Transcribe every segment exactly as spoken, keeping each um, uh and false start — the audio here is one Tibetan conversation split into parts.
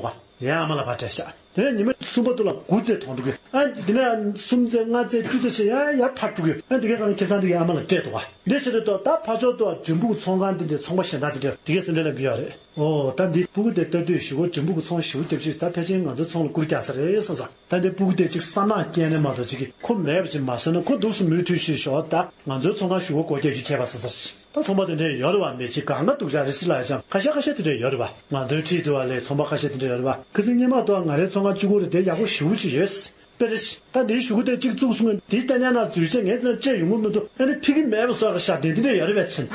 བ། ཡང་ཨ་མ་ལ་ཕར་སྤྲད་ཤག་དེ་ནས་ཉི་མ་གསུམ་པ་དུ་ལ་དགུ་ཙམ་གཏོང་འགྲོ་གི། ཨ་དེ་ནས་གསུམ་ཙམ་ལྔ་ཙམ་བཅུ་ཙམ་བྱས་ཡང་ཡར་ཕར་འགྲོ་གི། ཨ་དེ་གའི་སྒང་ཁེ་བཟང་དེ་གའི་ཨ་མ་ལ་སྤྲད་འདུག་བ། འདི་བྱས་དུས་ད་ཕར་ཕྱོགས་དུ་འབྲས་སྤུངས་ཚོང་ཁང་དེ་འདྲའི་ཚོང་པ་གཞན་དག་དེ་འདྲ་དེ་གའི་སེམས་ཁྲལ་ལ་འབུལ་ཡོད་རེད། ཨོ་ད་འདི་སྤུ་གུ་དེ་ལྟ་དུས་གཞུག་གུ་འབྲས་སྤུངས་ཀྱི་ཚོང་ཞེ་པོ་རྒྱབ་ཅིག་ད་ཕལ་ཆེར་ང་ཚོའི་ཚོང་ལ་བསྐུར་རྒྱག་ས་རེད་བསམ་ས། ད་འདི་སྤུ་གུ་དེ་ཅིག་སང་ནག་སྐྱེས་ནས་མ་གཏོགས་ཅིག་གིས་ཁོ་མེད་པ་ཅིག་མ་བཟོས་ན་ཁོ་འདུག་སེ་མུ་མཐུད་བཞུགས་ཞོག་ད་ང་ཚོའི་ཚོང་ཁང་གཞུག་གུ་སྒོ་རྒྱག་རྒྱུ་ཁྱད་པར་ས་ས་རེད། ད་ཚོང་པ་དེ་འདྲས་ཡོད་རེད་བ། མི་གཅིག་གང་ག་སྡུག་ཅག་རེད་ཟེར་ལབ་ཡ་ཅང་ཁ་ཤས་ཁ་ཤས་དེ་འདྲས་ཡོད་རེད་བ། ང་ཚོའི་འཁྲིས་དུ་བ་ལས་ཚོང་པ་ཁ་ཤས་དེ་འདྲས་ཡོད་རེད་བ། ཁ་སང་སྔོན་མ་དུ་བ་ང་རའི་ཚོང་ཁང་གཅིག་པོ་རེད་དེ་ཡག་པོ་ཞེ་པོ་ཅིག་ཡོད། དཔེ་རེད། ད་འདིའི་གཞུག་གུ་དེ་གཅིག་བཙུགས་སོང་ངས་དེའི་སྐྱ་ཉག་ནང་འཛུལ་བྱས་ངས་དེ་ནང་སྤྲད་ཡོང་གི་མི་འདུག་ཨ་ནི་ཕ་གི་མེད་པ་བཟོ་ག་ཤ་དེ་འདི་འདྲས་ཡོད་རེད་བས་ཟེར།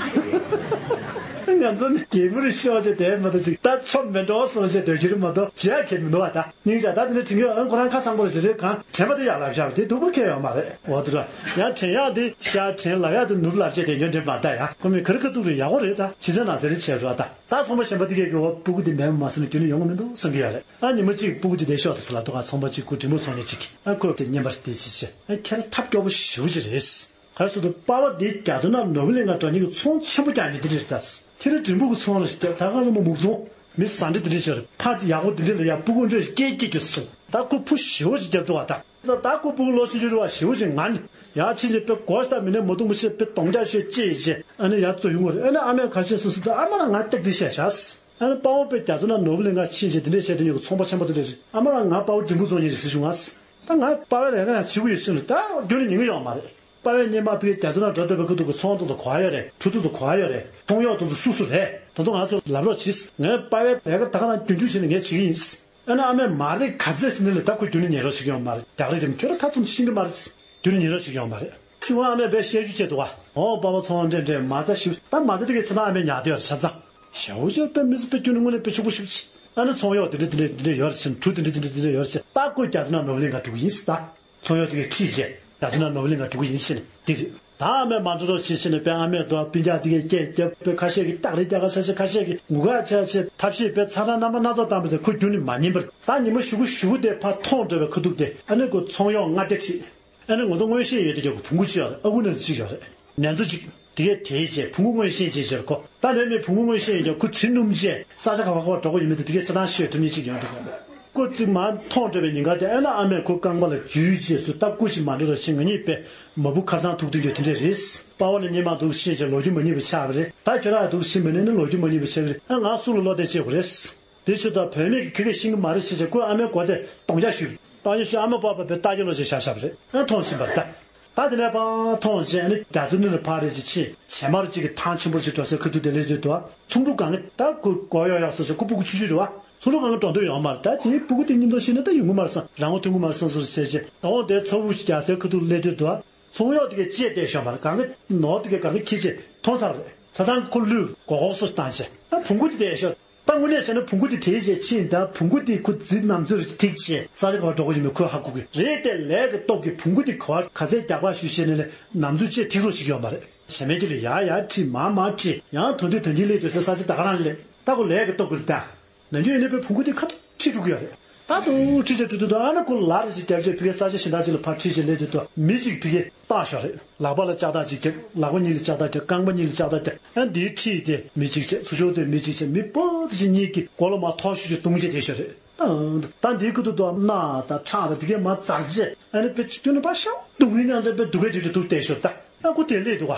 ང་ཚོ་ནི་རྒྱལ་པོ་རེད་ཤོག་ཅེས་དེ་མ་གཏོགས་ཅིག་ད་ཆོ་མེད་འགྲོ་སོང་ཅེས་འདོད་རྒྱུ་རེད་མ་གཏོགས་བྱེད་ཡ་གལ་མི་འདུག་བ། ད་སྙིང་རྗེ་ད་དེ་འདྲས་དྲན་གྱི་ཡོད། ཨ་ཁོ་རང་ཁ་སང་པོ་ལ་ཞེ་ཞེ་གང་དྲན་པ་དེ་ཡག་ལབ་བཞག་པ་དེ་སྡུག་པོ་ཁེལ་ཡོད་མ་རེད། འོ་དེ་ར་ཡང་དྲན་ཡག་དེ་ཤ་དྲན་ལབ་ཡག་དེ་ནུབ་ལབ་བྱས་དེ་ཡོད་འདྲེ་མ་ད་ཡ་ཁོ་མི་ག་རེ་ཁ་ཐུག་རེད། ཡག་པོ་རེད། ད་ཕྱི་ཚན་ནང་ཟེར་རེ་བྱས་རོགས། ད་ད་ཚོང་པ་གཞན་པ་དེ་གས་ཀྱི་འོ་སྤུ་གུ་དེ་མེད་མ་སོང་ན་རྒྱུ་ནི་ཡོང་གི་མི་འདུག་བསམ་གྱི་ཡོད་རེད། ཨ་ཉི་མ་གཅིག་སྤུ་གུ་དེ་བསྡད་ཤོག་དེ་ཟེར་ལབ་འདུག་ཨ་ཚོང་པ་གཅིག་ཁོ་འབྲས་སྤུངས་ཚོང་མཁན་གཅིག་གིས་ཨ་ཁོས་དེ་བརྙན་པར་དེ་ཅི་བྱས་ཨ་ཁྱེད་རང་ཐབས་སྐྱོ་པོ་ཞེ་པོ་ཅིག་རེད། ག་རེ་ཟེར་དུས་པ་ཕ་དེ་རྒྱ་མཚོ་ནག་ནོར་བུ་གླིང་ག་འགྲོ་མཁན་གྱི་ཚོང་ཆེན་པོ་རྒྱག་མཁན་དེ་འདྲ་རེད། ད་ཁྱེད་རང་འབྲས་སྤུངས་ཀྱི་ཚོང་རེད་ཟེར་ད་ག་རེ་མོ་མུག་ཚོང་མི་བཟང་འདྲ་དེ་འདྲ་ཞིག་རེད། ཕ་དེ་ཡག་པོ་དེ་འདྲ་ལ་ཡ་སྤུ་གུ་འདྲ་ཞིག་སྐྱེས་སྐྱེས་རྒྱུ་ཟེར་ད་ཁོ་ཕུ་ཞེ་པོ་ཅིག་རྒྱབ་འདུག་བ། ད་ད་ཁོ་སྤུ་གུ་ལོ་ཆུང་ཆུང་རེད་བ། ཞེ་པོ་ཅིག་ང་ནི་ཡ་ཕྱིན་ཆད་དཔེ་གོ་ས་མི་ནས་མ་གཏོང་མི་ཤེས་དཔེ་གདོང་རྒྱག་ཤོད་ཅེས་བྱས་ཨ་ནི་ཡ་བཙོ་ཡོང་གི་རེད། ཨ་ནི་ཨ་མས་ག་བྱས་སོ་སོ་ད་ཨ་མ་ལ་ང་སྟེགས་དེ་བཤད་བྱས། ཨ་ནི་དཔའ་བོ་དཔེ་རྒྱ་མཚོ་ནག་ནོར་བུ་གླིང་ག་ཕྱིན་བྱས་དེ་འདྲས་བཤད་དེ་ཉིད་ཀྱི་ཚོང་པ་ཆེན་པོ་དེ་འདྲས་རེད། ཨ་མ་ལ་ང་དཔའ་བོ་འབྲས་སྤུངས་ཚོང་མཁན་རེད་ཟེར་བྱུང་ང་། ད་ང་དཔའ་བོའི་ལས་ཀ་ཡང་བྱེད་དགོས་ཡོད་ཚུལ་ལ་ད་རྒྱུན་ནས་ཉན་གི་ཡོད་མ་རེད། དཔའ་བོས་སྔོན་མ་ཕ་གིར་རྒྱ་མཚོ་ནག་འགྲོ་སྡོད་པའི་ཁ་ཐུག་གི་ཚོང་ཐོག་ཏུ་གོ་བ་ཡོད་རེད། ཚོང་གཡོག་དེ་ཚོ་སུ་སུ་རེད། དེ་ཚོ་ང་ཚོ་ལབ་རོགས་གྱིས། ངས་དཔའ་བོའི་ལས་ཀ་ད་ག་རང་རྒྱུན་སྐྱོང་བྱས་ནས་ངས་བྱེད་ཀྱི་ཡིན། ཨ་ནི་ཨ་མས་མ་རེད་ག་ཚད་ཟེར་ནས་ལས་ད་ཁོ་རྒྱུན་ནས་ཉན་རོགས་བྱེད་ཀྱི་ཡོད་མ་རེད། རྒྱག་རེས་རྒྱབ་ཁྱོད་རང་ཁ་ཚུམས་ཤེས་ཀྱི་མ་རེད། རྒྱུན་ནས་ཉན་རོགས་བྱེད་ཀྱི་ཡོད་མ་རེད། ཕྱི་དབང་ཨ་མས་དཔེ་བཤད་རྒྱུ་བྱས་འདུག་བ། འོ་པ་པ་ཚོང་འདྲེ་འདྲེ་མ་རྩ་ཞིབ་ད་མ་རྩ་དེ་གའི་ཆ་ཚང་ཨ་མས་ཉར་བསྡད་ཡོད་རེད་ཆ་ཚང་། ཞའོ་ཞའོ་དཔེ་མི་ཚེ་དཔེ་རྒྱུན་ནས་དངོས་གནས་དཔེ་ཕྱུག་པོ་ཞིག་ཅིག་ཨ་ནི་ཚོང་གཡོག་དེ་འདྲ་དེ་འདྲ་ཡོད་རེད་ཟེར་ནས་གྲུ་དེ་འདྲ་དེ་འདྲ་དེ་འདྲ་ཡོད་རེད་ཟེར་ད་ཁོས་རྒྱ་མཚོ་ནག་ནོར་བུ་གླིང་ག་འགྲོ་གི་ཡིན་ཟེར་ད། ཚོང་གཡོག་དེ་གའི་ཁྲིད་བྱས་རྒྱ་མཚོ་ནག་ནོར་བུ་གླིང་ག་འགྲོ་གི་ཡིན་ཟེར་ནས་འདི་རེད། ད་ཨ་མས་མ་འགྲོ་རོགས་བྱེད་ཟེར་ནས་དཔེ་ཨ་མས་དོ་སྤུན་ཀྱག་དེ་གའི་སྐད་རྒྱབ་དཔེ་ཁ་ཤས་ཀྱིས་སྟག་རེ་རྒྱག་ག་ཆ་ཆེ་ཁ་ཤས་ཀྱིས་ངུ་ག་ཆ་ཆེ་ཐབས་ཤེས་དཔེ་ཚ་གྲང་རྣམ་པ་སྣ་ཚོགས་བཏང་བས་ཟེར་ཁོ་རྒྱུན་ནས་མ་ཉན་པར་ད་ཉི་མ་གཞུག་གུ་གཞུག་གུ་དེ་ཕར་མཐོང་འགྲོ་བའི་ཁ་ཐུག་དེ་ཨ་ནི་ཁོ་ཚོང་གཡོག་ལྔ་སྡེབ་ཁྲིད། ཨ་ནི་ང་ཚོ་མངོན་ཤེས་ཡོད་དེ་ཀྱང་བོང་གུ་གཅིག་ཡོད་རེད། ཨ་ཁུ་ནང་གཅིག་ཡོད་རེད། ནང་ཚོ་གཅིག་དེ་གས་དེའི་རྗེས་བོང་གུ་མངོན་ཤེས་བྱེད་ཅེར་གོ་ད་ལན་ནས་བོང་གུ་མངོན་ཤེས་ཡིན་ཀྱང་ཁུ་ཚིག་སྣུམ་བྱས་ས་ཆ་ག་བ་ག་བ་འགྲོ་གི་ཡོད་མེད་དེ་དེ་གས་ཆ་ཚང་ཤེས་ཐུབ་མཁན་གཅིག་ཡོང་འདུག་ག་སྐུ་ཚིག་མ་མཐོང་འགྲོ་བའི་ཉིན་ཀ་དེ་ཨ་ན་ཨ་མས་ཁུ་རྐང་པ་ལ་འཇུས་རྗེས་སུ་ད་སྐུ་ཞིག་མ་འགྲོ་ར་ཕྱིན་ང་གཉིས་པས་མ་བུ་ཁ་ཚང་ཐུག་ཐུག་ཡོད་དེ་འདྲས་རེད། དཔའ་བོ་ནི་སྙེ་མ་འདུག་ཕྱིན་ཅེས་ལོ་རྒྱུས་མ་རྙེད་པ་ཆགས་པ་རེད། ད་ཁྱོད་རང་འདུག་ཕྱིན་པ་ནི་ནི་ལོ་རྒྱུས་མ་རྙེད་པ་ཆགས་པ་རེད། ཨ་ང་སུ་ལ་བློ་གཏད་བྱེད་དགོས་རེད། དེ་ཆུ་དང་བུད་མེད་ཀྱི་ཁི་ཁི་ཤིང་གི་མ་རེད་ཟེར་བྱས་ཁོས་ཨ་མའི་མགོ་དེ་གདོང་རྒྱག་ཞུས། གདོང་རྒྱག་ཞུས་ཨ་མ་པ་པ་པའི་རྟ་རྒྱ་ལོ་ཞེས་བྱ་བཞག་པ་རེད། ཨ་མཐོང་ཕྱིན་པར་ལྟ། ད་དེ་ནས་པ་མཐོང་བྱས་ཨ་ནི་རྒྱ་མཚོ་ནི་ལ་ཕར་རེད་ཅེས་ཕྱིན་བྱེ་མར་གཅིག་གི་ཐང་ཆེན་པོ་ཞིག་འགྲོ་སའི་ཁ་ཐུག་དེ་སླེབས་དུས་དུ་ཚོང་ཕྲུག་གང་གི་ད་ཁོ་མགོ་གཡོག་ཡག་སོ་ཞེས་ཁོ་སྤུ་གུ་ཆུང་ཆུང་རེད་བ། ཚོང་ཕྲུག་གང་གི་འགྲོ་འདོད་ཡོང་མ་རེད། ད་དེའི་སྤུ་གུ་དེ་སྙིང་སྟོབས་ཤེས་ན་ད་ཡོང་གི་མ་རེད་བསམ་རང་ངོ་ཐོན་གི་མ་རེད་བསམ་སོ་ཞེས་བྱས་ད་འོང་དེ་ཚོ་བུ་ཞིག་རྒྱག་སའི་ཁ་ཐུག་སླེབས་དུས་དུ་ཚོང་གཡོག་དེ་གས་ཅེས་བལྟས་ཤོག་པར་གང་གི་ནོར་དེ་གས་གང་གི་ཁྱི་ཅེས་མཐོང་ཚར་བ་རེད། ཚ་ཐང་ཁོ་ལུས་མགོ་ཁོག་སོ་བཏང་བྱས་ད་བོང་གུ་དེ་བལྟས་ཤོག་ད་དངོས་གནས་བྱས་ན་བོང་གུ་དེ་དེའི་རྗེས་ཕྱིན་ད་བོང་གུ་དེ་ཁོ་རྫི་ནམ་ཚོད་རེ་ཐིག་བྱས་ས་ཆ་ག་བར་འགྲོ་གི་ཡོད་མེད་ཁོས་ཧ་གོ་གི་རེད་དེ་ལས་ཀྱི་སྟོབས་ཀྱིས་བོང་གུ་དེ་ག་བར་ག་ཚད་རྒྱག་པ་ཞུ་བྱས་ནས་ལས་ནམ་ཚོད་ཅེས་ཐིག་རོགས་ཤིག་ཡོད་མ་རེད། བྱེ་མའི་རྗེས་ལ་ཡར་ཡར་ཁྲིད་མར་མར་ཁྲིད་ཡང་དོན་དུ་དོན་གྱིས་སླེབས་དུས་ས་ས་ཆ་ད་ག་རང་སླེབས་ད་ཁོ་ལས་ཀྱི་སྟོབས་ཀྱིས་ད་ནམ་རྒྱུན་ཡིན་ན་པའི་བོང་གུ་དེ་ཁ་ཐུག་ཁྲིད་འགྲོ་གི་ཡོད་རེད། ད་དུང་ཁྲིད་བྱས་ཁྲིད་དུས་ད་ཨ་ན་ཁོ་ལ་རེ་ཞིག་རྒྱབ་བྱས་ཕ་གིའི་ས་ཆ་གཞན་དག་ཅིག་ལ་ཕར་ཁྲིད་བྱས་སླེབས་དུས་ད་མི་གཅིག་ཕ་གིའི་ལྟག་ཤོག་རེད། ལག་པ་ལ་ལྕགས་ཐག་ཅིག་རྒྱབ། ལག་པ་གཉིས་ལ་ལྕགས་ཐག་རྒྱབ། རྐང་པ་གཉིས་ལ་ལྕགས་ཐག་རྒྱབ། ཨ་འདིའི་འཁྲིས་དེ་མི་གཅིག་བྱས། ཚུར་ཕྱོགས་དེ་མི་གཅིག་བྱས། མི་པོ་ཏི་ཅིག་གཉིས་ཀྱིས་མགོ་ལ་མར་ཐོག་ཤུགས་ཤུགས་བརྡུངས་བྱས་བསྡད་ཤག་རེད། ད་ད་འདིའི་ཁུ་ཐུག་ཏུ་སྣ་དང་ཁྲག་དང་དེ་གས་མར་འཛག་བྱས། ཨ་ནི་དཔེ་ཁྱོན་ནས་ཕར་ཤོག་སྡུག་བསྔལ་མྱངས་བྱས་དཔེ་སྡུག་གས་དེ་ཚོ་འདུག་བསྡད་ཤག་རེད། ད་ཨ་ཁུ་དེ་སླེབས་འདུག་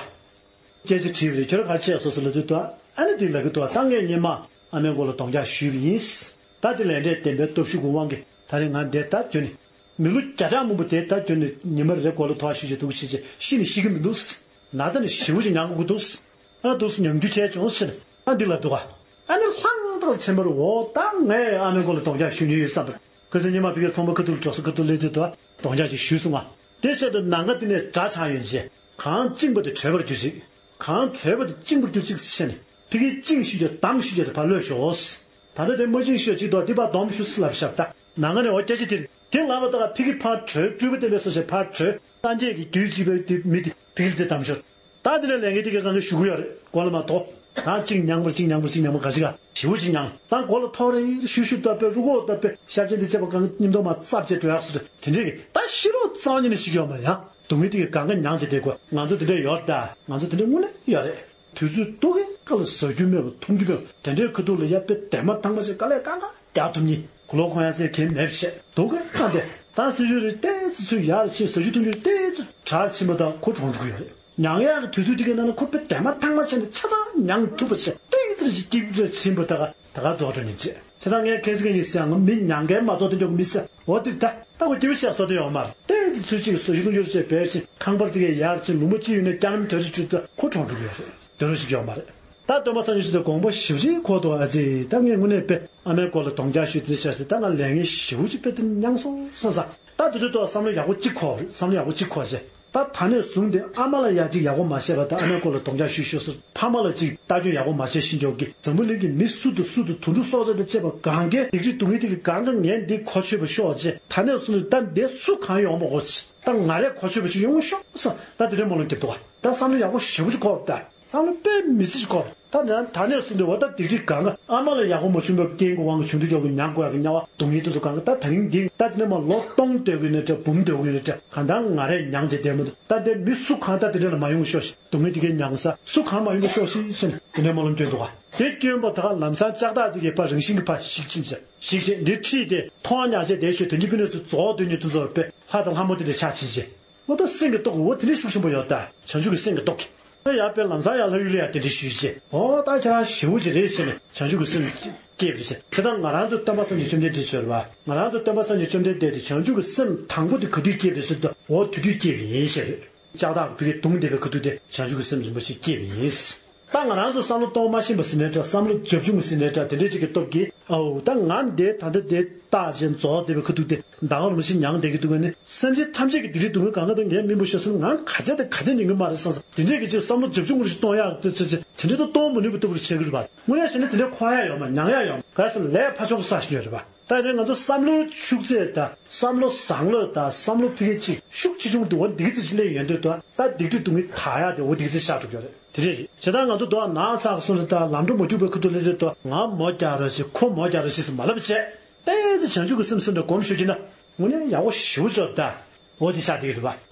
ག་སྐད་ཆ་དྲིས་པ་རེད། ཁྱོད་རང་ག་རེ་བྱས་སོང་ཟེར་ལབ་དུས་ད་ཨ་ནི་དེ་ལབ་ཀྱི་འདུག་ད་ངས་སྔོན་མ་ཨ་མའི་མགོ་ལ་གདོང་རྒྱག་ཞུས་པ་ཡིན། ད་དེ་ལས་འབྲས་བདེན་པའི་སྟོབས་ཤུགས་ཀྱི་དབང་གིས་ད་རེས་ང་འདིར་ད་ཁྱོད་ནི། མི་ལོ་བརྒྱ་ཕྲག་མང་པོ་དེ་ལྟར་གྱུར་ནས་ཉི་མ་རེ་མགོ་ལ་ཐོག་ཤུགས་ཤིག་འདུག་ཤེས་བྱས་ཤི་ནས་ཤི་གི་མི་འདུག་ན་ཚ་ནི་ཞེ་པོ་ཅིག་མྱངས་དགོས་ཀྱི་འདུག་ཨ་འདུག་སེ་ཉམས་རྒུད་ཐལ་བྱུང་ཟེར་ཨ་འདི་ལ་འདུག་ག་ཨ་ནི་ལྷང་ཐག་ཆེན་པོར་འོ་ད་ངས་ཨ་མའི་མགོ་ལ་གདོང་རྒྱག་ཞུ་མྱོང་ཡོད་བསམ་པར་ཁ་སང་ཉི་མ་ཕ་གིའི་ཚོང་པ་ཁ་ཐུག་ལ་འགྲོ་ས་ཁ་ཐུག་སླེབས་དུས་དུ་གདོང་རྒྱག་ཅིག་ཞུས་སོང་ང་། དེ་བྱས་དུས་ནམ་མཁའ་འདི་ནས་སྒྲ་གྲགས་ཡོང་རྗེས་གང་བཅིངས་པ་དེ་བྲོས་པར་གྱུར་ཅིག་གང་བྲོས་པ་དེ་བཅིངས་པར་གྱུར་ཅིག་ཟེར་ནས་ཕ་གིའི་བཅིངས་ཤུལ་གྱི་བསྡམས་ཤུལ་གྱི་དེ་ཕར་གློད་ཤོག་ད་ལྟ་དེ་མ་བཅིངས་ཤོག་ཅིག་དོ་འདི་ཕར་སྡོམ་ཤོག་ལབ་ཤག་ད་ནང་ང་ནས་འོ་སྐད་ཆ་དེ་དེ་ལབ་པ་ད་ཕ་གི་ཕར་བྲོས། སྤྲུལ་པ་བསྟན་པའི་སོ་ཞེས་ཕར་བྲོས། སངས་རྒྱས་ཀྱི་རྒྱུད་གཅིག་པའི་དེ་མི་དེ་ཕ་གིར་དེ་བསྡམ་ཤོག་ད་དེ་ནས་ལས་འགན་དེ་ག་གང་གི་ཞུ་གི་ཡོད་རེད། མགོ་ལ་མར་ཐོགས། ད་གཅིག་མྱངས་པར་གཅིག་མྱངས་པར་གཅིག་མྱངས་པར་ག་ཅིག་ག་ཞེ་པོ་གཅིག་མྱངས། ད་མགོ་ལ་ཐོགས་རེ་ཤུ་ཤུ་བཏབ་པའི་རུ་ཁོག་བཏབ་པའི་ཞབས་ཆེན་དེ་བྱས་པ་གང་གི་སྙིམ་དོ་མ་རྩབ་བྱས་འགྲོ་ཡག་སུ་དེ་འདྲས་ཀྱི་ད་ཤི་རོགས་རྩ་བ་ཉིད་ནས་ཞིག་ཡོད་མ་རེད་ཡ། སྡུག་བསྔལ་དེ་གི་གང་ག་མྱངས་བྱས་བསྡད་དགོས། ང་ཚོ་དེ་འདྲས་ཡོད་རེད། ད་ང་ཚོ་དེ་འདྲས་དངོས་གནས་ཡོད་རེད། དུས་ཚོད་སྟོད་ཀའི་ཁ་ལ་ཟ་རྒྱུ་མེད་པ་འཐུང་རྒྱུ་མེད་པ་དེ་འདྲའི་ཁ་ཐུག་ལ་ཡ་དཔེ་དེ་མ་ཐང་མ་ཅིག་དཀའ་ལས་ཀ་ཁ་རྒྱག་ཐུབ་མཁན། གུ་ལོ་ཁོང་ཡང་སེ་གེ་མེད་བྱས་འདུག་ག་ཨ་འདི་ད་སྲི་ཞུ་རེ་ཏོག་ཙམ་ཚུར་ཡར་ཕྱིན། ཟ་རྒྱུ་འཐུང་རྒྱུ་ཏོག་ཙམ་གྲར་ཕྱིན་པ་དང་ཁོ་གྲོངས་འགྲོ་གི་ཡོད་རེད། མྱང་ཡག་གི་དུས་ཚོད་དེ་གའི་ནང་ན་ཁོ་དཔེ་དེ་མ་ཐང་མ་བྱས་ནས་ཆ་ཚང་མྱང་ཐུབ་པ་བྱས། ཏོག་ཙམ་ཅིག་སྐྱིད་པོ་ཕྱིན་པ་ད་ག་ད་ག་རྫོགས་འགྲོ་ནི་བྱས། བྱས་ཙང་ངས་ཁ་སང་གི་ཡིན་ཟེར་ཡང་མི་མྱང་མཁན་མ་རྫོགས་དེ་འཇོག་གི་མི་ཟེར། འོ་དེ་ད་ལྟ་བུ་སྐྱིད་པོ་ཞིག་བཟོ་དུ་ཡོང་མ་རེད། ཏོག་ཙམ་ཚུར་ཅིག་ཟ་རྒྱུ་འཐུང་རྒྱུ་བྱས་པའི་ཕྱིན་ཁང་པར་དེ་གའི་ཡར་ཕྱིན། ལུང་པ་གཅིག་ཡོད་ན་སྐྱ་ནམ་དོད་རེ་བྲུས་ཏེ་ཁོ་གྲོངས་འགྲོ་གི་ཡོད་རེད། དོན་རུ་ཞིག་ཡོད་མ་རེད། ད་སྟོན་པ་སངས་རྒྱས་ཆོས་དེ་དགོངས་པ་ཞེ་པོ་ཅིག་འཁོར་འདུག་ཨ་ཙི། ད་ངས་དངོས་གནས་དཔེ་ཨ་མའི་སྐོར་ལ་གདོང་རྒྱག་ཞུས་དེ་བྱས་ཟེར། ད་ང་ལས་ངན་ཞེ་པོ་ཅིག་དཔེ་དེ་མྱངས་སོང་བསམ་ས། ད་དེ་དུས་ཐོག་བསམ་བློ་ཡག་པོ་གཅིག་འཁོར་རེད། བསམ་བློ་ཡག་པོ་གཅིག་འཁོར་བྱས། ད་ད་ནས་བཟུང་སྟེ་ཨ་མ་ལ་ཡ་གཅིག་ཡག་པོ་མ་བཤད་པ་དང་། ཨ་མའི་སྐོར་ལ་གདོང་རྒྱག་ཞུས་ཞུས་ཟེར། ཕ་མ་ལ་གཅིག་ལྟ་སྐྱོང་ཡག་པོ་མ་བྱས་ཤིང་འཇོག་གི། འཛམ་བུ་གླིང་གི་མི་སུ་དང་སུ་དང་དུད་འགྲོ་སྲོག་ཆགས་དང་བཅས་པ་གང་གའི་སྡིག་སྒྲིབ་སྡུག་བསྔལ་དེ་གི་གང་ག་ངན་འདི་གོ་ཆོད་པ་ཤོག་ཅེས། ད་ནས་བཟུང་སྟེ་ད་འདི་སུ་གང་ཡོང་མ་དགོས་ཅེས། ད་ང་རས་གོ་ཆོད་པ་ཞིག་ཡོང་ཤོག་ཟེར། ད་དེ་འདྲའི་སྨོན་ལམ་རྒྱབ་འདུག་ག་ད་བསམ་བློ་ཡག་པོ་ཞེ་པོ་ཅིག་འཁོར་ད། བསམ་བློ་དཔེ་མི་སྲིད་ཅིག་འཁོར། ད་ནི་ད་ནས་བཟུང་སྟེ་འོ་ད་སྡིག་སྒྲིབ་གང་ག་ཨ་མ་ལ་ཡག་པོ་མ་བྱུང་བའི་རྐྱེན་གྱིས་དབང་གིས་བྱུང་དུས་ཀྱང་མྱང་དགོས་ཡག་གི་དམྱལ་བ་སྡུག་བསྔལ་དེ་ཚོ་གང་ག་ད་ད་རིང་འདི་ད་དེ་ནས་མར་ལོ་སྟོང་སྡོད་དགོས་ནས་འདྲ། འབུམ་སྡོད་དགོས་ནས་འདྲ། གང་ལྟར་ང་རས་མྱངས་བྱས་བསྡད་མི་འདུག་ད་འདི་མི་སུ་གང་ད་དེ་འདྲ་ལ་མ་ཡོང་ཤོག་ཤིག་སྡུག་བསྔལ་དེ་གའི་མྱང་ས་སུ་གང་མ་ཡོང་པ་ཤོག་ཤིག་ཟེར་ནས་དེ་འདྲའི་སྨོན་ལམ་སྐྱོན་འདུག་ག་དེ་སྐྱོན་པ་ད་ག་ལམ་སང་ལྕགས་ཐག་དེ་གའི་ཕར་རང་བཞིན་གྱིས་ཕར་ཞིག་ཕྱིན་བྱས། ཞིག་བྱས་འདི་ཁྲིད་དེ་མཐོང་ཉག་བྱས་བསྡད་ཤོག་དོན་གྱི་ཕུ་ནུ་ཚོ་རྫོགས་དོན་གྱི་དུས་ཚོད་པས་ལྷ་དང་ལྷ་མོ་དེ་འདྲ་ཆགས་ཕྱིན་བྱས། ཨོ་ད་སེམས་ཀྱི་སྟོབས་འོ་དེ་འདྲའི་ཤུགས་ཆེན་པོ་ཡོད་ད། བྱང་ཆུབ་ཀྱི་སེམས་ཀྱི་སྟོབས་ཀྱིས། ཨོ་ཡར་དཔེ་ལམ་སང་ཡར་ལྷ་ཡུལ་ལ་ཡར་དེ་འདྲའི་ཞུས་རྗེས། ཨོ་ད་ཁྱེད་རང་ཞེ་པོ་ཅིག་རེད་ཟེར་ནས་བྱང་ཆུབ་ཀྱི་སེམས་སྐྱེས་པ་རེད་ཟེར། དེ་ལྟར་ང་རང་ཚོ་སྟོན་པ་སངས་རྒྱས་བཅོམ་ལྡན་འདས་ཞུ་བ། ང་རང་ཚོ་སྟོན་པ་སངས་རྒྱས་བཅོམ་ལྡན་འདས་དེ་བྱང་ཆུབ་ཀྱི་སེམས་དང་པོ་དེ་ག་དུས་སྐྱེས་པ་རེད་ཟེར་དུས། ཨོ་དེ་དུས་སྐྱེས་པ་ཡིན་ཞེས་རེད། ལྕགས་ཐག་གི་ཕུ་གུ་བརྡུངས་བསྡད་པའི་ཁ་ཐུག་དེ་བྱང་ཆུབ་ཀྱི་སེམས་རིན་པོ་ཆེ་སྐྱེས་པ་ཡིན། ད་ང་རང་ཚོ་བསམ་བློ་གཏོང་མ་ཤེས་པ་ཟེར་ནའི་འདྲ། བསམ་བློ་བྱབ་ཆུང་ཟེར་ནའི་འདྲ། དེ་འདྲའི་ཅིག་གི་སྟོབས་ཀྱིས། ཨའོ་ད་ང་འདི་ད་ལྟ་འདི་བཏགས་བྱས་རྫོགས་བསྡད་པའི་ཁ་ཐུག་དེ་ཟླ་བ་རིན་པོ་ཆེ་མྱངས་བསྡད་ཀྱི་འདུག་ག་ནི། སེམས་ཅན་ཐམས་ཅད་ཀྱི་སྡིག་སྒྲིབ་སྡུག་བསྔལ་གང་ག་དང་ངས་སྨིན་པ་ཤོར་སོང་། ང་ག་ཚད་དང་ག་ཚད་མྱོང་གི་མ་རེད་བསམ་བསམ། དེ་འདྲའི་གི་ཅིག་བསམ་བློ་བྱབ་ཆུང་ངུ་ཞིག་གཏོང་ཡག་དེ་ཚོད་ཅིག་དེ་འདྲའི་ད་གཏོང་མ་ནུས་པ་ལྟ་བུ་རུ་ཆགས་ཀྱི་རེད་པ། དངོས་གནས་བྱས་ན་དེ་འདྲའི་འཁོར་ཡག་ཡོད་མ་མྱང་ཡག་ཡོད་མ། ག་རེ་ཟེར་ན་ལས་ཕར་ཕྱོགས་ཀྱི་ས་ཞིག་ཡོད་རེད་པ། ད་ཡིན་ནའི་ང་ཚོ་བསམ་བློའི་ཤུགས་ཚད་དང་བསམ་བློ་བཟང་ལོས་དང་བསམ་བློ་ཕ་གི་ཅིག་ཤུགས་ཆེ་ཆུང་དུ་འོ་འདི་གི་ཙི་ཞིག་སླེབས་ཡོང་དུས་དང་། ད་སྡིག་སྒྲིབ་སྡུག་བསྔལ་དག་ཡག་དེ་འོ་འདི་གི་ཙི་ཤར་འགྲོ་གི་ཡོད་རེད། དེ་འདྲ་རེད། བྱས་ཙང་ང་ཚོ་དོ་ནག་ཚགས་སུ་ད་ལམ་འགྲོ་མ་འཇུག་པའི་ཁུ་ཐུ་ལེ་ལེ་དོ་ང་མོ་རྒྱག་རོགས་ཞེས་ཁོ་མོ་རྒྱག་རོགས་ཞེས་སུ་མ་ལབ་བྱས། ཏོག་ཙམ་བྱང་ཆུབ་ཀྱི་སེམས་སུ་འདྲ་སྒོམ་ཞུ་གི་ན་དངོས་གནས་ཡག་པོ་ཞེ་པོ་ཅིག་ད། འོ་དེ་ཤར་བསྡད་ཀྱི་རེད་པ།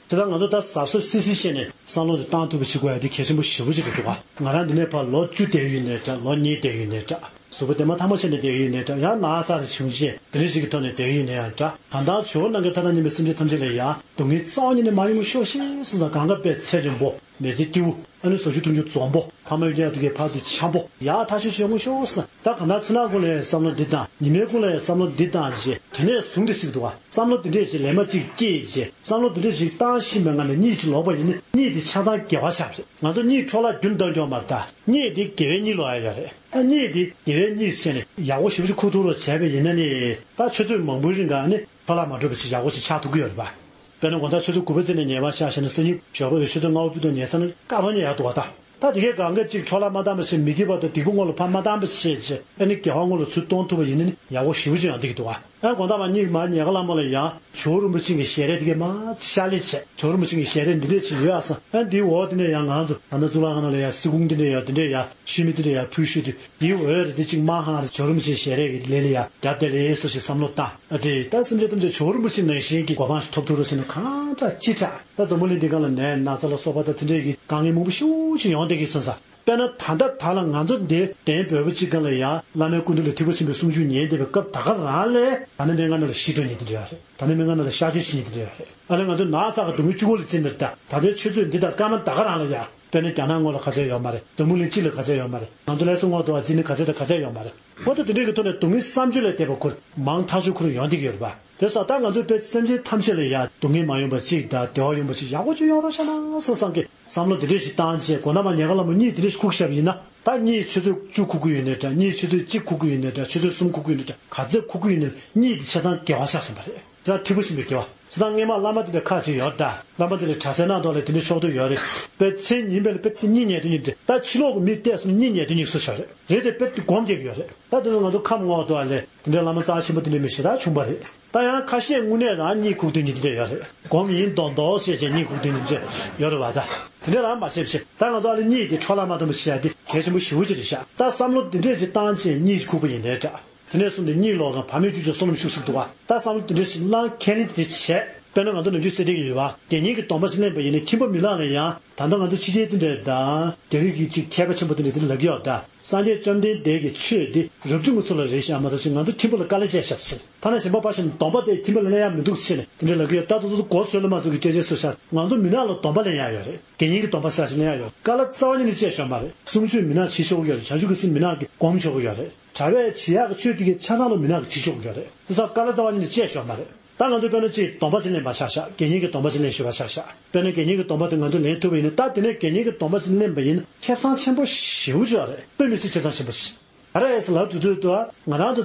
དེ་ལྟར་ང་ཚོ་ད་གཟབ་གཟབ་སིལ་སིལ་བྱས་ནས་བསམ་བློ་དེ་བཏང་ཐུབ་པ་བྱེད་དགོས་ཡ་དེ་གལ་ཆེན་པོ་ཞེ་པོ་ཅིག་རེད་འདུག་ག་ང་རང་འདི་ནས་ཕར་ལོ་བཅུ་བསྡད་ཡོད་ནའི་འདྲ། ལོ་གཉིས་བསྡད་ཡོད་ནའི་འདྲ། གཟུགས་པོ་དེ་མ་ཐང་མ་བྱས་ནས་བསྡད་ཡོད་ནའི་འདྲ། ཡང་ན་ཚ་རེ་བྱུང་རྗེས་དེ་འདྲ་ཞིག་གི་ཐོག་ནས་བསྡད་ཡོད་ནའི་ཡང་འདྲ། གང་ལྟར་ཇོ་བོ་གླང་གིས་མཐའ་དང་མཉམ་པའི་སེམས་ཅན་ཐམས་ཅད་ལ་ཡང་སྡུག་བསྔལ་རྩ་བ་ཉིད་ནས་མ་ཡོང་བ་ཤོག་ཤིག་ཟེར་ཙང་། གང་ག་དཔེ་ཚེ་རིང་པོ། མི་ཚེ་སྐྱིད་པོ། ཨ་ནི་ཟ་རྒྱུ་འཐུང་རྒྱུ་འཛོམས་པོ། ཕ་མ་ཡུལ་གྱི་ཡ་དུ་གའི་ཕར་ཚུར་འཆམ་པོ། ཡག་ཐག་ཆོད་བྱེད་དགོས་ཤོག་ཟེར། ད་གང་ལྟར་ཕྱི་ནང་ཀུན་ལ་ཡང་བསམ་བློ་འདི་བཏང་། ཉི་མའི་ཀུན་ལ་ཡང་བསམ་བློ་འདི་བཏང་རྗེས་དེ་ནས་བཟུང་སྟེ་ཟེར་གྱི་འདུག་ག་བསམ་བློ་འདི་འདྲས་ཅིག་ལས་མ་གཅིག་སྐྱེས་རྗེས་བསམ་བློ་འདི་འདྲས་ཅིག་བཏང་ཤེས་པའི་ངང་ནས་གཉིད་ཅིག་ལོག་པ་ཡིན་ན་གཉིད་འདི་ཆ་ཚང་དགེ་བ་ཆགས་པ་རེད། ང་ཚོ་གཉིད་འཕྲོ་བརླག་རྒྱུན་གཏོང་རྒྱུ་མ་རེད་ད། གཉིད་འདི་དགེ་བའི་གཉིད་ལོག་ཡ་ཡོད་རེད། ད་གཉིད་འདི་དགེ་བའི་གཉིད་བྱས་ནས་ཡག་པོ་ཞེ་པོ་ཅིག་ཁུག་ཐུབ་རོགས་བྱས་པ་ཡིན་ན་ནི། ད་ཆུ་ཚོད་མང་པོའི་རིང་ག་ནི་འཕྲོ་བརླག་མ་འགྲོ་བ་ཅིག་ཡག་པོ་ཅིག་ཆགས་ཐུབ་ཀྱི་ཡོད་རེད་པ། དཔེར་ན་དགོང་དག་ཆུ་ཚོད་དགུ་པ་ཙམ་ནས་ཉལ་བར་བཞག་བྱས་ན་སང་ཉིན་ཞོགས་པ་བའི་ཆུ་ཚོད་ལྔ་པ་བར་དུ་ཉལ་ཚར་ན་དཀའ་ལས་ཉེ་ཡག་འདུག་བ། ད་ད་དེ་གའི་གང་ག་ཅིག་འཕྲོ་བརླག་མ་བཏང་བ་བྱས། མི་དགེ་བ་དང་སྡིག་པ་སྔོན་ལ་ཕར་མ་བཏང་བ་བྱས་བྱས། ཨ་ནི་དགེ་བ་སྔོན་ལ་ཚུར་གཏོང་ཐུབ་པ་ཡིན་ན་ནི་ཡག་པོ་ཞེ་པོ་ཅིག་ཡོང་བསྡད་ཀྱི་འདུག་བ། ཨ་དགོང་དག་མར་གཉིད་མར་ཉལ་ཁ་ལ་མོ་ལ་ཡང་ཇོ་བོ་རིན་པོ་ཆེ་གི་ཞལ་རས་དེ་གའི་མར་ཤར་ལེ་བྱས། ཇོ་བོ་རིན་པོ་ཆེ་གི་ཞལ་རས་འདི་འདྲས་ཅིག་ཡོད་ཨ་སང་། ཨ་འདིའི་འོག་དེ་ནས་ཡང་ང་ཚོ་ད་ལྟ་གཙུག་ལག་ཁང་ནང་ལ་ཡང་སེ་གུང་དེ་འདྲས་ཡང་དེ་འདྲས་ཡང་ཤུལ་མི་དེ་འདྲས་ཡང་ཕུལ་ཞུས་དུས། འདིའི་འོད་རེ་འདི་གཅིག་མར་ཧང་རེ་ཇོ་རིན་པོ་ཆེའི་ཞལ་རས་ཀྱི་ལས་ལ་ཡ་རྒྱབ་བསྡད་ལེ་སོ་ཞེས་བསམ་བློ་བཏང་། ཨ་ཙི། ད་སེམས་ཅན་ཐམས་ཅད་ཇོ་རིན་པོ་ཆེ་ནང་བཞིན་གྱི་གོ་འཕང་ཞིག་ཐོབ་ཐུབ་རོགས་ཟེར་ན་གང་དྲག་ཅི་དྲག་ད་འཛམ་བུ་གླིང་འདི་སྒང་ལ་ནད་ན་ཚ་ལ་སོགས་པ་དང་དེ་འདྲས་ཀྱི་དཀའ་ངལ་མང་པོ་ཞེ་པོ་ཅིག་ཡོང་བསྡད་ཀྱི་བསམ་ས། དཔེར་ན་ད་ལྟ་ད་ལ་ང་ཚོ་འདི་གདན་བོད་པ་གཅིག་སྒང་ལ་ཡ་བླ་མའི་སྐུ་མདུན་ལ་ཐེག་པ་ཆེན་པོའི་གསུང་ཆོས་ཉན་བསྡད་པའི་སྐབས་ད་ག་རང་ལས་ད་ནི་སྨན་ཁང་ནང་ལ་ཤི་འགྲོ་མཁན་དེ་འདྲས་ཡོད་རེད། ད་ནི་སྨན་ཁང་ནང་ལ་གཤགས་བཅོས་བྱེད་མཁན་དེ་འདྲས་ཡོད་རེད། ཨ་ནི་ང་ཚོ་ན་ཚ་གི་སྡུག་བསྔལ་གཅིག་པོ་ལ་བརྩིས་ན། ད་ད་ལྟའི་ཆུ་ཚོད་འདི་དང་སྐར་མ་ད་ག་རང་ལ་ཡ། དཔེར་ན་རྒྱ་ནག་ངོས་ལ་ག་ཚོད་ཡོད་མ་རེད། འཛམ་བུ་གླིང་སྤྱི་ལ་ག་ཚོད་ཡོད་མ་རེད། ང་ཚོ་ལྷ་ས་ངོས་དུ་བ་རྩིས་ན་ག་ཚོད་དང་ག་ཚོད་ཡོད་མ་རེད། འོ་ད་དེ་འདྲའི་གི་ཐོག་ནས་སྡུག་བསྔལ་བསམ་བརྗོད་ལས་འདས་པ་ཁུར་མང་ཐག་ཆོད་ཁུར་ཡོང་བསྡད་ཀྱི་ཡོད་རེད་པ། དེ་སོགས་ད་ང་ཚོའི་དཔེ་སེམས་ཅན་ཐམས་ཅད་ལ་ཡ་སྡུག་བསྔལ་མ་ཡོང་པ་གཅིག་དང་བདེ་བ་ཡོང་པ་གཅིག་ཡག་པོ་ཅིག་ཡོང་རོགས་བྱས་ན་བསམ་བསམ་གི་བསམ་བློ་དེ་འདྲས་ཞིག་བཏང་རྗེས་དགོང་དག་མར་ཉལ་ཁ་ལ་མོ་གཉིད་དེ་འདྲས་ཞིག་ཁུག་བཞག་པ་ཡིན་ན། ད་གཉིད་ཆུ་ཚོད་བཅུ་ཁུག་གི་ཡོད་ནའི་འདྲ། གཉིད་ཆུ་ཚོད་གཅིག་ཁུག་གི་ཡོད་ནའི་འདྲ། ཆུ་ཚོད་གསུམ་ཁུག་གི་ཡོད་ནའི་འདྲ། ག་ཚོད་ཁུག་གི་ཡོད་ནའི་གཉིད་དེ་ཆ་ཚང་དགེ་བ་ཆགས་སོང་བ་རེད། ད་ཐེག་པ་ཆེན་པོའི་དགེ་བ། ད་སྔས་མ་བླ་མ་དེ་འདྲ་ཁག་ཅིག་ཡོད་ད། བླ་མ་དེ་འདྲ་གྲྭ་སའི་ནང་དུ་ལ་དེ་འདྲ་ཕྱོགས་གཏོགས་ཡོད་རེད། དཔེ་མཚན་ཉིན་པས་ལ་དཔེ་གཉིད་ཉལ་དུས་ཉིད་དེ། ད་ཕྱི་ལོགས་ཀྱི་མི་བལྟས་སོང་ན་གཉིད་ཉལ་དུས་ཉིད་སུ་ཤར་རེད། རེད་དེ་དཔེ་དེ་སྒོམ་རྒྱག་གི་ཡོད་རེད། ད་དེ་ཚོ་ང་ཚོ་ཁམས་ངོགས་དུ་ཨ་ལས་དེ་འདྲའི་བླ་མ་རྩ་ཆེན་པོ་དེ་འདྲའི་མི་ཞེ་དྲག་བྱུང་བ་རེད། ད་ཡང་ཁ་ཤས་དངོས་གནས་རང་གཉིད་ཁུག་དུས་ཉིད་དེ་འདྲ་ཡོད་རེད། སྒོམ་ཡིན་མདོག་མདོག་བྱས་བྱས་གཉིད་ཁུག་དུས་ཉིད་འདྲ་ཡོད་རེད་བ། ད་དེ་འདྲ་རང་མ་བྱས་བྱས། ད་ང་ཚོ་ཨ་ལ་གཉིད་དེ་འཕྲོ་བརླག་མ་གཏོང་བ་བྱེད་ཡ་དེ་གལ་ཆེན་པོ་ཞེ་པོ་ཅིག་རེད་ཤག་ད་བསམ་བློ་འདི་འདྲས་ཅིག་བཏང་བྱས་གཉིད་ཁུག་པ་ཡིན་ནའི་འདྲ། དེ་ནས་བཟུང་སྟེ་གཉིད་ལོག་གམ་བག་མེད་ཅུང་ཅུང་བསོད་ནམས་ཤུགས་ཟིན་འདུག་བ། ད་བསམ་བློ་འདི་འདྲ་ཞིག་བླངས་ཁས་ལེན་དེ་བྱས། དཔེར་ན་ང་ཚོ་ནམ་རྒྱུན་ཟེར་བསྡད་ཀྱི་ཡོད་པ། དགེ་བསྙེན་གྱི་སྡོམ་པ་ཞིག་ལེན་པ་ཡིན་ན་ཁྱིམ་པ་མི་ལང་ལ་ཡང་། ད་ལྟ་ང་ཚོ་ཕྱི་རྒྱལ་དེ་འདྲ་དང་རྒྱ་རིགས་ཀྱི་ཅིག་མཁས་པ་ཆེན་པོ་དེ་འདྲ་དེ་ལབ་ཀྱི་ཡོད་ད། སངས་རྒྱས་བཅོམ་ལྡན་འདས་ཀྱི་ཆོས་འདི་རབ་ཏུ་ངུ་ཚོ་ལ་རེད་ཤག་མ་གཏོགས་ཅིག་ང་ཚོ་ཁྱིམ་པ་ལ་དཀའ་ལས་བྱས་ཤག་ཟེར། ཐ་ན་གཞན་པ་ཕར་ཕྱིན་སྡོམ་པ་དེ་ཁྱིམ་པ་ལ་ལེན་ཡག་མི་འདུག་ཟེར་ནས་དེ་འདྲ་ལབ་ཀྱི་ཡོད་ད། དེ་ཚོ་མགོ་ཟོས་ལ་མ་ཚོ་གི་སྐད་ཆ་ཚོ་ཤག་ང་ཚོ་མི་ནག་ལ་སྡོམ་པ་ལེན་ཡག་ཡོད་རེད། དགེ་བསྙེན་གྱི་སྡོམ་པ་ཟེར་ཞིག་ལེན་ཡག་ཡོད། དཀའ་ལས་རྩ་བ་ཉིད་ནས་སྤྱད་ཆོག་མ་རེད། གསུང་ཆོས་མི་ནག་བྱེད་ཆོག་གི་ཡོད་རེད། བྱང་ཆུབ་ཀྱི་སེམས་མི་ནག་གིས་སྒོམ་ཆོག་གི་ཡོད་རེད། གྲྭ་པས་བྱེད་ཡག་གི་ཆོས་དེ་གའི་ཆ་ཚང་ལ་མི་ནག་གིས་བྱེད་ཆོག་གི་ཡོད་རེད། དེ་ཚོ་དཀའ་ལས་རྩ་བ་ཉིད་ནས་སྤྱད་ཆོག་མ་རེད། ད་ང་ཚོས་དཔེར་ན་ཅིག་སྡོམ་པ་ཅིག་ལེན་པ་ཆ་བཞག་དགེ་བསྙེན་གྱི་སྡོམ་པ་ཅིག་ལེན་ཞུས་པ་ཆ་བཞག་དཔེར་ན་དགེ་བསྙེན་གྱི་སྡོམ་པ་དེ་ང་ཚོས་ལེན་ཐུབ་པ་ཡིན་ན། ད་དེ་ནས་དགེ་བསྙེན་གྱི་སྡོམ་པ་ཅིག་ལེན་པ་ཡིན་ན་ཁེ་བཟང་ཆེན་པོ་ཞེ་པོ་ཅིག་ཡོད་རེད། དཔེ་མི་སྲིད་ཁེ་བཟང་ཆེན་པོ་ཅིག་ག་རེ་ཟེར་ལབ་དུས་དུས་དུ་ང་རང་ཚོ་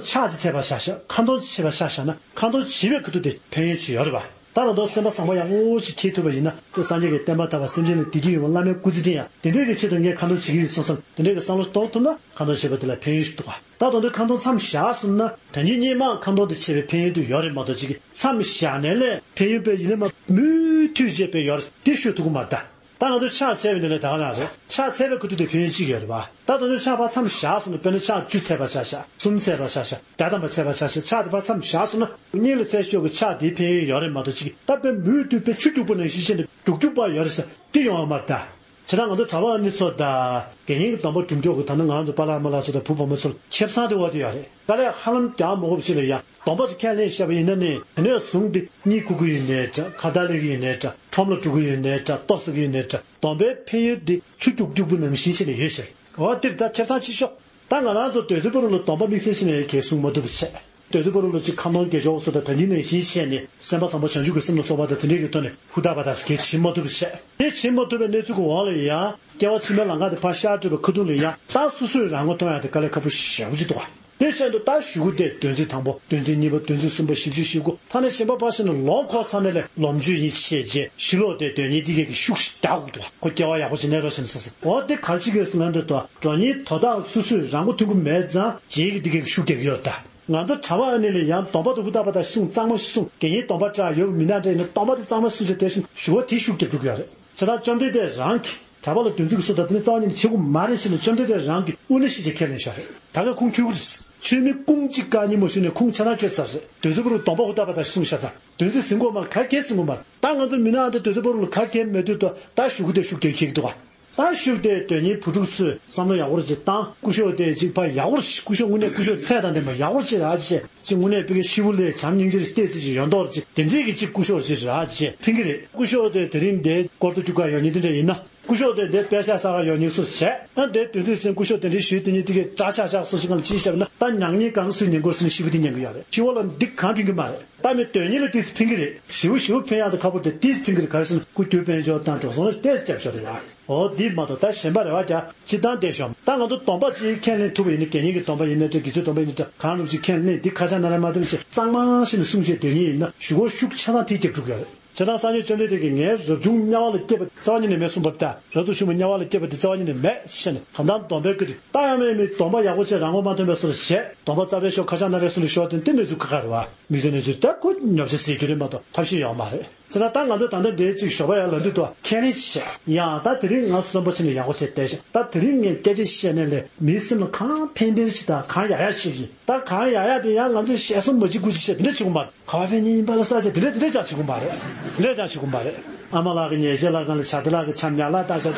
ཕྱག་ཅིག་འཚལ་བ་ཆ་བཞག་ཁ་འདོན་ཅིག་བྱེད་པ་ཆ་བཞག་ན། ཁ་འདོན་བྱེད་པའི་ཁ་ཐུག་དེ་ཕན་ཡོན་ཅིག་ཡོད་རེད་པ། ད་ད་དུང་སེམས་པ་བཟང་པོ་ཡག་པོ་ཅིག་འཁྱེར་ཐུབ་པ་ཡིན་ན། དེ་སངས་རྒྱས་ཀྱི་བསྟན་པ་དར་བ། སེམས་ཅན་ལ་བདེ་སྐྱིད་ཡོང་བ། བླ་མའི་སྐུ་ཚེ་བརྟན་ཡག་དེ་འདྲའི་གི་ཆེད་དུ་ངས་ཁ་འདོན་བྱེད་ཀྱི་ཡིན་བསམ་བསམ་དེ་འདྲའི་གི་བསམ་བློ་གཏོང་ཐུབ་ན། ཁ་འདོན་བྱེད་པ་དེ་ལ་ཕན་ཡོན་ཞིག་འདུག་ག་ད་དོན་དུ་ཁ་འདོན་མཚམས་བཞག་སོང་ན། ད་ནི་སྔོན་མ་ཁ་འདོན་དེ་བྱས་པའི་ཕན་ཡོན་དེ་ཡོད་རེད་མ་གཏོགས། ཅིག་གི་མཚམས་བཞག་ནས་ལས་ཕན་ཡོན་དཔེ་ཡིན་ན་མ་མུ་མཐུད་བྱས་པའི་ཡོད་རེད། དེ་ཤོད་ཐུབ་ཀྱི་མ་རེད་ད། ད་ང་ཚོས་ཕྱག་འཚལ་བའི་འདི་ལས་ད་ག་རང་རེད། ཕྱག་འཚལ་བའི་ཁ་ཐུག་དེ་ཕན་ཡོན་གཅིག་ཡོད་རེད་པ། ད་དོན་དུ་ཕྱག་ཕར་མཚམས་བཞག་སོང་ན། དཔེར་ན་ཕྱག་བཅུ་འཚལ་བ་ཆ་བཞག་གསུམ་འཚལ་བ་ཆ་བཞག་བརྒྱ་ཐམ་པ་འཚལ་བ་ཆ་བཞག་ཕྱག་དེ་ཕར་མཚམས་བཞག་སོང་ན། སྙིང་ལ་འཚལ་ཤོག་གི་ཕྱག་དེའི་ཕན་ཡོན་ཡོད་རེད་མ་གཏོགས། ཅིག་གི་ད་དཔེ་མུ་མཐུད་དཔེ་ཆུ་རྒྱུག་པ་ནང་བཞིན་བྱས་ནས་རྒྱུག་རྒྱུག་པ་ཡོད་རེད་ཟེར་དེ་ཡོང་བ་མ་རེད་ད། བྱས་ཙང་ང་ཚོ་གྲྭ་པ་ཨ་ནི་ཚོ་དང་། དགེ་བསྙེན་གྱི་སྡོམ་པ་སྒྲུབ་མཁན་གྱི་ད་ནི་ང་ཚོ་པཱ་ལགས་རྨ་ལགས་ཚོ་དང་བུ་བུ་མོ་ཚོ་ལ་ཁེ་བཟང་དེ་འོ་དེ་ཡོད་རེད། དཀའ་ལས་ཧ་ལམ་རྒྱག་མ་དགོས་པ་ཞིག་ལ་ཡ། སྡོམ་པ་ཅིག་ཁས་ལེན་བཞག་པ་ཡིན་ན་ནི། དེ་ནས་བཟུང་སྟེ་གཉིད་ཁུག་གི་ཡོད་ནའི་འདྲ། ཁ་བརྡ་གླེང་གི་ཡོད་ནའི་འདྲ། ཁྲོམ་ལ་འགྲོ་གི་ཡོད་ནའི་འདྲ། ལྟོ་ཟ་གི་ཡོད་ནའི་འདྲ། སྡོམ་པའི་ཕན་ཡོན་འདི་ཆུ་རྒྱུག་རྒྱུག་པོ་ནང་བཞིན་བྱས་ནས་ཡོད་ཟེར། འོ་འདིར་ད་ཁེ་བཟང་ཆེ་ཤོས། ད་ང་རང་ཚོ་རྡོ་རྗེ་ཕ་རུ་ལ་སྡོམ་པ་དམིགས་བསལ་བྱས་ནས་གལ་གསུང་མ་ཐུབ་པ་བྱས། རྡོ་རྗེ་ཕ་རུ་ལ་ཅིག་ཁ་འདོན་དགེ་སྦྱོར་སོགས་དང་ད་ནི་ནང་བཞིན་བྱས་ནས། སེམས་པ་བཟང་པོ་བྱང་ཆུབ་ཀྱི་སེམས་ལ་སོགས་པ་དང་དེ་འདྲའི་གི་ཐོག་ནས་ཧུར་ཐག་པ་དང་གལ་བྱེད་མ་ཐུབ་པ་བྱས། དེ་བྱེད་མ་ཐུབ་པའི་གནས་ཚུལ་གྱི་འོག་ལ་ཡང་། སྐྱེ་བ་ཕྱི་མའི་ལམ་ཁ་དེ་ཕར་ཤར་བགྲོད་པའི་ཁ་ཐུག་ལ་ཡང་། ད་སོ་སོས་རང་ངོ་མཐོང་ཡག་དེ་དཀའ་ལས་ཁག་པོ་ཞེ་པོ་ཅིག་འདུག་ག་དེ་བཞིན་དུ་ད་གཞུག་གུ་དེ་དོན་ཚན་དང་པོ། དོན་ཚན་གཉིས་པ། དོན་ཚན་གསུམ་པ། བཞི་བཅུ་ཞེ་དགུ། ཐ་ན་གཞན་པ་ཕར་ཕྱིན་ནས་ལོ་འཁོར་ཚར་ནས་ལས་ལོ་མཆོད་ཡིན་བྱས་རྗེས་ཕྱི་ལོགས་དེ་དོན་གཉིས་འདི་གས་ཀྱི་ཤུགས་ཤིག་རྒྱག་དགོས་འདུག་ག་ཁོ་སྐྱེ་བ་ཡག་པོ་ཅིག་གནས་རོགས་བྱས་ནས་ཟེར་ཟེར། འོ་དེ་ག་རེ་བྱེད་ཀྱི་ཡོད་ཟེར་ན། འདི་ལྟོ་འགྲོ་ཉིན་དོ་བདག་སོ་སོས་རང་མགོ་ཐོན་གྱི་མེད་ཙང་རྗེས་ཀྱི་འདི་གས་ཀྱི་ཤུགས་རྒྱག་གི་ཡོད་རེད་ད། ང་ཚོ་གྲྭ་པ་ཨ་ནི་ལ་ཡང་སྡོམ་པ་དེ་ཧུར་ཐག་པ་དང་གསུང་གཙང་མ་ཞིག་གསུང་། དགེ་བསྙེན་སྡོམ་པ་འདྲ་ཡོད་མི་སྣ་འདྲ་ཡིན་ན་སྡོམ་པ་དེ་གཙང་མ་ཞིག་གསུང་བྱས་དེ་བཞིན་ཞུ་བ་དེ་ཤུགས་རྒྱབ་འགྲོ་གི་ཡོད་རེད། བྱས་ཙང་བཅོམ་ལྡན་འདས་རང་གིས་གྲྭ་པ་ལ་དོན་ཚིག་གི་སོ་ད་དེ་ནི་རྩ་བ་ཉིད་ནས་བྱེད་དགོས་མ་རེད་ཟེར་ནས་བཅོམ་ལྡན་འདས་རང་གིས་དབུ་ནས་ཤེས་བྱས་ཁས་ལེན་བཞག་རེད། ད་ག་ཁུངས་འཁྱོལ་གི་རེད། ཆོས་མིན་སྐུང་གཅིག་བཀའ་གཉིས་མ་ཞུས་ནས་ཁུངས་ཆ་ཚང་བཅོལ་ཚར་རེད། དོན་ཚིག་པོ་རུ་སྡོམ་པ་ཧུར་ཐག་པ་དང་གསུང་བཞག་ཙང་། དོན་ཚིག་ཟིན་དགོས་མ་རེད། ག་གེ་ཟིན་དགོས་མ་རེད། ད་ང་ཚོ་མི་ནག་འདི་དོན་ཚིག་པོ་རུ་ལ་ག་གེ་མེད་དུས་དོ་ད་ཞུ་གི་དེ་ཤུགས་རྒྱབ་ཁྱེར་གི་འདུག་ག་ད་ཤུགས་དེ་དོན་གཉིས་བུ་ཕྲུག་ཚོས་བསམ་བློ་ཡག་པོ་ཅིག་བཏང་། སྐུ་ཞབས་དེ་ཅིག་ཕར་ཡག་པོ་ཞིག་སྐུ་ཞབས་དངོས་གནས་སྐུ་ཞབས་ཚད་དང་ལྡན་པ་ཡག་པོ་ཅིག་རག་ཅིག་ཅིག་དངོས་གནས་ཕ་གི་ཤི་བོ་ལས་བྱམས་སྙིང་རྗེ་ཞིག་བལྟས་ཚེ་ཅིག་ཡོད་མདོག་ཅིག་དེ་འདྲས་ཀྱི་ཅིག་སྐུ་ཞབས་ཅིག་རག་ཅིག་ཕན་གི་རེད། སྐུ་ཞབས་དེ་དེ་རིང་འདི་སྐོར་དུ་རྒྱུག་ག་ཡོད་མཁན་དེ་འདྲ་ཡིན་ན། སྐུ་ཞབས་དེ་འདི་དཔེ་ཆ་ས་ག་ཡོད་མཁན་སུ་བྱས། ཨ་འདི་དུས་ཚོད་ཟིན་སྐུ་ཞབས་དེ་འདྲའི་ཞུས་དེ་ཉིད་དེ་གའི་དགྲ་ཆགས་ཆགས་སུ་ཞིག་གང་ལ་ཅིག་བཤད་ན། ད་མྱ་ངན་གང་ག་སུས་ཉན་དགོས་ཟེར་ནས་ཤི་བོ་དེ་ཉན་གི་ཡོད་རེད། ཤི་བོ་ལ་འདི་གང་ཕན་གི་མ་རེད། ད་མི་དོན་གཉིས་ལ་ཏིས་ཕན་གི་རེད། ཞི་བོ་ཞི་བོ་ཕན་ཡག་དང་ཁ་པོ་དེ་ཏིས་ཕན་གི་རེད། ག་རེ་ཟེར་ན་སྐུ་རྒྱུ་དཔལ་འབྱོར་དང་འགྲོ་སོང་ལ་ཏིས་རྒྱབ་ཤོག་རེད་ལ། འོ་འདི་མ་གཏོགས་ད་གཞན་པ་རེ་བ་རྒྱག་ཅི་དང་བསྡད་ཤོག་ད་ང་ཚོ་སྡོམ་པ་ཅིག་ཁས་ལེན་ཐུབ་པ་ཡིན་ན། དགེ་བསྙེན་གྱི་སྡོམ་པ་ཡིན་ན་འདྲ། དགེ་ཚུལ་སྡོམ་པ་ཡིན་ན་འདྲ། གང་རུང་ཅིག་ཁས་ལེན། འདི་ཁ་ཆག་ན་ར་མ་ཐུབ་ཅེས་གཙང་མ་ཞིག་ནས་གསུང་བྱས་སྡོད་མཁན་ཡིན་ན་ཞུ་སྒོ་ཤུགས་ཆ་ཚང་དེ་རྒྱབ་འགྲོ་གི་ཡོད་རེད། བྱས་ཙང་སངས་རྒྱས་བཅོམ་ལྡན་འདས་ཀྱིས་ངའི་རབ་བྱུང་དམྱལ་བ་ལ་སྐྱེས་པ་རྩ་བ་ཉིད་ནས་མེད་གསུངས་པ་རེད་ད། རབ་ཏུ་བྱུང་བ་དམྱལ་བ་ལ་སྐྱེས་པ་དེ་རྩ་བ་ཉིད་ནས་མེད་ཟེར་ནས། གང་ལྟར་སྡོམ་པའི་སྐུ་དྲིན་ད་ཡང་མེད་མི་སྡོམ་པ་ཡག་པོ་བྱས་རང་ངོ་མ་ཐོན་པའི་བཟོ་འདྲ་བྱས། སྡོམ་པ་རྩ་བའི་ཤོག་ཁ་ཆག་ན་རེ་གསུང་རེ་ཤོག་དེ་དེ་གནས་ཚུལ་ཁ་ཁ་རེད་བ། དམིགས་བསལ་གནས་ཚུལ་ད་ཁོ་ཉོབ་ཆ་ཟེར་རྒྱུ་རེད་མ་གཏོགས་ཐབས་ཤེས་ཡོད་མ་རེད། བྱས་ཙང་ད་ང་ཚོས་ད་ལྟ་འདིར་ཅིག་ཞོགས་པ་ཡར་ལངས་དུས་དུ་ཁས་ལེན་བྱས། ཡང་ད་དེ་རིང་ང་བསམ་པ་ཕྱིན་ནས་ཡག་པོ་བྱས་བསྡད་ཤག་ད་དེ་རིང་ངས་སྐད་ཆ་བཤད་ནས་ལས་མིའི་སེམས་ལ་གང་ཕན་ཕན་ཞིག་དང་གང་ཡག་ཡག་ཞིག་ཡིན། ད་གང་ཡག་ཡག་དེ་ཡང་ང་ཚོས་ཞལ་གསུང་མ་བྱེད་དགོས་ཅིག་བཤད་དེ་འདྲ་བྱེད་དགོས་མ་རེད། ག་བ་ཕན་ཉིན་ཡིན་པ་ལ་ས་ཆ་དེ་འདྲ་དེ་འདྲ་ཅང་བྱེད་དགོས་མ་རེད། དེ་འདྲ་ཅང་བྱེད་དགོས་མ་རེད། ཨ་མ་ལགས་ཀྱི་ཉལ་ཆས་ལ་གང་ལ་བྱ་དེ་ལགས་ཀྱི་ཆམ་ཉག་ལ་ལྟ་ཆ།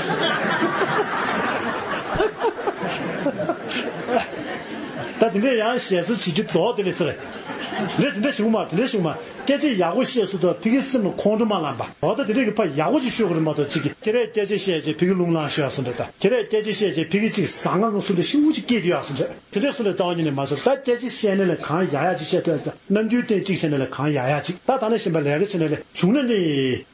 ད་དེ་འདྲ་ཡང་ཞལ་གསུང་བྱེད་རྒྱུ་རྫོགས་དེ་ལས་སོ་རེད། དེ་འདྲ་དེ་འདྲ་བྱེད་དགོས་མ་རེད། དེ་འདྲ་བྱེད་དགོས་མ་རེད། སྐད་ཆ་ཡག་པོ་བཤད་སོང་དུས་ཕ་གིའི་སེམས་ལ་ཁོང་ཁྲོ་མ་ལངས་པ། འོ་ད་དེ་འདྲ་གི་ཕར་ཡག་པོ་ཅིག་ཤོད་དགོས་རེད་མ་གཏོགས་ཅིག་གི་ཁྱེད་རས་སྐད་ཆ་བཤད་བྱས་ཕ་གི་རླུང་ལངས་ཤོད་ཡག་སོང་འདྲ། ད་ཁྱེད་རས་སྐད་ཆ་བཤད་བྱས་ཕ་གི་ཅིག་ཟང་ངེ་ངུ་སོང་འདྲ་ཤི་བོ་ཅིག་སྐྱེས་དུས་ཡག་སོང་འདྲ། དེ་འདྲ་སོང་འདྲ་རྩ་བ་ཉིད་ནས་མ་བྱེད། ད་སྐད་ཆ་བཤད་ནས་ལས་གང་ཡག་ཡག་ཅིག་བཤད་ཐུབ་ཡག་ཟེར། ནམ་རྒྱུན་སྟེང་གཅིག་བྱས་ནས་ལས་གང་ཡག་ཡག་ཅིག་ད་ད་ནས་གཞན་པ་ལས་ཀ་བྱས་ནས་ལས་བྱུང་ན་ནི་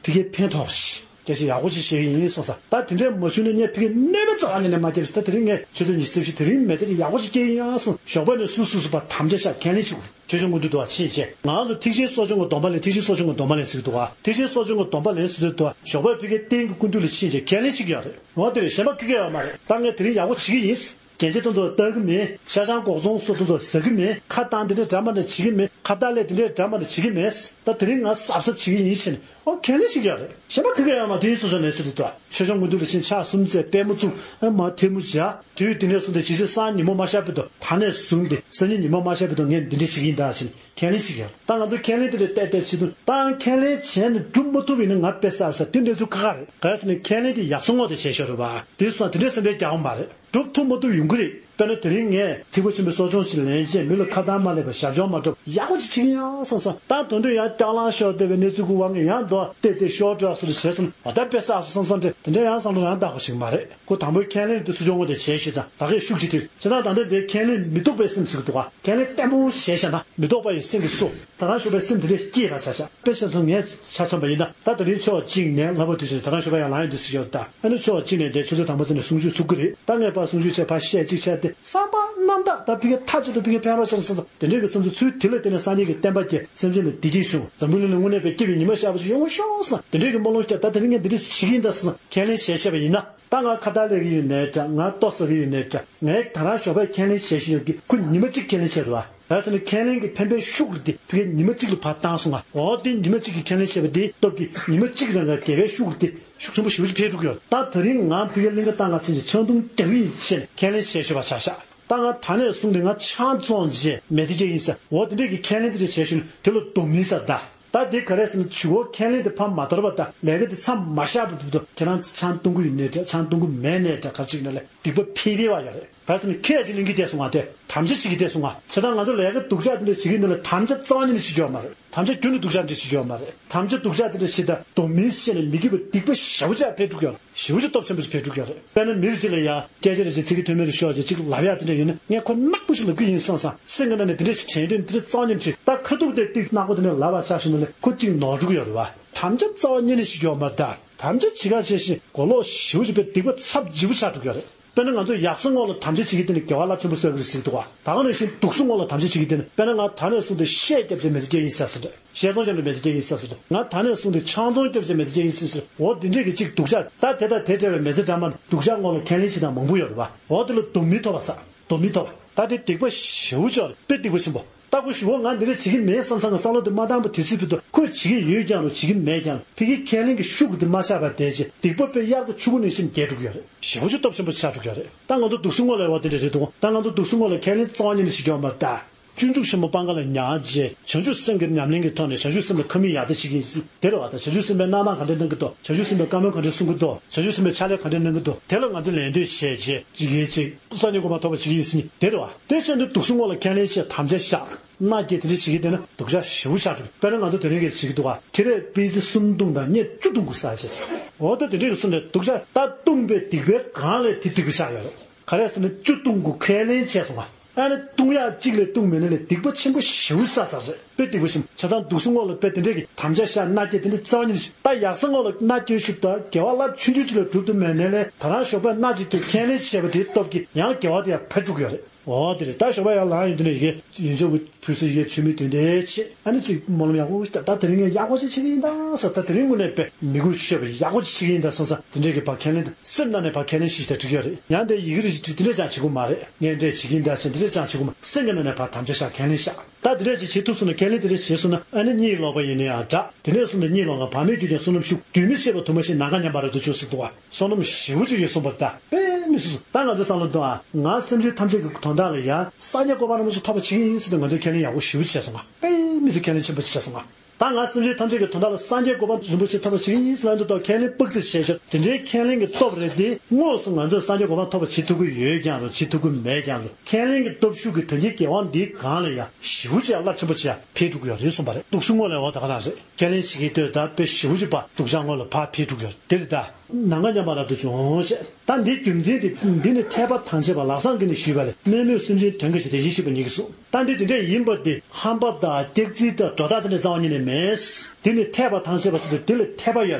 ཕ་གིའི་ཕན་ཐོགས་པ་ཞིག་སྐད་ཆ་ཡག་པོ་ཅིག་བཤད་ཀྱི་ཡིན་བསམ་ས། ད་དེ་འདྲས་མ་བྱུང་ན་ངས་ཕ་གིར་གནོད་པ་རྩ་བ་ཉིད་ནས་མ་བརྒྱབ་ཟེར། ད་དེ་རིང་ངས་ཆུ་ཚོད་ཉི་ཤུ་རྩ་བཞི་དེ་རིང་མི་ཚེ་ཡག་པོ་ཅིག་སྐྱེལ་ཡིན་ཨ་བསམ། ཞོགས་པ་ནས་སུ་སུ་སུ་བ་དམ་བཅའ་བཞག་ཁས་ལེན་བྱེད་དགོས། ཆོས་སྐྱོང་སྐུ་མདུན་དུ་བ་ཕྱིན་བྱས་ང་ཚོ་ཐེག་ཆེན་གསོ་སྦྱོང་གི་སྡོམ་པ་ལེན། ཐེག་ཆེན་གསོ་སྦྱོང་གི་སྡོམ་པ་ལེན་ཟེར་གི་འདུག་ག་ཐེག་ཆེན་གསོ་སྦྱོང་གི་སྡོམ་པ་ལེན་ཟེར་དུས་དུ་ཞོགས་པ་ཕ་གིའི་རྟེན་གྱི་སྐུ་མདུན་ལ་ཕྱིན་བྱས་ཁས་ལེན་བྱེད་ཀྱི་ཡོད་རེད། འོ་དེ་རེད། གཞན་པ་ཁི་ཁི་ཡོད་མ་རེད། ད་ངས་དེ་རིང་ཡག་པོ་བྱེད་ཀྱི་ཡིན། རྒྱན་ཆ་དེ་ཚོ་ལྟ་གི་མེད། ཤ་ཆང་སྒོག་ཚོང་སོགས་དེ་ཚོ་ཟ་གི་མེད། ཁ་བཏང་དེ་འདྲའི་འདྲ་མ་འདྲ་བྱེད་ཀྱི་མེད། ཁ་བརྡ་ལས་དེ་འདྲའི་འདྲ་མ་འདྲ་བྱེད་ཀྱི་མེད། ད་དེ་རིང་ང་གཟབ་གཟབ་བྱེད་ཀྱི་ཡིན་ཟེར་ནས། ཨོ་ཁས་ལེན་ཞིག་ཡོད་རེད། གཞན་པ་ག་གེ་ཡང་མ་དེ་ཡིན་སོ་སོ་ནས་སུ་དེ་ཏོ། ཆོས་སྐྱོང་དགོན་སྡེ་ལ་ཕྱིན་ཕྱག་གསུམ་བཙལ་པད་མོ་བཙུགས་ཨ་མ་ཐལ་མོ་སྦྱར། དུས་དེ་ནས་བཟུང་སྟེ་ཇི་སྲིད་སང་ཉིན་མོ་མ་ཤར་བར་དུ་ད་ནས་བཟུང་སྟེ་སང་ཉིན་ཉིན་མོ་མ་ཤར་བར་དུ་ངས་འདི་འདྲ་ཞིག་ཡིན་ད་ཕྱིན་ཁས་ལེན་ཞིག་ཡོད། ད་ང་ཚོ་ཁས་ལེན་དེ་འདྲ་བལྟས་བལྟས་བྱེད་དུས་ད་ཁས་ལེན་བྱས་ནས་འགྲུབ་མ་ཐུབ་ཡིན་ན་ང་དཔེ་བསགས་ས་དེ་འདྲ་ཚོ་ཁ་ཁ་རེད། ག་རེ་ཟེར་ན་ཁས་ལེན་དེ་ཡག་སོང་ངོ་དེ་བྱས་ཤོར་རེད་བ། དེ་སོང་དེ་འདྲ་སེམས་པའི་རྒྱག་འོང་མ་རེད། སྒྲུབ་ཐུབ་མ་ཐུབ་ཡོང་གི་རེད། དཔེར་ན་དེ་རིང་ངས་ཐེག་པ་ཆེན་པོའི་གསོ་སྦྱོང་ཞིག་ལེན་རྗེས་མི་ལ་ཁ་བཏང་མ་ལེན་པར་ཞབས་འཇོག་མ་སྒྲུབ་ཡག་པོ་ཅིག་བྱེད་ཀྱི་ཡོད་བསམ་སོང་། ད་དོན་དུ་ཡང་སྐྱག་ལང་ཤོར་བསྡད་པའི་གནས་ཚུལ་ཁུ་བ་ངས་ཡང་དོ་བལྟས་ཏེ་ཤོར་འགྲོ་སོ་རེ་བྱས་སོང་། འོ་ད་དཔེ་བསགས་སོང་བསམ་སོང་དེ་དེ་འདྲ་ཡང་བསམ་བློ་རང་བཏང་དགོས་ཞིག་མ་རེད། ཁོ་དང་པོའི་ཁས་ལེན་དུ་ཚུར་སྦྱོང་དགོས་དེ་བྱས་ཤིག་དང་ད་གས་ཤུགས་ཀྱིས་དེ་བྱས་ཙང་ད་ལྟ་དེ་ཁས་ལེན་མི་རྟོག་པའི་སེམས་ཟེར་གི་འདུག་ག་ཁས་ལེན་ལྟད་མོ་བྱས་བཞག་ན་མི་རྟོག་པ་ཡི་སེམས་ཀྱིས་སུ། ད་རང་ཞོགས་པའི་སེམས་དེ་འདྲས་སྐྱེས་པ་ཆ་བཞག་དཔེ་ཆ་ཚོ་ངས་ཆ་མཚོན་པ་ཡིན་ན་ད་དེ་རིང་ཕྱོགས་གཅིག་ནས་ལྷག་པ་དུས་ཆེན་ད་རང་ཞོགས་པ་ཡང་ལངས་ཡོང་དུས་སུ་ཡོད་ད་ཨ་ནི་ཕྱོགས་གཅིག་ནས་དེ་ཆུ་ཚོད་དང་པོ་ཚོ་ནས་གསུང་ཆོས་ཚུགས་ཀྱི་རེད། ད་ངས་ཕར་གསུང་ཆོས་བྱས་ཕར་བཤད་གཅིག་བྱས་ཏེ་བསམ་པ་རྣམ་དག་ད་ཕ་གི་མཐའ་གཅིག་ཏུ་ཕ་གི་ཕན་རོགས་ཆེ་ན་བསམ་ས་དེ་འདྲས་ཀྱི་བསམ་ཚུལ་ཚུལ་དེ་ལ་བརྟེན་ནས་སངས་རྒྱས་ཀྱི་བསྟན་པ་སྐྱེ་སེམས་ཅན་ལ་བདེ་སྐྱིད་བྱུང་འཛམ་བུ་གླིང་ལ་དངོས་གནས་པའི་སྐྱིད་པའི་ཉི་མ་ཤར་བ་ཞིག་ཡོང་ཤོག་བསམ་དེ་འདྲས་ཀྱི་སྨོན་ལམ་བསྐྱེད། ད་དེ་རིང་ངས་འདི་འདྲས་བྱེད་ཀྱི་ཡིན་ད་བསམ་ཁས་ལེན་བྱས་བཤད་པ་ཡིན་ན། ད་ང་ཁ་བརྡ་ལས་ཀྱི་ཡོད་ནའི་འདྲ། ང་ལྟོ་ཟ་གི་ཡོད་ནའི་འདྲ། ངས་ད་རང་ཞོགས་པའི་ཁས་ལེན་བྱས་ཤིག་ཡོད་ཀྱི་ཁོ་ཉི་མ་གཅིག་ཁས་ལེན་བྱས་རེད་བ། རེད་ཟེར་ནས་ཁས་ལེན་གྱི་ཕན་པའི་ཤུགས་དེ་ཕ་གིའི་ཉི་མ་གཅིག་ལ་ཕར་བཏང་སོང་ང་། འོ་དེ་ཉི་མ་གཅིག་གི་ཁས་ལེན་བྱས་པ་དེའི་སྟོབས་ཀྱིས་ཉི་མ་གཅིག་རང་གི་དགེ་བའི་ཤུགས་དེ་ཤུགས་ཆེན་པོ་ཞེ་པོ་ཅིག་འཕེལ་འགྲོ་གི་ཡོད། ད་དེ་རིང་ང་ཕ་གིའི་གླིང་ག་བཏང་ག་ཕྱིན་ཅིག་ཆང་འཐུང་རྒྱག་གི་ཡིན་ཟེར་ནས་ཁས་ལེན་བྱས་ཤོག་པ་ཆ་བཞག་ད་ང་ད་ནས་བཟུང་སྟེ་ང་ཆང་བཙོང་བྱས་མི་ཚེ་སྐྱེལ་ཡིན་ཟེར། འོ་དེ་འདྲས་ཀྱི་ཁས་ལེན་དེ་འདྲས་བྱས་ཤིག་ཡོད་ནའི་དེ་ལ་སྡོམ་མིན་ཟེར་ད། ད་དེ་ག་རེ་ཟེར་ན་གཞུག་གོ་ཁས་ལེན་དེ་ཕར་མ་དོར་བ་དང་ལས་ཀ་དེ་མཚམས་མ་བཞག་པ་དུས་ཁྱེད་རང་ཆང་འཐུང་གི་ཡོད་ནའི་འདྲ། ཆང་འཐུང་གི་མེད་ནའི་འདྲ། ག་ཅིག་ན་ལས་སྡིག་པ་འཕེལ་འཕེལ་བ་ཡོད་རེད། ག་རེ་ཟེར་ན་ཁས་ཅིག་ལེན་གྱི་བསྡད་སོང་ང་། དེ་དམ་བཅའ་བྱེད་ཀྱི་བསྡད་སོང་ང་། བྱས་ཙང་ང་ཚོ་ལས་ཀ་སྡུག་ཅག་དེ་འདྲ་བྱེད་ཀྱི་ཡོད་ནའི་ལས་དམ་བཅའ་རྩ་བ་ཉིད་ནས་བྱེད་རྒྱུ་ཡོད་མ་རེད། དམ་བཅའ་ཁྱོན་ནས་སྡུག་ཅག་འདྲ་བྱེད་རྒྱུ་ཡོད་མ་རེད། དམ་བཅའ་སྡུག་ཅག་དེ་འདྲ་བྱེད་དང་སྡོམ་མིན་བྱས་ནས་མི་དགེ་བ་སྡིག་པ་ཞེ་པོ་ཅིག་འཕེལ་འགྲོ་གི་ཡོད་རེད། ཞེ་པོ་ཅིག་སྟོབས་ཆེན་པོ་ཞིག་འཕེལ་འགྲོ་གི་ཡོད་རེད། དཔེར་ན་མི་རེ་ཅིག་ལ་ཡ་སྐད་ཆ་རེ་ཅིག་ཚིག་གི་ཐོན་མི་རེ་ཤོར་ཅིག་ཅིག་ལབ་ཡག་དེ་འདྲ་ཡོད་ན་ངས་ཁོ་ནག་པོ་ཞིག་ལབ་ཀྱི་ཡིན་བསམ་བསམ་སེམས་ཀྱི་ནང་ནས་དེ་འདྲ་ཞིག་དྲན་དོན་དེ་འདྲ་རྩ་བ་ཉིད་ནས་ད་ཁ་ཐུག་དེ་ཏིག་ནག་པོ་དེ་འདྲ་ལབ་པ་ཆགས་ཤིག་ན་ལས་ཁོ་གཅིག་ནོར་འགྲོ་གི་ཡོད་རེད་བ། དམ་བཅའ་རྩ་བ་ཉིད་ནས་བྱེད་རྒྱུ་ཡོད་མ་རེད་ད། དམ་བཅའ་བྱེད་ག་བྱས་ཤིང་གོ་ལོག་ཞེ་པོ་ཅིག་དཔེ་སྡིག་པ་ཚབས་ཆེན་པོ་ཆགས་འགྲོ་གི་ཡོད་རེད། དཔེར་ན་ང་ཚོ་ཡག་སོང་ངོ་ལ་དམ་བཅའ་བྱེད་ཀྱི་དེ་ནི་དགེ་བ་རླབས་ཆེན་པོ་བསགས་ཀྱི་རེད་ཟེར་གྱི་འདུག་བ། ད་ག་ནང་བཞིན་སྡུག་སོང་ངོ་ལ་དམ་བཅའ་བྱེད་ཀྱི་དེ་ནི་དཔེར་ན་ང་ད་ནས་བཟུང་སྟེ་ཤད་རྒྱབ་བྱས་མི་ཚེ་སྐྱེལ་ཡིན་ཟེར་ཟེར། ཤད་ཚོང་རྒྱབ་ནས་མི་ཚེ་སྐྱེལ་ཡིན་ཟེར་ཟེར། ང་ད་ནས་བཟུང་སྟེ་ཆང་ཚོང་རྒྱབ་བྱས་མི་ཚེ་སྐྱེལ་ཡིན་ཟེར་ཟེར། འོ་འདི་འདྲས་ཀྱི་གཅིག་སྡུག་ཅག་ད་དེ་དང་དེ་འབྲེལ་བའི་མི་ཚེ་འདྲ་མ་སྡུག་ཅག་ངོ་ལ་ཁས་ལེན་བྱེད་སྟངས་མང་པོ་ཡོད་རེད་བ། འོ་དེ་ལ་སྡོམ་མི་ཐོབ་པ་ཟེར། སྡོམ་མི་ཐོབ་པ། ད་དེ་སྡིག་པ་ཞེ་པོ་ཅིག་རེད། དཔེ་སྡིག་པ་ཆེན་པོ། ད་ཁོ་ཞུ་བ་ང་འདི་འདྲ་བྱེད་ཀྱི་མེད་བསམ་བསམ་ང་བསམ་བློ་དེ་མ་བཏང་བ་དེ་སྲིད་དུ་ཁོས་བྱེད་ཀྱི་ཡོད་ཀྱང་རུང་བྱེད་ཀྱི་མེད་ཀྱང་རུང་ཕ་གིའི་ཁས་ལེན་གྱི་ཤུགས་དེ་མ་ཆག་པར་བསྡད་རྗེས་སྡིག་པ་དཔེ་དབྱར་ཁ་ཆུ་བུར་ནང་བཞིན་རྒྱས་འགྲོ་གི་ཡོད་རེད། ཞེ་པོ་ཅིག་སྟོབས་ཆེན་པོ་ཆགས་འགྲོ་གི་ཡོད་རེད། ད་ང་ཚོ་སྡུག་སོང་ངོ་ལ་ཡོད་པ་དེ་འདྲ་རེད་འདུག་ད་ང་ཚོ་སྡུག་སོང་ངོ་ལ་ཁས་ལེན་རྩ་བ་ཉིད་ནས་བྱེད་ཀྱི་ཡོད་མ་རེད་ད། སྤྱོད་འཇུག་ཆེན་མོ་སྤང་ཁ་ལ་ཉར་རྗེས་བྱང་ཆུབ་སེམས་ཀྱི་ཉམས་ལེན་གྱི་ཐོག་ནས་བྱང་ཆུབ་སེམས་ལ་ཁ་མིག་ཡར་ལྟ་བྱེད་ཀྱི་ཡིན་ཟེར་དེ་རེད་བ། ད་བྱང་ཆུབ་སེམས་དཔའི་གནང་སྟངས་ག་འདྲ་གནང་གི་འདུག་བྱང་ཆུབ་སེམས་དཔའི་བཀའ་མོལ་ག་འདྲ་གསུང་གི་འདུག་བྱང་ཆུབ་སེམས་དཔའི་ཕྱག་ལས་ག་འདྲ་གནང་གི་འདུག་དེ་ལ་ང་ཚོ་ལད་ཟློས་བྱས་རྗེས་ཅིག་ཡིན་ཅིག་སངས་རྒྱས་གོ་འཕང་ཐོབ་པ་བྱེད་ཀྱི་ཡིན་ཟེར་ནི་དེ་རེད་བ། དེ་བྱས་ནས་སྡུག་སོང་ངོ་ལ་ཁས་ལེན་བྱས་དམ་བཅའ་བཞག་མནའ་སྐྱེལ་དེ་འདྲ་བྱེད་ཀྱི་བསྡད་ན་སྡུག་ཅག་ཞེ་པོ་ཆགས་འགྲོ། དཔེར་ན་ང་ཚོ་དེ་རིང་གི་བྱེད་ཀྱི་འདུག་བ། ཁྱེད་རས་པེ་ཙི་གསུམ་བཏུང་དང་སྙེ་བཅུ་བཏུང་དགོས་ས་བྱས། འོ་ད་དེ་འདྲ་གི་གསུམ་ནས་སྡུག་ཅག་ད་བཏུང་པའི་སྡིག་པའི་གང་ལས་དེ་སྡིག་པ་ཆགས་ཡོད་རེད། ག་རེ་ཟེར་ན་བཅུ་བཏུང་དགོས་ཁས་ལེན་བྱས་སོང་བ། ཨ་ནི་བཏུང་ཡག་གཅིག་ལས་བཏུང་མེད་ན་ལས་སྡིག་པ་ཆེན་པོ་ཞེ་པོ་བསགས་ས་རེད། དཔེ་སྡིག་པ་ཆེན་པོ་བྱས་ཙང་སྡུག་སོང་ངོ་ལ་དཔེ་དེ་འདྲས་ཀྱི་དམ་བཅའ་བཞག་མནའ་སྐྱེལ་དེ་འདྲས་རྩ་བ་ཉིད་ནས་ད་ཡག་སོང་ངོ་ལ་མནའ་སྐྱེལ་ཤུགས་དང་དགེ་བ་རླབས་ཆུང་ཆུང་ཅིག་ལས་སྒྲུབ་ཐུབ་མེད་ན་ལས་ད་རང་ཞོགས་པ་མནའ་གཅིག་དུས་ཁས་ལེན་བྱས་པ་དེའི་སྟོབས་ཀྱིས་ཡང་དགེ་བ་དེ་ཡང་འཕེལ་འགྲོ་གི་ཡོད་རེད། འོ་དེ་རེད། ད་ཞོགས་པ་ཡར་ལངས་ཡོང་དུས་ནས་ཡི་གེ་ཡོན་ཆབ་ཀྱི་ཕུལ་ས་ཡི་གེ་མཆོད་མེ་འདོན་དེ་བྱེད། ཨ་ནི་ཅིག་སྨོན་ལམ་ཡག་པོ་ཞིག་བཏབ། ད་དེ་རིང་ངས་ཡག་པོ་ཞིག་བྱེད་ཀྱི་ཡིན་ད་ཟེར། ད་དེ་རིང་དངོས་གནས་དཔེ་མི་གུས་ཆོད་པ་ཡག་པོ་ཞིག་བྱེད་ཀྱི་ཡིན་ད་བསམ་བསམ་དེ་འདྲས་ཀྱི་ཕར་ཁས་ལེན་དང་སེམས་ནང་ནས་ཕར་ཁས་ལེན་ཞིག་ད་འགྲིག་ཡོད་རེད། ཡང་དེ་ཡི་གེ་རེ་ཞིག་བྲིས་དེ་འདྲས་ཀྱང་བྱེད་དགོས་མ་རེད། ངས་འདྲས་བྱེད་ཀྱི་ཡིན་ད་ཟེར་དེ་འདྲས་ཀྱང་བྱེད་དགོས་མ། སེམས་ཀྱི་ནང་ནས་ཕར་དམ་བཅའ་བཞག་ཁས་ལེན་བཞག་ད་དེ་འདྲས་ཅིག་བྱེད་ཐུབ་སོང་ན་ཁས་ལེན་དེ་འདྲས་བྱས་སོང་ན་ཨ་ནི་གཉིད་ལོག་པ་ཡིན་ན་ཡང་འདྲ། དེ་ནས་བཟུང་ནས་གཉིད་ལོག་ང་བག་མེད་གྱུར་ཀྱང་བསོད་ནམས་ཤུགས་རྒྱུན་མི་ཆད་པར་དུ་མ་ཤི་ནམ་མཁའ་མཉམ་པར་རབ་ཏུ་འཇུག་ཟེར་འདུག་བ། བསོད་ནམས་ཞེ་པོ་ཅིག་ཡོད་གསུངས་པ་ད་དཔེ་མི་སྲིད་སོང་། ད་ང་ཚོ་བསམ་བློ་གཏོང་ཨ། ང་སེམས་ཅན་ཐམས་ཅད་ཀྱི་དོན་དག་ལ་ཡང་སངས་རྒྱས་གོ་འཕང་རིན་པོ་ཆེ་ཐོབ་པ་བྱེད་ཀྱི་ཡིན་ཟེར་ཏེ་ང་ཚོས་ཁས་ལེན་ཡག་པོ་ཞེ་པོ་ཅིག་བྱས་སོང་ང་། དཔེ་མི་སྲིད་ཁས་ལེན་ཆེན་པོ་ཅིག་བྱས་སོང་ང་། ད་ང་སེམས་ཅན་ཐམས་ཅད་ཀྱི་དོན་དག་ལ་སངས་རྒྱས་གོ་འཕང་རིན་པོ་ཆེ་ཐོབ་པ་བྱེད་ཀྱི་ཡིན་ཟེར་ལབ་འདུག་ད་ཁས་ལེན་དཔག་ཚད་བྱས་ཤོག་དེ་འདྲའི་ཁས་ལེན་གྱི་སྟོབས་རེད་དེ་དངོས་སུ་ང་ཚོས་སངས་རྒྱས་གོ་འཕང་ཐོབ་པ་བྱེད་ཐུབ་ཀྱི་ཡོད་ཀྱང་རུང་བྱེད་ཐུབ་ཀྱི་མེད་ཀྱང་རུང་ཁས་ལེན་གྱི་སྟོབས་ཤུགས་ཀྱིས་དོན་གྱི་དགེ་བ་འདིའི་སྒང་ལ་ཡང་ཞེ་པོ་ཅིག་ཡང་རླབས་ཆེན་པོ་ཅིག་ཡང་འཕེལ་འགྲོ་གི་ཡོད་རེད་གསུངས་པ་རེད། སྡུག་སོང་ངོ་ལ་འོ་ད་ག་རང་རེད། ཁས་ལེན་བྱེད་ཀྱི་འདུག་ད་དཔེ་ཞེ་པོ་ཅིག་ཕར་སྡུག་ཅག་ངོ་ལ་ཕར་འཕེལ་འགྲོ་གི་ཡོད་རེད། དེ་རེད་ད། ནམ་མཁའ་མཉམ་པར་རབ་ཏུ་འཇུག་ཅེས། ད་འདིའི་རྒྱུ་མཚན་དེ་འདི་ནི་ཐེག་པ་ཐམས་ཅད་པ་ལག་བཟང་གིས་ནི་ཞུས་པ་ལས་དམན་མོས་སེམས་ཅན་དོན་གྱི་ཕྱིར་དེ་བཞིན་གཤེགས་པ་ཉིད་ཀྱིས་གསུངས། ད་འདི་དེ་འདྲས་ཡིན་པ་འདི་ཧམ་པ་དང་སྐྱག་རྫུན་དང་སྒྲོ་བཏགས་དེ་འདྲས་རྩ་བ་ཉིད་ནས་མེད། འདི་ནི་ཐེག་པ་ཐམས་ཅད་པ་ཟེར་དུས་འདི་ལ་ཐེག་པ་ཡོད་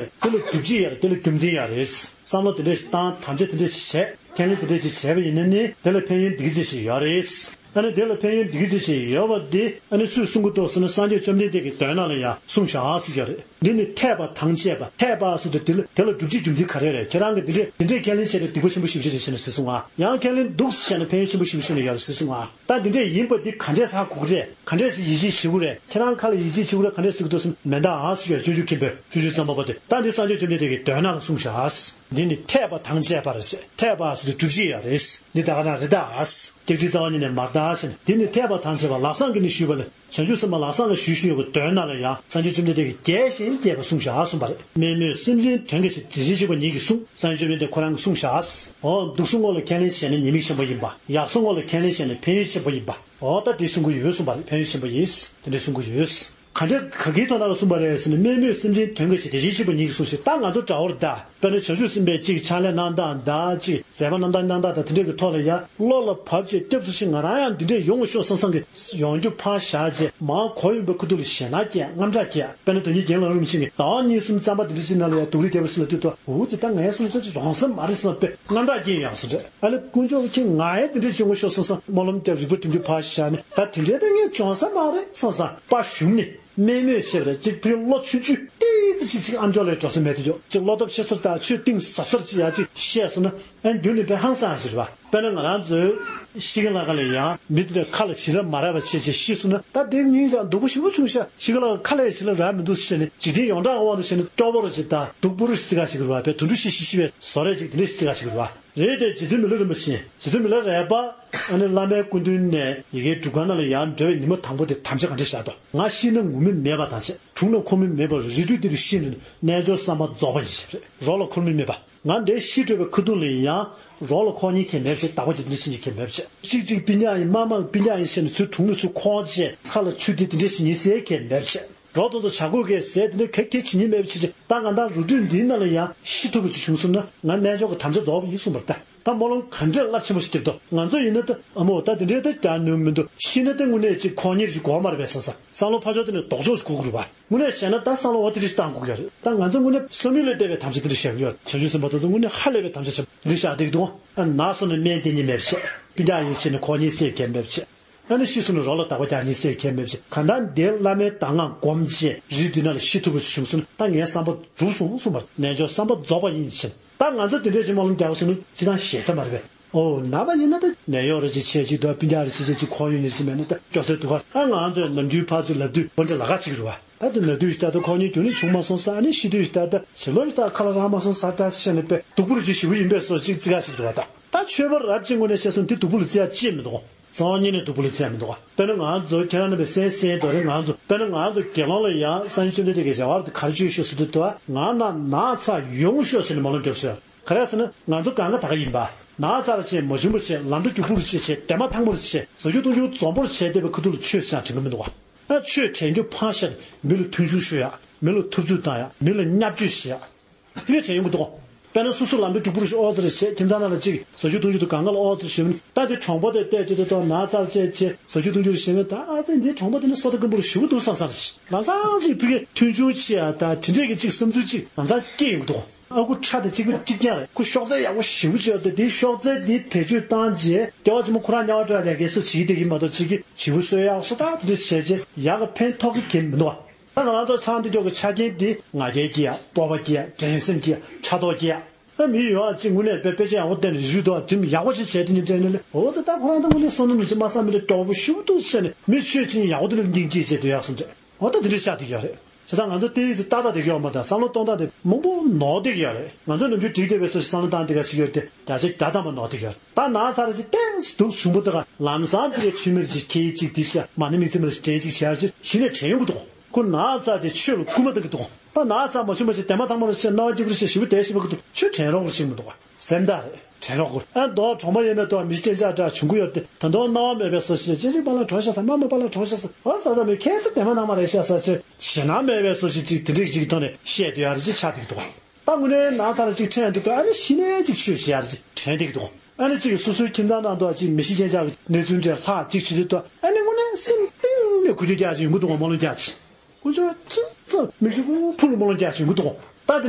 རེད། འདི་ལ་སྒྲུབ་བྱེད་ཡོད་རེད། འདི་ལ་རྒྱུ་མཚན་ཡོད་རེད། བསམ་བློ་དེ་འདྲས་ཤིག་བཏང་། དམ་བཅའ་དེ་འདྲས་ཤིག་བྱས། ཁས་ལེན་དེ་འདྲས་ཤིག་བྱས་པ་ཡིན་ན་ནི་དེ་ལ་ཕན་ཡོན་འདི་ག་ཚོད་ཞིག་ཡོད་རེད། ཨ་ནི་དེ་ལ་ཕན་ཡོན་འདི་གི་ཚེ་ཞིག་ཡོད་པ་འདི་ཨ་ནི་སུས་གསུང་གི་འདུག་ཟེར་ན། སངས་རྒྱས་བཅོམ་ལྡན་འདས་ཀྱིས་མདོའི་ནང་ལ་ཡང་གསུངས་བཞག་ཟེར་གྱི་རེད། འདི་ནི་འཐད་པ་དང་བཅས་པ། འཐད་པ་ཟེར་དུས་དེ་ལ་དེ་ལ་སྒྲུབ་བྱེད་རྒྱུ་མཚན་ག་རེ་རེད། ཁྱེད་རང་གིས་འདི་འདྲས་འདི་འདྲས་ཁས་ལེན་བྱས་ན་སྡིག་པ་ཆེན་པོ་ཞེ་པོ་ཅིག་རེད་ཟེར་ནས་ཟེར་སོང་ང་། ཡང་ཁས་ལེན་འདུག་ཟེར་ན་ཕན་ཡོན་ཆེན་པོ་ཞེ་པོ་ཅིག་ཡོད་རེད་ཟེར་སོང་ང་། ད་འདི་འདྲས་ཡིན་པ་འདི་ག་འདྲས་ཧ་གོ་གི་རེད། ག་འདྲས་ཞིག་ཡིད་ཆེས་བྱེད་དགོས་རེད། ཁྱེད་རང་ཁ་ལ་ཡིད་ཆེས་བྱེད་དགོས་རེད། ག་འདྲས་ཟེར་གི་འདུག་ཟེར་ན། མེད་ད་ཟེར་གྱི་རེད། སྤྱོད་འཇུག་མཁན་པོས། སྤྱོད་འཇུག་བརྩམས་པ་པོ་དེ། ད་འདི་སངས་རྒྱས་བཅོམ་ལྡན་འདས་ཀྱིས་མདོའི་ནང་ལ་གསུངས་བཞག། འདི་ནི་འཐད་པ་དང་བཅས་པར་ཟེར། འཐད་པ་ཟེར་དུས་སྒྲུབ་བྱེད་ཡ་རེད། འདི་ད་ག་ན་རེད་ད། སྐྱག་རྫུན་རྩ་བ་ཉིད་ནས་མ་རེད་ད་ཟེར་ནས། འདི་ནི་འཐད་པ་དང་བཅས་པ་ལག་བཟང་གིས་ནི་ཞུས་པ་ལས། བྱང་ཆུབ་སེམས་དཔའ་ལག་བཟང་ལ་ཞུས་ཞུས་ཡོད་པའི་མདོའི་ནང་ལ་ཡང་སངས་རྒྱས་བཅོམ་ལྡན་འདས་ཀྱིས་རྒྱས་ཤིང་རྒྱས་པར་གསུངས་བཞག་གསུངས་པ་རེད། དམན་མོས་སེམས་ཅན་དོན་གྱི་ཕྱིར། དེ་བཞིན་གཤེགས་པ་ཉིད་ཀྱིས་གསུངས། སངས་རྒྱས་བཅོམ་ལྡན་འདས་ཁོ་རང་གིས་གསུངས་བཞག། འོ། སྡུག་གསུམ་དངོས་ལ་ཁས་ལེན་བྱས་ན་ཉེས་དམིགས་ཆེན་པོ་ཡིན་པ། ཡག་གསུམ་དངོས་ལ་ཁས་ལེན་བྱས་ན་ཕན་ཡོན་ཆེན་པོ་ཡིན་པ། འོ། ད་དེ་གསུང་གི་ཡོད་གསུངས་པ་རེད། ཕན་ཡོན་ཆེན་པོ་ཡིན། དེ་འདྲ་གསུང་གི་ཡོད། ག་འདྲ་ག་གི་དོན་དག་ལ་གསུངས་པ་རེད་ཟེར་ན། དམན་མོས་སེམས་ཅན་དོན་གྱི་ཕྱིར། དེ་བཞིན་གཤེགས་པ་ཉིད་ཀྱིས་གསུངས་ཞེས། ད་ང་ཚོ་འདྲ་བོ་རེད་ད། དཔེར་ན་བྱང་ཆུབ་སེམས་དཔའི་གཅིག་ཕྱག་ལས་གནང་སྟངས་དང་། གཅིག་མཛད་པ་རྣམ་དག་གནང་སྟངས་དང་། དེ་འདྲ་གི་ཐོག་ལ་ཡང་བློ་ལ་བབས་བྱས་སྐྱབས་སུ་མཆི། ང་རང་ཡང་འདི་འདྲས་ཡོང་ཤོག་བསམ་བསམ་གྱི་ཡོང་རྒྱུ་ཕར་བཞག་བྱས། མར་གོ་ཡོང་པའི་ཁུ་ཐུག་ལ་ཞེད་སྣང་སྐྱེ། དངངས་སྐྲག་སྐྱེ། དཔེར་ན་དོན་གཉེར་རྒན་ལགས་རིན་པོ་ཆེ་གིས་ཟླ་བ་གཉིས་གསུམ་རྩམ་པ་དེ་འདྲ་ཅིག་ནང་ལ་ཡང་སྡུག་རུས་བསྡད་པ་སུ་ལ་ལྟོས་དང་། འུ་ཙི་ད་ངའི་སེམས་ལ་ལྟོས་ཅིག་རོང་ས་མ་རེད་བསམ་པའི་དངངས་སྐྲག་སྐྱེ་ཡོང་སོང་རེད། ཨ་ལེ་དཀོན་མཆོག་གིས་ང་ཡང་དེ་འདྲས་བྱུང་ཤོག་བསམ་བསམ་སྨོན་ལམ་རྒྱབ། རིག་པ་བསྒྲིམ་རྒྱུ་ཕར་བཞག་ནས། ད་དེ་འདྲས་ད་ངས་བྱུང་ས་མ་རེད་བསམ་བསམ་པ་ཞུམ་ནས། དམན་མོས་ཞེས་པ་རེད། གཅིག་ཕ་གི་བློ་ཆུང་ཆུང་ཏོག་ཙམ་ཅིག་ཅིག་ཨ་མཆོག་ལ་འགྲོ་ས་མེད་དུ་འཇོག། ཅིག་བློ་སྟོབས་ཆེ་སར་དང་ཆོས་གཏིང་ཟབ་སར་ཅིག་ཡར་ཅིག་བཤད་སོང་ན། ཨ་ནི་རྒྱུན་ནས་དཔེ་ཧང་སང་ཞིག་རེད་པ། དཔེར་ན་ང་རང་ཚོའི་ཤི་ཀི་ལ་ཀ་ལ་ཡང་མི་དེ་འདྲ་ཁ་ལ་བྱིན་རླབས་མ་རག་པ་བྱས་བྱས་ཤི་སོང་ན། ད་དེ་སྙིང་རྗེ་སྡུག་པོ་ཞེ་པོ་བྱུང་ཤག། ཤི་ཀི་ལ་ཀ་ཁ་ལ་ཡང་བྱིན་རླབས་རག་མི་འདུག་ཟེར་ནས། འཇིག་རྟེན་ཡོངས་གྲགས་ཀྱི་དབང་དུ་བྱས་ན་སྐྱོ་པོ་རེད་ཅིག་དང་སྡུག་པོ་རེད་ཅིག་བརྩི་ག་ཞིག་རེད་པ། དཔེ་དུད་འགྲོ་ཤི་ཤི་ཤི་བའི་བཟོ་འདྲ་ཅིག་དེ་འདྲ་ཞིག་བརྩི་ག་ཞིག་རེད་པ། རེད་དེ། རྗེ་བཙུན་མི་ལ་རིན་པོ་ཆེ། རྗེ་བཙུན་མི་ལ་རས་པ། ཨ་ནི་བླ་མའི་སྐུ་མདུན་ནས་ཡ་གིའི་སྒྲུབ་ཁང་ནང་ལ་ཡར་འགྲོ་བའི་ཉིན་མོ་དང་པོ་དེ་དམ་བཅའ་ག་འདྲ་བཞག་འདུག། ང་ཤི་ན་ངུ་མི་མེད་པ་དང་བཅས། དྲུང་ལ་འཁོར་མི་མེད་པར་རི་ཁྲོད་འདི་རུ་ཤི་ནས་རྣལ་འབྱོར་བསམ་པ་རྫོགས་པ་ཡིན་ཞེས་རེད། རོགས་ལ་འཁོར་མི་མེད་པ། ང་འདིར་ཤི་འགྲོ་བའི་ཁ་ཐུག་ལ་ཡང་རོགས་ལ་འཁོར་མཁན་གང་མེད་པ་བྱས། བདག་པོ་རྒྱུ་འབྲས་ཕྱིན་ཅི་གང་མེད་པ་བྱས། གཅིག་གཅིག་སྤུན་ཀྱག་ཡིན། མ་མ་སྤུན་ཀྱག་ཡིན་ཟེར་ནས་ཚུར་དྲུང་ལ་ཚུར་འཁོར་བྱས། ཁ་ལ་ཆུ་དེ་དེ་འདྲས་ཞིག་ཉོས་ཟེར་མཁན་མེད་པ་བྱས། རོགས་ཚོ་ཚོ་བྱ་རྒོད་གས་ཟས་དེ་འདྲ་ག་གེ་བྱེད་ཉན་མེད་པ་བྱེད་ཅིག། ད་ང་ད་རི་ཁྲོད་འདིའི་ནང་ལ་ཡང་ཤི་ཐུབ་པ་ཅིག་བྱུང་སོང་ན། ང་རྣལ་འབྱོར་གྱི་དམ་བཅའ་རྫོགས་པ་ཡིན་གསུངས་པ་རེད་ད། ད་སྨོན་ལམ་ག་འདྲས་རླབས་ཆེན་པོ་ཞིག་རྒྱབ་འདུག། ང་ཚོ་ཡིན་ན་ད་ཨ་མོ་ད་དེ་འདྲས་ད་རྒྱག་ནུས་མི་འདུག། ཤི་ན་ད་དངོས་གནས་ཅིག་ཁོག་ཉེས་ཅིག་དགོས་མ་རེད་པས་བསམ་བསམ། བསམ་བློ་ཕར་ཕྱོགས་དེ་ནས་ལྡོག་ཕྱོགས་ཤིག་འགུག་དགོས་རེད་པ། དངོས་གནས་བྱས་ན་ད་བསམ་བློ་འོ་དེ་འདྲས་ཞིག་བཏང་དགོས་ཀྱི་རེད། ད་ང་ཚོ་དངོས་གནས་བསམ་ཡུལ་ལས་འདས་པའི་དམ་བཅའ་དེ་འདྲས་བཞག་གི་ཡོད། བྱང་ཆུབ་སེམས་དཔའ་དེ་ཚོ་དངོས་གནས་ཧ་ལས་པའི་དམ་བཅའ་བྱས་འདི་འདྲས་བཞག་བསྡད་ཀྱི་འདུག། ཨ་ན་སོང་ན་སྨན་བསྟེན་ཉན་མེད་པ་བྱས། སྤུན་ཀྱག་ཡིན་ཟེར་ནས་ཁོག་ཉེས་ཟེར་མཁན་མེད་པ་བྱས། ཨ་ནི་ཤི་སོང་ན་རོགས་ལ་བདག་པོ་རྒྱག་ཉན་ཟེར་མཁན་མེད་པ་བྱས། གང་ལྟར་འདིར་བླ་མའི་གདམས་ངག་བསྒོམས་བྱས་རི་འདི་ནང་ལ་ཤི་ཐུབ་པ་ཞིག་བྱུང་སོང་ན། ད་ངའི་བསམ་པ་འགྲུབ་སོང་གསུངས་པ་རེད། རྣལ་འབྱོར་བསམ་པ་རྫོགས་པ་ཡིན་ཟེར། ད་ང་ཚོ་དེ་འདྲས་ཅིག་སྨོན་ལམ་རྒྱག་པ་སོང་ན་ཅི་ཐང་ཞེ་ས་མ་རེད་པས། ཨོ་ན་པ་ཡིན་ན་ད་ནད་གཡོག་རེ་ཅིག་བྱས་ཅིག་འདུག། སྤུན་ཀྱག་རེ་ཅིག་བྱས་ཅིག་ཁོར་ཡུག་ཉེར་ཅིག་མེད་ན་ད་སྐྱོ་སེ་འདུག་ག། ཨ་ང་ཚོས་ནམ་རྒྱུན་ཕར་ཚུར་ལབ་དུས་འོ་འདྲ་ལབ་ག་ཅིག་རེད་པ། ད་དེ་ན་དུས་ཤི་ད་ད་ཁོག་ཉེས་རྒྱུན་ནས་བྱུང་མ་སོང་ཟེར། ཨ་ནི་ཤི་དུས་ཤི་ད་ད་ཞི་ལོ་ཤི་ད་ཁ་ལ་རག་མ་སོང་ཟེར། ད་བཤད་ནས་དཔེ་སྡུག་པོ་རེ་ཅིག་ཞེ་པོ་ཡིན་པས་སོ་ཅིག་བརྩི་ག་ཅིག་འདུག་པ། ད་ད་ཆོས་པ་རབ་ཅིག་ངོས་ནས་བཤད་སོང་དེ་སྡུག་པོ་ལ་བརྩི་ཡ་ཅི་ཡང་མི་འདུག། རྩ་བ་ཉིད་ནས་སྡུག་པོ་ལ་བརྩི་ཡ་མི་འདུག་ག། དཔེར་ན་ང་ཚོ་ཁྱེད་རང་རྣམ་པས་གསན་གསན་དོ་རེད། ང་ཚོ་དཔེར་ན་ང་ཚོ་དགེ་སློང་ལ་ཡང་སངས་རྒྱས་བཅོམ་ལྡན་འདས་ཀྱིས་རེ་བ་དེ་ག་རེ་བཅོལ་ཤོག་ཟེར་དུས་དོ། ང་ན་ན་ཚ་ཡོང་ཤོག་ཟེར་ནས་སྨོན་ལམ་རྒྱབ་ཤོག། ག་རེ་ཟེར་ན་ང་ཚོ་གང་ག་ད་ག་ཡིན་པ། ན་ཚ་ར་བྱས། མ་བྱུང་བ་བྱས། ལམ་འགྲོ་རྒྱུག་པོ་རུ་བྱས་བྱས། དེ་མ་ཐག་མོ་རུ་བྱས། ཟ་རྒྱུ་འཐུང་རྒྱུ་འཛོམས་པོ་རུ་བྱས་བསྡད་པའི་ཁ་ཐུག་ལ་ཆོས་ཅང་དྲན་གི་མི་འདུག་ག། ཨ་ཆོས་དྲན་རྒྱུ་ཕར་བཞག་མི་ལ་མཐུན་འཇུག་ཞུ་ཡག། མི་ལ་ཐུབ་ཚོད་བཏང་ཡག། མི་ལ་བརྙས་བཅོས་བྱེད་ཡག། དེ་བས་བྱས་ཡོང་གི་འདུག། དཔེར་ན་སོ་སོ་ལམ་འགྲོ་རྒྱུག་པོ་རུ་ཞིག་ཨོ་ཙི་རེ་བྱས། ཁྱིམ་ཚང་ནང་ལ་གཅིག་ཟ་རྒྱུ་འཐུང་རྒྱུ་དང་གང་ག་ལ་ཨོ་ཙི་རེ་ཞུས་ནས། ད་དེ་གྲོང་པ་དེ་བལྟས་དུས་དེ་དང་ན་ཚ་བྱས་བྱས་ཟ་རྒྱུ་འཐུང་རྒྱུ་རེ་ཞུས་ནས། ད་ཨ་ཙི་འདིའི་གྲོང་པ་དེ་ནི་སོ་ད་སྐམ་པོ་རུ་ཞེ་པོ་འདུག་བསམ་བསམ་རེ་ཞིག་ལམ་སང་ཞིག་ཕ་གི་མཐུན་ཆུང་བྱེད་ཡ་ད་དེ་འདྲས་ཀྱི་གཅིག་བསམ་ཚུལ་གཅིག་ལམ་སང་སྐྱེ་ཡོང་གི་འདུག། ཨ་ཁུ་ཁྲག་དེ་གཅིག་པུ་གཅིག་རྐྱང་རེད། ཁོ་གཤོག་རྩལ་ཡག་པོ་ཞེ་པོ་ཅིག་ཡོད་དེ། དེའི་གཤོག་རྩལ་དེ་བེད་སྤྱོད་བཏང་རྗེས་སྐྱེ་བ་ཕྱི་མ་ཁོ་རང་དམྱལ་བ་འགྲོ་ཡ་དེ་གས་སུ་བྱེད་ཀྱི་བསྡད་ཀྱི་མ་གཏོགས། གཅིག་གིས་བྱིའུ་གསོད་ཡག་སོ་ད་དེ་འདྲས་བྱས་རྗེས་ཡག་གི་ཕན་ཐོགས་ཀྱི་གལ་མི་འདུག་བ། ད་ང་རང་ཚོ་ཚང་འདི་སྐྱོ་གི་ཆ་རྐྱེན་འདི་ང་རྒྱལ་སྐྱེ་ཡ། སྤོབས་པ་སྐྱེ་ཡ། འགྲན་སེམས་སྐྱེ་ཡ། ཕྲག་དོག་སྐྱེ་ཡ། ཨ་མི་ཡོད་ཨ་ཅིག་དངོས་གནས་དཔེ་དཔེ་ཆ་ཡག་པོ་བལྟས་ནས་རིགས་རུས་དོག་འགྲིམ་ཡག་པོ་ཅིག་བྱས་དེ་ནི་དྲན་ནས་ལས། འོ་ཙི་ད་ཁོ་རང་ད་དངོས་གནས་བསམ་བློ་ནང་བཞིན་མ་བསམ་མི་ལ་སྐྱོ་པོ་ཞེ་པོ་འདུག་བཤད་ནས། མི་ཆོས་ཅན་ཡག་པོ་དེ་ལ་སྙིང་རྗེ་བྱས་སྡོད་ཡག་སོང་ཅེས། འོ་ད་དེ་འདྲས་ཆགས་བསྡད་ཀྱི་ཡོད་རེད། བྱས་ཙང་ང་ཚོ་ཏོག་ཙམ་ཏག་ཏག་བསྡད་ཀྱི་ཡོད་མ་གཏོགས། བསམ་བློ་གཏོང་སྟངས་དེ་མང་པོ་ནོར་བསྡད་ཀྱི་ཡོད་རེད། ང་ཚོ་ནམ་རྒྱུན་འགྲིག་བསྡད་པའི་སོ་ཞིག་བསམ་བློ་བཏང་བསྡད་ཀྱི་ཅིག་ཡོད་དེ། བརྒྱ་ཆ་བརྒྱ་ཐམ་པ་ནོར་བསྡད་ཀྱི་ཡོད་རེད། ད་ན་ཚ་རེ་ཅིག་ཏོག་ཙམ་སྡུག་བྱུང་པོ་དེ་ག་ལམ་སང་དེ་རེ་ཆུ་མེར་ཅིག་ཁྱེར་ཅིག་དེ་བྱས། མ་ཎི་དམིགས་བརྩེ་མ་རེ་དྲན་ཅིག་བྱས་རེ་ཅིག་གཞི་ནས་དྲན་ཡོང་གི་འདུག། ཁོ་ན་ཚ་དེ་ཆོས་ལ་སྐུལ་མ་གཏོང་གི་འདུག། ད་ན་ཚ་མ་བྱུང་བ་ཞིག་དེ་མ་ཐག་མ་རེ་བྱས། སྣང་བ་སྐྱིད་པོ་རེ་བྱས། ཞེ་པོ་བདེ་ཞེ་པོ་གི་འདུག། ཆོས་དྲན་རོགས་རེ་བྱེད་མི་འདུག་བ། སེམས་ཐག་རེད། དྲན་རོགས་དགོས། ཨ་མདོ་གྲོང་པ་ཡས་མས་དང་མི་སྐྱོན་ཆག་འདྲ་བྱུང་གི་ཡོད་དེ། ད་དུང་སྣང་བ་མེད་པའི་བཟོ་ཞིག་ཅེ་ཅེ་པ་ལ་གྲོངས་ཤག་ཟེར། མ་མ་པ་ལ་གྲོངས་ཤག་ཟེར། ཨ་ཟ་ད་མི་ཁྱད་ས་དེ་མ་ནང་མ་རེད་ཤག་ཟེར་ཅེ། ཞེད་སྣང་མེད་པའི་བཟོ་ཞིག་ཅིག་དེ་འདྲ་ཅིག་ཐོག་ནས་བཤད་སྡོད་ཡ་རེ་ཅིག་ཆགས་བསྡད་ཀྱི་འདུག། ད་དངོས་གནས་ན་ཚ་ལ་ཅིག་ཕྲན་འདུག་ཏོ། ཨ་ནི་གཞི་ནས་ཅིག་ཆོས་བཤད་ཡ་རེ་ཅིག་དྲན་བསྡད་ཀྱི་འདུག། ཨ་ནི་ཅིག་སོ་སོའི་ཁྱིམ་ཚང་ནང་དུ་ཅིག་མི་ཤི་རྐྱེན་ཆག་གི་གནས་ཚུལ་འདྲ་ལྷག་ཅིག་བྱེད་དུས་ཏོ། ཨ་ནི་དངོས་གནས་སེམས་གཏིང་ནས་གུས་འདུད་རྒྱག་ཅིག་ཡོང་གི་འདུག་ག། སྨོན་ལམ་རྒྱག་ཅིག། དཀོན་མཆོག་ཁྱིམ་ཚང་མིག་ཆུ་ཕུ་ལ་སྨོན་ལམ་རྒྱག་ཅིག་ཡོང་གི་འདུག་ག། ད་དེ་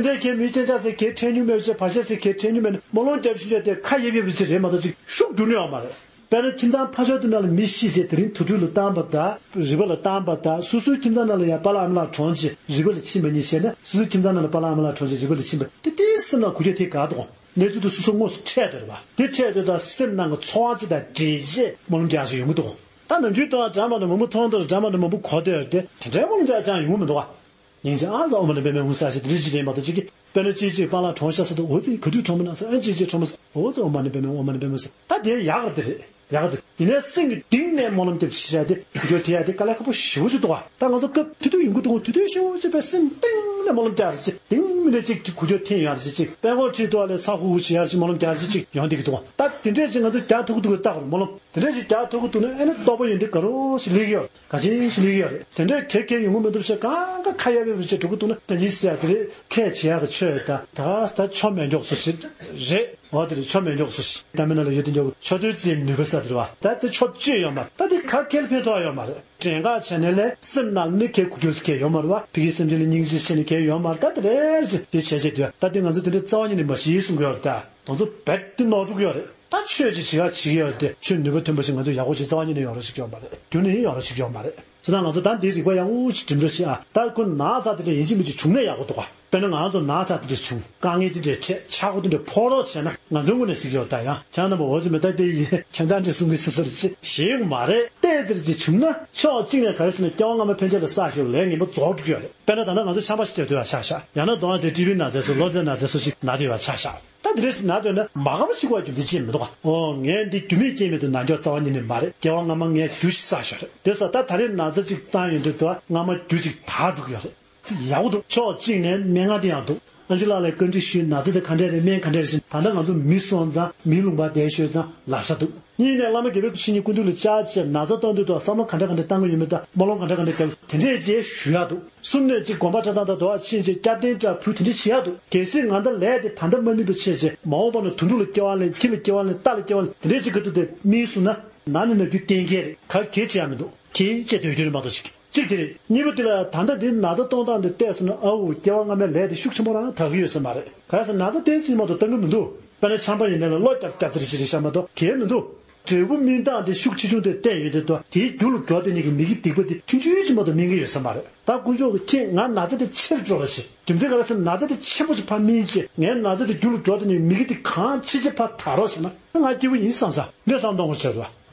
འདྲའི་གལ་མི་རྐྱེན་ཆག་ཟེར་གལ་འཕྲད་མྱོང་མེད་པ་བྱས། བར་ཆད་ཟེར་གལ་འཕྲད་མྱོང་མེད་ན། སྨོན་ལམ་རྒྱབ་ཤིང་རྒྱབ་དེ་ཁ་གཡབ་གཡབ་རེ་ཅིག་རེད་མ་གཏོགས་ཅིག་ཤུགས་འགྲོ་ནི་ཡོད་མ་རེད། དཔེར་ན་ཁྱིམ་ཚང་ཕ་ཤོར་དུ་ནང་ལ་མི་ཤི་རྗེས་དེ་རིང་དུར་ཁྲོད་ལ་བཏང་པ་དང་རི་བ་ལ་བཏང་པ་དང་སོ་སོའི་ཁྱིམ་ཚང་ནང་ལ་ཡང་པཱ་ལགས་ཨ་མ་ལགས་གྲོངས་རྗེས་རི་བ་ལ་ཕྱིན་པ་གཉིས་བྱས་ན་སོ་སོའི་ཁྱིམ་ཚང་ནང་ལ་པཱ་ལགས་ཨ་མ་ལགས་གྲོངས་རྗེས་རི་བ་ལ་ཕྱིན་པ་དེ་དེའི་སེམས་ནང་འགུལ་སྐྱོད་ཐེབས་དགའ་འདུག་གནས་ཚུལ་དེ་སོ་སོ་དངོས་སུ་འཕྲད་འདོད་རེད་པ། དེ་འཕྲད་འདོད་དང་སེམས་ནང་གི་ཚོར་བ་ཅིག་དང་འདྲེས་རྗེས་སྨོན་ལམ་རྒྱག་ཅིག་ཡོང་གི་འདུག་ད་ནམ་རྒྱུན་དུ་འདྲ་མ་འདྲ་མང་པོ་མཐོང་དུས་འདྲ་མ་འདྲ་མང་པོ་གོ་དུས་དེ་དེ་འདྲའི་སྨོན་ལམ་རྒྱག་ཅང་ཡོང་མི་འདུག་ག་སྙིང་རྗེ་ཨ་ཟ་ཨོཾ་མ་ཎི་པདྨེ་ཧཱུྃ་ཟེར་ཞིག་དེ་འདྲ་ཅིག་རེད་མ་གཏོགས་ཅིག་གིས་དཔེར་ན་ཅིག་ཅིག་པཱ་ལགས་གྲོངས་ཤག་ཟེར་དུས་འོ་ཙི་ག་དུས་གྲོངས་པ་ན་ཟེར་ཨ་ཅིག་ཅིག་གྲོངས་པ་ཟེར་འོ་ཙི་ཨོཾ་མ་ཎི་པདྨེ་ཧཱུྃ་ཨོཾ་མ་ཎི་པདྨེ་ཧཱུྃ་ཟེར་ད་དེ་ཡག་ག་དེ་རེད། ཡག་ག་དེ་ཡིན་ནའི་སེམས་ཀྱི་གཏིང་ནས་སྨོན་ལམ་རྒྱབ་ཅིག་བྱས་ཏེ་འགུལ་སྐྱོད་ཐེབས་ཡ་དེ་དཀའ་ལས་ཁག་པོ་ཞེ་པོ་ཅིག་འདུག་ག་ད་ང་ཚོ་སྐབས་དེ་དུས་ཡོང་གི་འདུག་དེ་དུས་ཞེ་པོ་ཅིག་དཔེ་སེམས་གཏིང་ནས་སྨོན་ལམ་རྒྱག་རེ་ཅིག་གཏིང་མི་འདྲ་ཅིག་འགུལ་སྐྱོད་ཐེབས་ཡོང་ཡ་རེ་ཅིག་དཔལ་འཁོར་ཁྲིད་དུ་བ་ལས་ཚ་ཧུ་ཧུ་བྱེད་ཡ་རེ་ཅིག་སྨོན་ལམ་རྒྱག་རེ་ཅིག་ཡོང་བསྡད་ཀྱི་འདུག་ག་ད་དེ་འདྲས་ཅིག་ང་ཚོ་རྒྱག་ཐུབ་ཀྱི་འདུག་ག་ལྟ་ག་རེ་སྨོན་ལམ། དེ་འདྲ་ཞིག་རྒྱག་ཐུབ་ཀྱི་འདུག་ན་ཨ་ནི་རྟོགས་པ་ཡོན་ཏན་དགའ་རབ་ཞིག་སླེབས་ཀྱི་ཡོད་རེད། གལ་ཆེན་ཞིག་སླེབས་ཀྱི་ཡོད་རེད། དེ་འདྲའི་གལ་གལ་ཡོང་གི་མི་འདུག་བྱས་གང་ག་ཁ་ཡ་བེ་བེ་བྱས་འགྲོ་གི་འདུག་ན་ད་ཉིད་ཟེར་ཡ་དེ་རེད། ཁས་བྱེད་ཡག་གི་ཆོས་ད་ད་ད་ཆོ་མེད་མགྱོགས་སུ་ཞིག་རེད། འོ་དེ་རེད། ཆོ་མེད་མགྱོགས་སུ་ཞིག་ད་མི་ན་ལ་ཡོད་དེ་མགྱོགས་ཆོ་དོན་རྩིས་ནུས་པ་ས་དེ་རེད་བ། ད་དེ་ཆོ་ཅི་ཡོད་མ་ད་དེ་ག་གལ་ཕན་ཐོགས་ཡོད་མ་རེད། བྲན་ཁ་བྱས་ནས་ལས་སེམས་ནང་ནི་གལ་གུ་གྱོས་སུ་གལ་ཡོད་མ་རེད་བ། ཕ་གི་སེམས་ཅན་ལ་སྙིང་རྗེ་བྱས་ནས་གལ་ཡོད་མ་རེད། ད་དེ་རེད་ཅེ་དེ་ཆ་ཆེ་དུས་ད་དེ་ང་ཚོ་དེ་འདྲའི་རྩ་བ་ཉིད་ནས་མ་ཤེས་གསུང་གི་ཡོད་རེད་ད། དེ་ཚོ་རྦད་དེ་ནོར་འགྲོ་གི་ཡོད་རེད། ད་ཆོས་ཅིག་བྱེད་ཡག་བྱེད་ཀྱི་ཡོད་རེད་དེ་ཆོས་ནུས་པ་ཐོན་པ་ཞིག་ང་ཚོ་ཡག་པོ་ཅིག་རྩ་བ་ཉིད་ནས་ཡོང་རོགས་ཞིག་ཡོད་མ་རེད། རྒྱུན་ནས་ཡོང་རོགས་ཞིག་ཡོད་མ་རེད། བྱས་ཙང་ང་ཚོ་ད་འདི་རིག་པ་ཡག་པོ་ཅིག་འགྲིམ་རོགས་བྱེད་ཨ། ད་ཁོ་ན་ཚ་དེ་འདྲ་ཡིན་གཅིག་མིན་གཅིག་བྱུང་ན་ཡག་པོ་འདུག་ག་དཔེར་ན་ང་ཚོ་ན་ཚ་དེ་འདྲ་བྱུང་དཀའ་ངལ་དེ་འདྲ་འཕྲད་ཆག་སྒོ་དེ་འདྲ་ཕོག་རོགས་བྱས་ན་ང་ཚོའི་ངོས་ནས་ཟེར་གྱི་ཡོད་ད་ཡང་ཁྱེད་རྣམ་པ་འོ་ཙི་མེད་ད་དེ་ཡིན་ཁྱེད་ཚང་འདྲ་གསུང་གི་སི་སི་རེད་ཅེས་ཞེས་མ་རེད། ཏོག་ཙམ་ཅིག་བྱུང་ན་ཕྱོགས་གཅིག་ནས་ག་རེ་ཟེར་ན་སྐྱེ་བ་སྔ་མ་ཕན་ཆད་ལ་བསགས་ཞོར་ལས་ངན་པ་རྫོགས་འགྲོ་གི་ཡོད་རེད། དཔེར་ན་ད་ལྟ་ང་ཚོ་ཆམ་པ་ཞིག་བརྒྱབ་དུས་ཡང་ཆགས་ཤག་ཡང་ན་གདོང་དེ་ཊི་བི་ན་ཚ་སོགས་གློ་ཚད་ན་ཚ་སོགས་ཤིག་ན་དུས་ཡང་ཆགས་ཤག་ད་དེ་རེས་ན་དོན་ན་མ་ག་མ་ཞིག་བ་རྒྱུ་འདི་ཅི་མི་འདུག་ག་འོ་ངས་འདི་རྒྱུ་མེད་རྐྱེན་མེད་དུ་ན་མགྱོགས་རྩ་བ་ཉིད་ནས་མ་རེད། སྐྱེ་བ་སྔ་མ་ངས་རྒྱུ་ཞིག་བསགས་ཤོར་རེད། དེ་སོགས་ད་ད་རེས་ན་ཚ་གཅིག་བཏང་ཡོང་དུས་དུ་སྔ་མ་རྒྱུ་ཅིག་དག་འགྲོ་གི་ཡོད་རེད། ཡག་པོ་འདུག་ཕྱོགས་གཅིག་ནས་སྨན་ཁང་དེ་ཡང་འདུག་ཨ་ཅུ་ལགས་ལ་བཀའ་འདྲི་ཞུས་ན་ཚ་དེ་ག་འདྲས་རེད་སྨན་ག་འདྲས་རེད་ཟེར་ད་ལྟ་ང་ཚོ་མི་སོང་ཙང་མིའི་ལུང་པ་བསྡད་ཤོད་ཙང་ལབ་ས་འདུག་གཉིས་ནས་བླ་མ་དགེ་བའི་བཤེས་གཉེན་སྐུ་མདུན་ལ་བཅར་བྱས་ན་ཚ་གཏོང་དུས་དུ་བསམ་བློ་ག་འདྲ་ག་འདྲ་བཏང་གི་ཡོད་མེད་དང་སྨོན་ལམ་ག་འདྲ་ག་འདྲ་རྒྱབ་དེ་འདྲས་བཅས་ཞུ་ཡག་འདུག་གསུམ་ནས་གཅིག་དགོན་པ་གྲྭ་ཚང་དང་དུ་བ་ཕྱིན་རྗེས་བསྐྱར་བསྟན་འདྲ་ཕུལ་དེ་འདྲ་བྱེད་ཡག་འདུག་གལ་སྲིད་ང་ད་ལས་དེ་ད་ལྟ་མ་སྨིན་པ་བྱས་རྗེས་མ་འོངས་པ་ན་དུད་འགྲོ་ལ་སྐྱེ་བ་ལེན་ཁྱི་ལ་སྐྱེ་བ་ལེན་རྟ་ལ་སྐྱེ་བ་ལེན་དེ་འདྲས་ཅིག་ག་དུས་དེ་སྨིན་སོང་ན་ན་ནི་ན་རྒྱུ་གཏན་འཁེལ་རེད། ག་གེ་བྱེད་ཡག་མི་འདུག་གེ་བྱས་སྡོད་རྒྱུ་རེད་མ་གཏོགས་ཅིག་གཅིག་དེ་རེད། གཉིས་པ་དེ་ལ་ད་ལྟ་འདི་ན་ཚ་གཏོང་སྟངས་འདི་བལྟས་སོང་ན་ཨ་འུ་སྐྱེ་བ་སྔ་མའི་ལས་དེ་ཤུགས་ཆེན་པོ་རང་དག་གི་ཡོད་ས་མ་རེད། ག་རེ་ཟེར་ན་ན་ཚ་དེ་ཅིག་མ་གཏོགས་གཏང་གི་མི་འདུག་དཔེར་ན་ཆམ་པ་ཡིན་ནའི་ལ་གློ་རྒྱབ་རྒྱབ་དེ་རེ་ཞིག་རེད་ཤག་མ་གཏོགས་གེ་མི་འདུག་འབྲས་བུ་སྨིན་སྟངས་དེ་ཤུགས་ཆེ་ཆུང་དེ་བལྟས་ཡོད་དུས་དོ་དེའི་རྒྱུ་ལ་འགྲོ་དེ་ཉིད་ཀྱི་མི་གི་སྡིག་པ་དེ་ཆུང་ཆུང་ཅིག་མ་གཏོགས་སྨིན་གྱི་ཡོད་ས་མ་རེད། ད་དཀོན་མཆོག་གི་ཁྱེད་ང་ན་ཚ་དེ་ཆེར་འགྲོ་རོགས་ཞེས་རྒྱུ་མཚན་ག་རེ་ཟེར་ན་ན་ཚ་དེ་ཆེན་པོ་ཞིག་ཕར་སྨིན་ཅེས་ངའི་ན་ཚ་དེ་རྒྱུ་ལ་འགྲོ་དེ་ཉིད་མི་གི་དེ་གང་ཆེ་ཆེ་ཕར་དག་རོགས་ཞེ་ན་ང་སྐྱིད་པོ་ཡིན་བསམ་ས་འདྲ་བསམ་གཏོང་དགོས་བྱས་རོགས།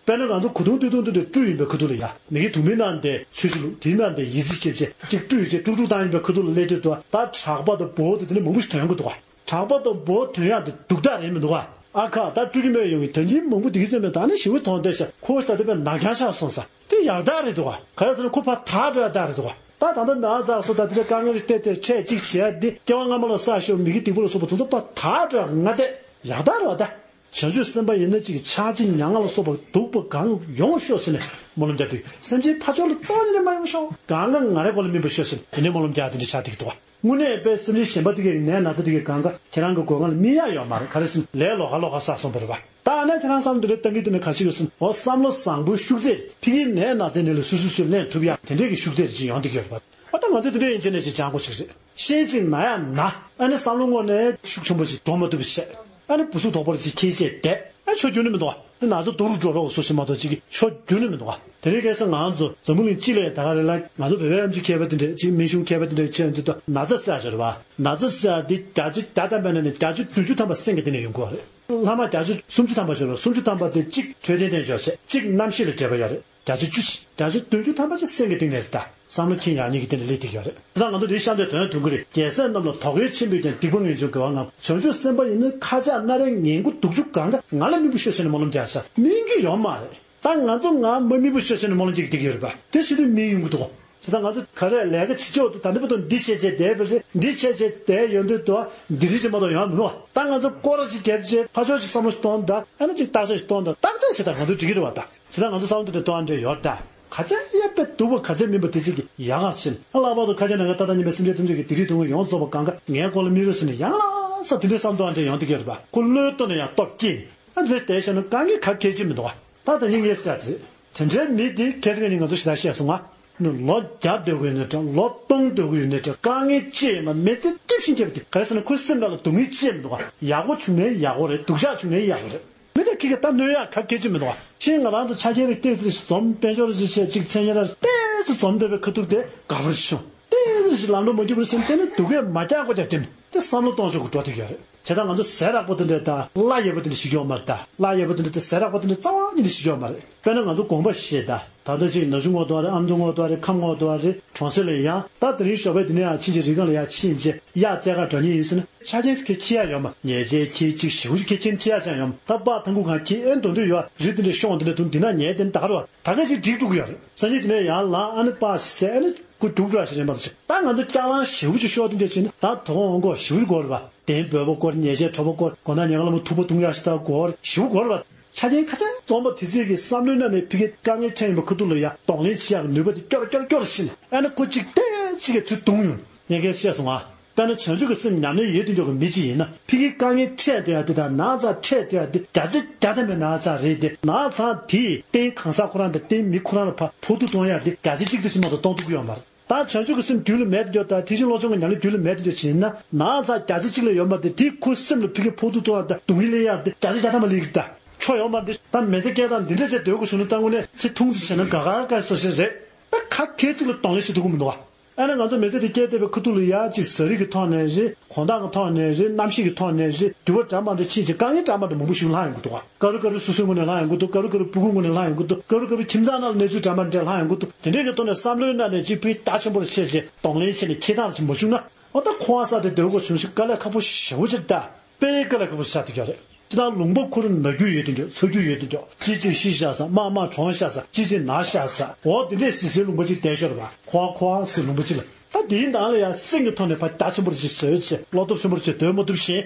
དཔེར་ན་ང་ཚོ་གོས་ཐུང་སྟོད་ཐུང་དེ་འདྲ་བཀྲུས་ཡིན་པའི་ཁ་ཐུག་ལ་ཡ། མི་གི་དུ་མི་ནང་དེ་ཆུ་ཆུ་ལུག་དེའི་ནང་དེ་ཡི་ཙི་ཅེབ་ཅེ་གཅིག་བཀྲུས་ཡོད་ཅེས་དཀྲུག་དཀྲུག་བཏང་ཡིན་པའི་ཁ་ཐུག་ལ་སླེབས་དུས་དུ་ད་གྲགས་པ་དང་འབོ་དང་དེ་འདྲ་མང་པོ་ཞིག་ཐོན་གི་འདུག་ག་གྲགས་པ་དང་འབོ་ཐོན་ཡག་དེ་སྡུག་ཐག་རེད་མི་འདུག་ག་ཨ་ཁ་ད་བཀྲུས་མེད་ཡོང་གི་ད་ཉིན་མང་པོ་དེ་གི་ཙམ་མེད་ད་ནི་ཞི་བའི་མཐོང་བསྡད་ཤག་ཁོ་ད་དེ་བས་ནག་རྐྱང་ཆགས་སོང་ས་དེ་ཡག་རྟགས་རེད་འདུག་ག་ག་རེ་ཟེར་ན་ཁོ་ཕར་དག་འགྲོ་ཡག་རྟགས་རེད་འདུག་ག་ད་ད་ལྟ་ན་ཚ་སོ་ད་དེ་འདྲ་དཀའ་ངལ་ཏེ་ཏེ་འཕྲད་གཅིག་བྱེད་ཡག་དེ་སྐྱེ་བ་སྔ་མ་ལ་བསགས་ཤོར་མི་གི་སྡིག་པ་ལ་སོགས་པ་དེ་ཚོ་ཕར་དག་འགྲོ་ཡག་ང་དེ་ཡག་རྟགས་རེད་བ་ད། བྱང་ཆུབ་སེམས་དཔའ་ཡིན་ན་གཅིག་གིས་ཆགས་ཆེ་མྱ་ངན་ལ་སོགས་པ་སྡུག་པ་གང་ཡོང་ཤོག་ཟེར་ནས་སྨོན་ལམ་བརྒྱབ་དུས་སེམས་ཅན་ཕར་ཕྱོགས་ལ་རྩ་བ་ཉིད་ནས་མ་ཡོང་ཤོག་གང་ག་ང་རའི་མགོ་ལ་སྨིན་པ་ཤོག་ཟེར་དེ་འདྲའི་སྨོན་ལམ་རྒྱག་དེ་འདྲ་ཆགས་བསྡད་ཀྱི་འདུག་ག་དངོས་གནས་དཔེ་སེམས་ཅན་གཞན་པ་དེ་གའི་ནད་ན་ཚ་དེ་གའི་གང་ག་ཁྱེད་རང་གི་མགོ་སྒང་ལ་སྨིན་ཡག་ཡོད་མ་རེད། ག་རེ་ཟེར་ན་ལས་ལོགས་ཀ་ལོགས་ཀ་བསགས་སོང་བ་རེད་པ། ད་ཨ་ནི་ཁྱེད་རང་བསམ་བློ་དེ་འདྲ་བཏང་གི་དེ་ནི་ག་ཞིག་ཡོད་ཟེར་ན་འོ་བསམ་བློ་བཟང་པོའི་ཤུགས་ཚད་ཕ་གིའི་ནད་ན་ཚའི་ནད་ལས་སོ་སོ་སོས་ལེན་ཐུབ་ཡག་དེ་འདྲའི་གི་ཤུགས་ཚད་ཅིག་ཡོང་བསྡད་ཀྱི་ཡོད་རེད་པ། ཨ་ད་ང་ཚོས་དེ་འདྲ་ཡིན་ཕྱིན་ནས་ཅིག་སྦྱང་དགོས་ཅིག་རེད། ཤེས་ཅིག་ན་ཡག་ན་ཨ་ནི་བསམ་བློ་དངོས་ནས་ཤུགས་ཆེན་པོ་ཅིག་འགྲོ་མ་ཐུབ་པ་བྱས་ཨ་ནི་བུ་ཚུགས་དོག་པོར་ཅིག་ཁྱེར་བྱས་བསྡད་ཨ་ཆོ་རྒྱུ་ནི་མི་འདུག་བ། དེ་ན་ཚོ་སྡུག་རུ་འགྲོ་རོགས་སོ་ཞིག་མ་གཏོགས་ཅིག་ཆོ་རྒྱུ་ནི་མི་འདུག་བ། དེ་རིང་ཁ་སང་ང་ཚོ་འཛམ་བུ་གླིང་སྤྱི་ལ་ད་ག་རེ་ལ་ང་ཚོ་བོད་པའི་ཨེམ་ཆི་མཁས་པ་དེ་འདྲས་ཅིག་མི་གཞུང་མཁས་པ་དེ་འདྲས་བྱས་འདུག་ད་ན་ཚ་བསགས་བྱ་རེད་བ། ན་ཚ་བསགས་དེ་བརྒྱ་ཆ་བརྒྱ་ཐམ་པའི་ནང་ནས་བརྒྱ་ཆ་བདུན་ཅུ་ཐམ་པ་སེམས་ཀྱི་སྟེང་ནས་ཡོང་གི་ཡོད་རེད། ལྷག་མ་བརྒྱ་ཆ་སུམ་ཅུ་ཐམ་པ་ཞིག་རེད། སུམ་ཅུ་ཐམ་པ་དེ་གཅིག་འཕྲོད་བསྟེན་སྟེང་འཇོག་བྱས་གཅིག་གནམ་གཤིས་ལ་འབྲེལ་བ་ཡོད་རེད། བརྒྱ་ཆ་བཅུ་བཞི། བརྒྱ་ཆ་བདུན་ཅུ་ཐམ་པ་ཅིག་སེམས་ཀྱི་གཏིང་ནས་རེད་ད། བསམ་བློ་འཁྱེར་ཡག་ཉིད་ཀྱི་སྟེང་ནས་སླེབས་བསྡད་ཡོད་རེད། བྱས་ཙང་ང་ཚོ་འདིའི་ཤ་འདོད་དོན་དོན་གྱི་རེད། རྒྱལ་སྲས་རྣམས་ལ་དོ་གལ་ཆེན་པོས་ཀྱང་སྡིག་པ་ངེས་འབྱུང་དགེ་བ་ལྔ། བྱང་ཆུབ་སེམས་དཔའ་ཡིན་ན་ཁ་ཆག་སྣ་རལ་ངན་དགུ་དུག་ཆུ་གང་ག་ང་ལ་སྨིན་པོ་ཤོད་ཟེར་ནས་སྨོན་ལམ་རྒྱག་ས་སྨིན་གྱི་ཡོད་མ་རེད། ད་ང་ཚོ་ང་མ་སྨིན་པོ་ཤོད་ཟེར་ནས་སྨོན་ལམ་རྒྱག་གི་བསྡད་ཀྱི་ཡོད་རེད་པ། དེ་བྱེད་དུས་སྨིན་ཡོང་གི་འདུག་བྱས་ཙང་ང་ཚོ་ག་རེ་ལས་ཀ་བྱེད་ཆོག་ཏུ་ད་འདི་བར་དུ་འདི་བྱས་བྱས་བསྡད་པ་རེད། འདི་བྱས་བྱས་བསྡད་ཡོང་དུས་དུ་འདི་རིགས་ཅིག་མ་གཏོགས་ཡོང་མི་འདུག་ད་ང་ཚོ་སྐོར་ར་ཅིག་བརྒྱབ་བྱས་ཕར་ཕྱོགས་ཅིག་བསམ་བློ་ཞིག་གཏོང་ད་ཨ་ནི་ཅིག་བརྟག་དཔྱད་ཞིག་གཏོང་ད་བརྟག་དཔྱད་བྱེད་ད་ང་ཚོ་འགྲིག་གི་རེད་བ་ད། བྱས་ཙང་ང་ཚོ་བསམ་བློ་དེ་འདྲ་གཏོང་འདྲ་ཡོད་ད། ག་ཚད་ཡག་པའི་སྡུག་པ་ག་ཚད་མིན་པ་དེ་ཚིག་གི་ཡག་ག་ཕྱིན་ཨ་ལྷག་པར་དུ་ཁ་ཆེ་ནང་ག་ད་ལྟ་ཉི་མའི་སེམས་ཅན་ཐམས་ཅད་ཀྱི་སྡིག་སྒྲིབ་སྡུག་བསྔལ་ཡོངས་རྫོགས་པ་གང་ག་ངའི་སྐོར་ལ་སྨིན་རོགས་ཟེར་ནས་ཡང་ལ་ས་དེ་འདྲའི་བསམ་བློ་འདྲ་ཡོང་དེ་ག་རེད་པ། ཁོ་བློའི་སྟོབས་ནས་ཡང་སྟོབས་སྐྱེས་ནས་ཨ་འདྲ་བསྡད་བཞག་ན་གང་གི་ག་གལ་ཆེ་མི་འདུག་བ། ད་ད་ཡིན་ངས་ཟེར་ཡ་དེ་རེད། དེ་འདྲའི་མི་དེ་ཁྱེད་ཚོ་ང་ཚོ་ཞེ་དྲག་བཤད་སོང་ང་། ནི་ལོ་བརྒྱ་སྡོད་དགོས་ཡོད་ནའི་འདྲ་ལོ་སྟོང་སྡོད་དགོས་ཡོད་ནའི་འདྲ་དཀའ་ངལ་ཅི་ཡོད་མ་མི་ཚེ་སྐྱིད་ཤིང་སྐྱིད་པ་དེ་ག་རེ་ཟེར་ན་ཁོའི་སེམས་ནང་ལ་སྡུག་བསྔལ་ཅི་ཡོད་མི་འདུག་ག་ཡག་པོ་བྱུང་ནའི་ཡག་པོ་རེད། སྡུག་ཅག་བྱུང་ནའི་ཡག་པོ་རེད། དེ་ལས་ཁྱི་གི་ད་གནོད་ཡག་ག་སྐད་ཅིག་མི་འདུག་བ། ཤིང་ང་རང་ཚོ་ཆ་རྐྱེན་རིགས་ཏོག་ཙམ་འཛོམས། དཔལ་འབྱོར་རིགས་བྱས་ཅིག་མཚན་སྙན་རིགས་ཏོག་ཙམ་འཛོམས་བསྡད་པའི་ཁ་ཐུག་དེ་དགའ་པོ་རེ་བྱུང་། ཏོག་ཙམ་ལམ་འགྲོ་མ་རྒྱུག་པར་ཕྱིན། དེ་ནི་སྡུག་སྐད་མ་རྒྱག་དགོས་ཀྱང་དེ་ནི་དེ་བསམ་བློ་གཏོང་ཆོག་གི་འགྲོ་ཐུབ་ཀྱི་ཡོད་རེད། བྱས་ཙང་ང་ཚོ་ཟས་རགས་པ་དེ་འདྲ་དང་བླ་ཡག་པོ་དེ་འདྲ་ཞིག་ཡོད་མ་རེད་ད། བླ་ཡག་པོ་དེ་འདྲ་དང་ཟས་རགས་པ་དེ་འདྲ་རྩ་བ་ཉིད་ནས་ཞིག་ཡོད་མ་རེད། དཔེར་ན་ང་ཚོ་དགོངས་པ་བཞེས་ད། ད་ལྟ་ཅིག་ན་ཆུང་ངོ་དོ་རེད། ཨ་མདོ་ངོ་དོ་རེད། ཁམས་ངོ་དོ་རེད། གྲོང་གསེབ་ལ་ཡང་ད་དེ་རིང་ཞོགས་པའི་དེ་ནས་ཡང་ཕྱིན་ཅིག་རི་སྒང་ལ་ཡང་ཕྱིན་ཅིག་གཡག་བཙལ་ག་འགྲོ་མཁན་ཡིན་ཟེར་ན། ཆ་རྐྱེན་ཁྱི་ཁྱི་ཡག་ཡོད་མ། ཉལ་ཆས་ཁྱི་གཅིག་ཞེ་པོ་ཅིག་ཁྱི་ཁྱི་ཁྱི་ཡག་ཅང་ཡོད་མ། ད་པགས་ཐང་ཁུ་གང་ཁྱི་ཨེ་འདོན་འདོད་ཡོད། རི་དེ་འདྲ་གཤོང་དེ་འདྲ་འདུག་འདི་ན་ཉལ་དེ་ནི་ད་ག་རེད་བ། ད་ག་ཅིག་འགྲིག་འགྲོ་གི་ཡོད་རེད། སང་ཉིན་དེ་ནས་ཡང་ལངས། ཨ་ནི་པགས་ཤི་ཟས། ཨ་ནི་ཁུ་རྒྱུག་འགྲོ་ཞིག་རེད་མ་གཏོགས། ད་ང་ཚོ་སྐྱག་ལང་ཞེ་པོ་ཅིག་ཤོར་དེ་འདྲ་བྱས་ན་ད་དོ་དགོང་དགོས་ཞེ་པོ་ཅིག་དགོས་རེད་བ། གདན་འབོལ་པོ་དགོས་རེད། ཉལ་ཆས་དྲོ་པོ་དགོས་རེད། དགོང་དག་ཉལ་ཁང་ལ་མོ་ཐུག་པ་འཐུང་ཡག་ཞིག་ད་དགོས་རེད། ཞེ་པོ་དགོས་རེད་བ། ཆ་རྐྱེན་ཁ་ཚ་འཛོམས་པ་དེ་ཚོ་གི་བསམ་བློའི་ནང་ནས་ཕ་གིར་དཀའ་ངལ་འཕྲད་ཡོང་བའི་ཁ་ཐུག་ལ་ཡ་གདོང་ལེན་བྱེད་ཡག་གི་ནུས་པ་དེ་སྐྱོ་རུ་སྐྱོ་རུ་སྐྱོ་རུ་ཕྱིན། ཨ་ནི་ཁོ་གཅིག་ཏོག་ཙམ་གྱིས་ཚུར་བརྡུངས་ཡོང་། ངས་ཁ་སང་བཤད་སོང་ང་། དཔེར་ན་བྱང་ཆུབ་ཀྱི་སེམས་ཉམས་ལེན་ཡོད་དེ་འདྲ་གི་མི་གཅིག་ཡིན་ན། ཕ་གིར་དཀའ་ངལ་འཕྲད་སྡོད་ཡག་དེ་དང་ན་ཚ་འཕྲད་སྡོད་ཡག་དེ་བརྒྱ་ཆ་བརྒྱ་ཐམ་པའི་ན་ཚ་རེད་དེ། ན་ཚ་དེས་རྟེན་གང་ཟག་ཁོ་རང་དང་རྟེན་མི་ཁོ་རང་ལ་ཕར་ཕོག་ཐུག་གཏོང་ཡག་དེ་བརྒྱ་ཆ་གཅིག་ཙམ་ཞིག་མ་གཏོགས་གཏོང་ཐུབ་ཀྱི་ཡོད་མ་རེད། ད་བྱང་ཆུབ་ཀྱི་སེམས་རྒྱུད་ལ་མེད་དེ་འདྲ་དང་། ཐེག་ཆེན་བློ་སྦྱོང་གི་ཉམས་ལེན་རྒྱུད་ལ་མེད་དེ་འདྲ་བྱས་ན། ན་ཚ་བརྒྱ་ཆ་གཅིག་ལས་ཡོད་མ་རེད་དེ། དེས་ཁོའི་སེམས་ལ་ཕ་གིར་ཕོག་ཐུག་གཏོང་ཡག་དང་སྡུག་བསྔལ་སླེབས་ཡག་དེ་བརྒྱ་ཆ་བརྒྱ་ཐམ་པ་སླེབས་ཀྱི་རེད་ད། ཆོ་ཡོད་མ་རེད་དེ། ད་མི་ཚེ་སྐྱེལ་སྟངས་འདི་འདྲ་བྱས་སྡོད་དགོས་བྱུང་ན་ད་དངོས་གནས་ཚེ་ཐུང་ཙམ་བྱས་ན་དགའ་དགའ་དགའ་བཟོ་ཞིག་རེད། ད་ག་གལ་ཅིག་ལ་གདོང་ལེན་བྱེད་ཐུབ་ཀྱི་མི་འདུག་བ། ཨ་ནི་ང་ཚོ་མི་ཚེ་འདི་སྐྱེལ་བསྡད་པའི་ཁ་ཐུག་ལ་ཡ་གཅིག་ཟ་རིགས་ཀྱི་ཐོག་ནས་རེད། གོང་ཐང་གི་ཐོག་ནས་རེད། གནམ་གཤིས་ཀྱི་ཐོག་ནས་རེད། འགྱུར་བ་འདྲ་མི་འདྲ་ཕྱིན་ཅིག་དཀའ་ངལ་འདྲ་མི་འདྲ་མང་པོ་ཞིག་ལྷག་ཡོང་གི་འདུག་བ། ག་རེ་ག་རེ་སོ་སོའི་ངོས་ནས་ལྷག་ཡོང་གི་འདུག་ག་རེ་ག་རེ་སྤུ་གུའི་ངོས་ནས་ལྷག་ཡོང་གི་འདུག་ག་རེ་ག་རེ་ཁྱིམ་ཚང་ནང་ལ་གནས་ཚུལ་འདྲ་མི་འདྲ་ལྷག་ཡོང་གི་འདུག་དེ་འདྲའི་གི་ཐོག་ནས་བསམ་བློའི་ནང་ནས་གཅིག་ཕ་གིར་རྒྱ་ཆེན་པོ་རུ་བྱས་བྱས་གདོང་ལེན་བྱས་ནས་འཁྱེར་སྟངས་ཅིག་མ་བྱུང་ན། འོ་ད་ཁོ་བ་ས་དེ་སྡོད་དགོས་བྱུང་ཞིག་དཀའ་ལས་ཁག་པོ་ཞེ་པོ་ཅིག་རེད་ད། དཔེ་དཀའ་ལས་ཁག་པོ་ཆགས་བསྡད་ཀྱི་རེད། སྤྱིར་བཏང་ལུང་པ་ཁོ་རང་ན་རྒྱུ་ཡོད་དེ་འདྲ། ཚ་རྒྱུ་ཡོད་དེ་འདྲ། ཅི་ཅིག་ཤི་བཞག་ས། མར་མར་གྲོངས་བཞག་ས། ཅི་ཅིག་ན་བཞག་ས། འོ་དེ་འདྲས་སི་སིའི་ལུང་པ་ཅིག་བསྡད་ཤོར་བ། ཁོ་བ་ཁོ་བ་སི་ལུང་པ་ཅིག་ལ། ད་དེའི་ནང་ལ་ཡང་སེམས་ཀྱི་ཐོག་ནས་ཕར་རྒྱ་ཆེན་པོ་རུ་ཅིག་བཟོས་བྱས། བློ་སྟོབས་ཆེན་པོ་རུ་ཅིག་སྡོད་མ་ཐུབ་བཞིན།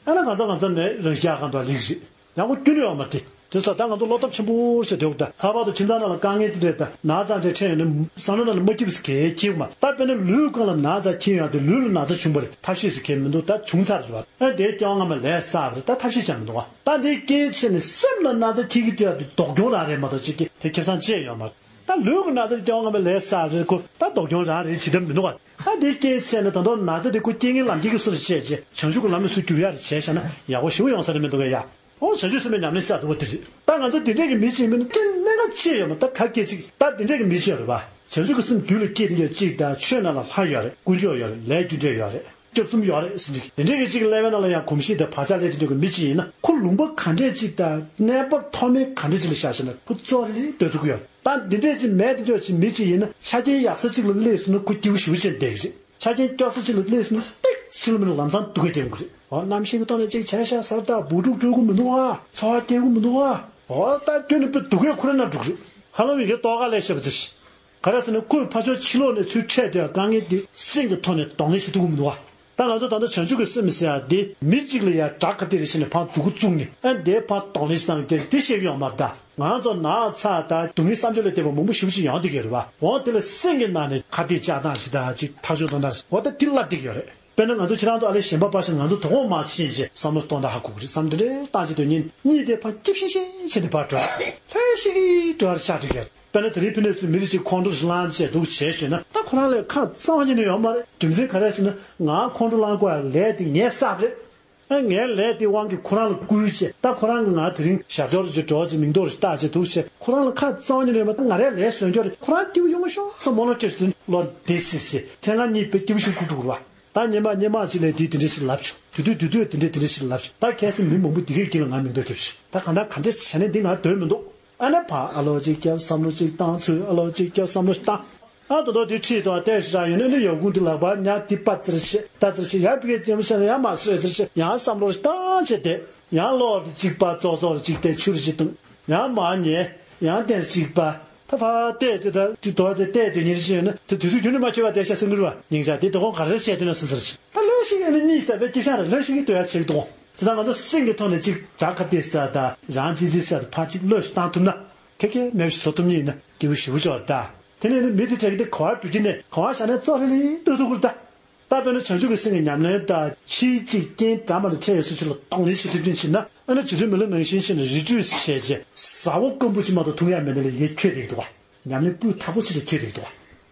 ཨ་ན་ང་ཚོ་ང་ཚོ་ནས་རང་ཤི་ཡག་གང་དུ་ལིག་རེད། ཡང་ཁོ་སྐྱོན་ཡོད་མ་རེད་དེ། དེ་སོགས་ད་ང་ཚོ་བློ་སྟོབས་ཆེན་པོ་བྱས་སྡོད་དགོས་ད། ལྷག་པར་དུ་ཁྱིམ་ཚང་ནང་ལ་དཀའ་ངལ་དེ་འདྲས་དང་ན་ཚ་འདྲས་འཕྲད་ཡོང་ན་བསམ་བློ་ནང་ལ་མ་སྐྱིད་པ་ཟེར་གང་ཡང་འཁྱེར་གྱི་མ་རེད། ད་དཔེར་ན་ལུས་སྒང་ལ་ན་ཚ་འཁྱེར་ཡོང་དུས་ལུས་ལ་ན་ཚ་བྱུང་བ་རེད། ཐབས་ཤེས་ཟེར་མཁན་མི་འདུག་ད་བྱུང་ཚར་རེད་བ། ཨ་དེའི་སྐྱེ་བ་སྔ་མ་ལས་བསགས་པ་རེད། ད་ཐབས་ཤེས་བྱ་མི་འདུག་བ། ད་འདིའི་རྐྱེན་བྱས་ནས་སེམས་ལ་ན་ཚ་འཁྱེར་གྱི་འདུག་ཡ་དེ་སྡུག་གྱོང་རང་རེད་མ་གཏོགས་ཅིག་གི་དེ་ཁེ་བཟང་ཅི་ཡང་ཡོད་མ་རེད། ད་ལུས་ཀྱི་ན་ཚ་དེ་སྐྱེ་བ་སྔ་མ་ལས་བསགས་པ་རེད། ཁོ་ད་སྡུག་གྱོང་རང་རེད། བྱེད་ཐབས་མི་འདུག་བ། ད་འདིའི་རྐྱེན་བྱས་ནས་ད་དུང་ན་ཚ་དེ་ཁོ་རྐྱེན་ངན་ལམ་ཁྱེར་གྱི་སུ་རེད་བྱས་བྱས་བྱང་ཆུབ་ཀྱི་ལམ་ལ་སུ་བསྒྱུར་ཡ་རེད་བྱས་བཞག་ན་ཡག་པོ་ཞེ་པོ་ཡོང་ས་རེད་མི་འདུག་གས་ཡ། ཨོ་བྱང་ཆུབ་སེམས་དཔའི་ཉམས་ལེན་བྱ་ཐུབ་པ་དེ་རེད། ད་ང་ཚོ་འདི་འདྲས་ཀྱི་མི་གཅིག་མིན་ན་དེ་གནད་འགག་ཆེ་ཡོད་མ། ད་ག་སྐད་ཅིག་ད་འདི་འདྲས་ཀྱི་མི་གཅིག་ཡོད་རེད་པ། བྱང་ཆུབ་ཀྱི་སེམས་རྒྱུད་ལ་སྐྱེས་དེ་ཡོད་གཅིག་དང་། ཆོས་རྣམས་ལ་ལྷག་ཡོད་རེད། ཀུན་སྤྱོད་ཡོད་རེད། ལས་རྒྱུ་འབྲས་ཡོད་རེད། སྐྱབས་གསུམ་ཡོད་རེད་ཟེར་གྱི། འདི་འདྲས་ཀྱི་གཅིག་ཀླད་པའི་ནང་ལ་ཡང་གོམས་གཤིས་དང་བག་ཆགས་སླེབས་དེ་འདྲས་ཀྱི་མི་གཅིག་ཡིན་ན། ཁོ་ལུང་པ་ག་འདྲས་ཅིག་དང་གནས་བབ་མཐོ་དམན་ག་འདྲས་ཅིག་ལ་བཞག་བྱས་ན་ཁོ་གཙོ་རེ་སྡོད་ཐུབ་ཀྱི་ཡོད་རེད། ད་འདི་འདྲས་ཅིག་མེད་དེ་འདྲས་ཅིག་མི་གཅིག་ཡིན་ན། ཆ་རྐྱེན་ཡག་ས་གཅིག་ལ་སླེབས་སོང་ན་ཁོ་སྐྱིད་པོ་ཞེ་པོ་བྱས་བསྡད་ཀྱི་རེད། ཆ་རྐྱེན་སྐྱོ་ས་ཅིག་ལ་སླེབས་སོང་ན་ཏིག་ཕྱི་ལ་མི་ལ་ལམ་སང་སྡུག་སྐད་རྒྱག་གི་རེད། འོ་རྣམ་ཤེས་ཀྱི་ཐོག་ནས་ཅིག་བྱས་ཤག་ཟེར། ད་སྦུག་དཀྲུག་དཀྲུག་གི་མི་འདུག་ཨ། ཚོར་བ་སྐྱེ་གི་མི་འདུག་ཨ། འོ་ད་ཁྱོད་ནི་དཔེ་སྡུག་སྐད་ཁོ་རང་ན་འགྲོ་གི་རེད། ཧ་ལམ་ཡི་གེ་ཏོག་ཁ་ལས་བཤད་པ་ཚེ་ཞིག་ག་རེ་ཟེར་ན། ཁོས་ཕར་ཕྱོགས་ཕྱི་ལོགས་ནས་ཚུར་འཕྲད་དུས་དཀའ་ངལ་འདི་སེམས་ཀྱི་ཐོག་ནས་གདོང་ལེན་བྱེད་ཐུབ་ཀྱི་མི་འདུག་ཨ། ད་ང་ཚོ་ད་ལྟ་བྱང་ཆུབ་ཀྱི་སེམས་ཟེར་ཡ་འདི་མི་གཅིག་ལ་ཡ་དགྲ་ག་དེ་རེ་བྱས་ནས་ཕར་མཛུབ་གུ་བཙུགས་ནས། ཨ་འདིའི་ཕར་གདོང་ལེན་བྱེད་སྟངས་དེ་དེ་ཤེས་ཀྱི་ཡོད་མ་རེད་ད། ང་ཚོ་ན་ཚ་དང་སྡུག་བསྔལ་བསམ་བརྗོད་ལས་འདས་པ་མང་པོ་ཞེ་པོ་ཅིག་ཡོང་བསྡད་ཀྱི་རེད་བ། འོ་དེ་ལ་སེམས་ཀྱི་ནང་ནས་ཁ་གཏད་བཅག་སྟངས་ཤིག་དང་ཅིག་ཐག་གཅོད་གཏོང་སྟངས་ཤིག་འོ་ད་དེ་བསླབ་བསྡད་ཀྱི་ཡོད་རེད། དཔེར་ན་ང་ཚོ་ཁྱེད་རང་ཚོ་ཨ་ལས་གཞན་པ་ཕར་ཕྱིན། ང་ཚོ་དོ་དགོང་མར་ཕྱིན་བྱས་བསམ་བློ་གཏོང་སྟངས་ཧ་གོ་གི་རེད། བསམ་དེ་འདྲའི་སྟངས་ཅིག་དང་གཉིས། གཉིས་དེ་ཕར་སྐྱིད་ཤིང་ཤིང་བྱས་ནས་ཕར་འགྲོ། ལྷོད་ཤིག་འགྲོ་བར་ཆགས་འགྲོ་གི་རེད། དཔེར་ན་དེ་རིང་ཕ་ནས་ཚུར་མི་རེ་གཅིག་ཁོང་ཁྲོ་ཞིག་ལངས་བྱས་འདུག་བྱས་ཞོད་ན། ད་ཁོ་རང་ལ་ཁ་རྩ་བ་ཉིད་ནས་ཡོད་མ་རེད། རྒྱུ་མཚན་ག་རེ་ཟེར་ན། ང་ཁོང་ཁྲོ་ལངས་དགོས་ཡ་ལས་དེ་ངས་བསགས་པ་རེད། ཨ་ངའི་ལས་དེའི་དབང་གིས་ཁོ་རང་ལ་བསྐུལ་བྱས། ད་ཁོ་རང་གིས་ང་དེ་རིང་ཞབས་ཕྱོགས་རེ་ཅིག་འགྲོ་བྱས་མིང་འདོགས་རེ་བཏགས་བྱས་འདུག་བྱས། ཁོ་རང་ལ་ཁ་རྩ་བ་ཉིད་ནས་ཡོད་མ་རེད། ང་རའི་ལས་བཟོས་འགྱོ་རེད། ཁོ་རང་སྐྱིད་པོ་ཡོང་ཤོག་བསམ་བློ་སྐྱེས་བྱས། བློ་བདེ་སི་སི། མཚན་གང་གཉིས་དཔེ་སྐྱིད་པོ་ཞིག་ཁུག་ཐུབ་རེད་བ། ད་ཉི་མ་ཉི་མ་ཅིག་ལ་དེ་དེ་འདྲ་ཞིག་ལབ་བྱུང་། དེ་དུས་དེ་དུས་དེ་འདྲ་དེ་འདྲ་ཞིག་ལབ་བྱུང་། ད་ཁ་སང་མི་མང་པོ་དེ་གའི་དཀྱིལ་ལ་ང་མིང་འདོགས་རྒྱབ་བྱུང་། ད་གང་ལྟར་ག་འདྲ་བྱས་ནས་འདི་ང་སྡོད་མི་འདུག་ཨ་ནི་ཕར་ཨ་ལོ་ཅིག་རྒྱབ། བསམ་བློ་ཅིག་བཏང་། ཚུར་ཨ་ལོ་ཅིག་རྒྱབ། བསམ་བློ་ཞིག་བཏང་། ཨ་ད་དུང་དེ་ཁྲིད་དང་བལྟས་ཤིག་རག་ཡོད་ན་ནི་ཡོ་གུང་དེ་ལག་པ་ཉག་དེ་པ་ཙིར་ཤིག་ད་ཙིར་ཤིག་ཡར་ཕ་གིར་ཅན་པོ་ཤ་ན་ཡང་མར་སོད་ཙིར་ཤིག་ཡང་བསམ་བློ་ཞིག་བཏང་བྱས་བསྡད། ཡང་གློག་དེ་གཅིག་པ་ཙོག་ཙོག་རེ་གཅིག་བལྟས། ཆུ་རེ་གཅིག་བཏུང་། ཡང་མར་ཉལ། ཡང་བསྟན་རེ་གཅིག་པ། ད་ཕར་བལྟས་དེ་ད་གཅིག་དོར་དེ་བལྟས་དེ་ཉིན་རེ་བྱས་ཡོད་ན་དེ་དུས་ཚོད་རྒྱུན་ནས་མ་འཁྱོལ་བ་བསྡད་ཤག་བསམ་གི་རེད་བ། སྙིང་རྗེ། དེ་དོ་དགོང་ག་རེ་བྱས་དུས་ན་སོ་སོར་ཤིག་ད་ལྷོད་ཤིག་ཨ་ནི་གཉིད་ཞིག་ད་བས་སྐྱིད་ཤག་རེད། ལྷོད་ཤིག་གི་སྡོད་ཡ་བྱེད་དོ་དགོང་། བྱས་ཙང་ང་ཚོ་སེམས་ཀྱི་ཐོག་ནས་ཅིག་དགྲ་ཁ་གཏད་ས་དང་རང་གཅེས་འཛིན་ས་དང་ཕར་ཅིག་བློས་བཏང་ཐུབ་ན། ཁེ་ཁེ་མེད་པ་ཞིག་བཟོ་ཐུབ་ངེས་ཡིན་ན་སྐྱིད་པོ་ཞེ་པོ་ཅིག་ཡོད་རེད་ད། དེ་ནས་ནི་མི་དེ་གྲས་ཀྱི་དེ་ག་བར་འགྲོ་རྒྱུ་ནས་ག་བར་བཞག་ན་ཙོག་རི་ལི་ལྟོས་ཐུབ་ཀྱི་རེད་ད། ད་དཔེར་ན་བྱང་ཆུབ་ཀྱི་སེམས་ཀྱི་ཉམས་ལེན་དང་ཕྱིའི་གཅིག་རྐྱེན་འདྲ་མི་འདྲ་འཕྲད་ཡོད་ས་ཅིག་ལ་གདོང་ལེན་བྱེད་ཐུབ་མཁན་ཞིག་ན། ཨ་ནི་རྗེ་བཙུན་མི་ལ་ནང་བཞིན་བྱས་ནས་རི་ཁྲོད་བྱས་རྗེས་ཟ་འོག་སྐམ་པོ་ཅིག་མ་གཏོགས་འཐུང་ཡ་མེད་ན་ལས་ཡས་ཁྱོད་དེ་ཡོད་འདུག་བ། ཉམས་ལེན་སྤུས་དག་པོ་ཅིག་ལས་ཁྱོད་དེ་ཡོད་འདུག་བ།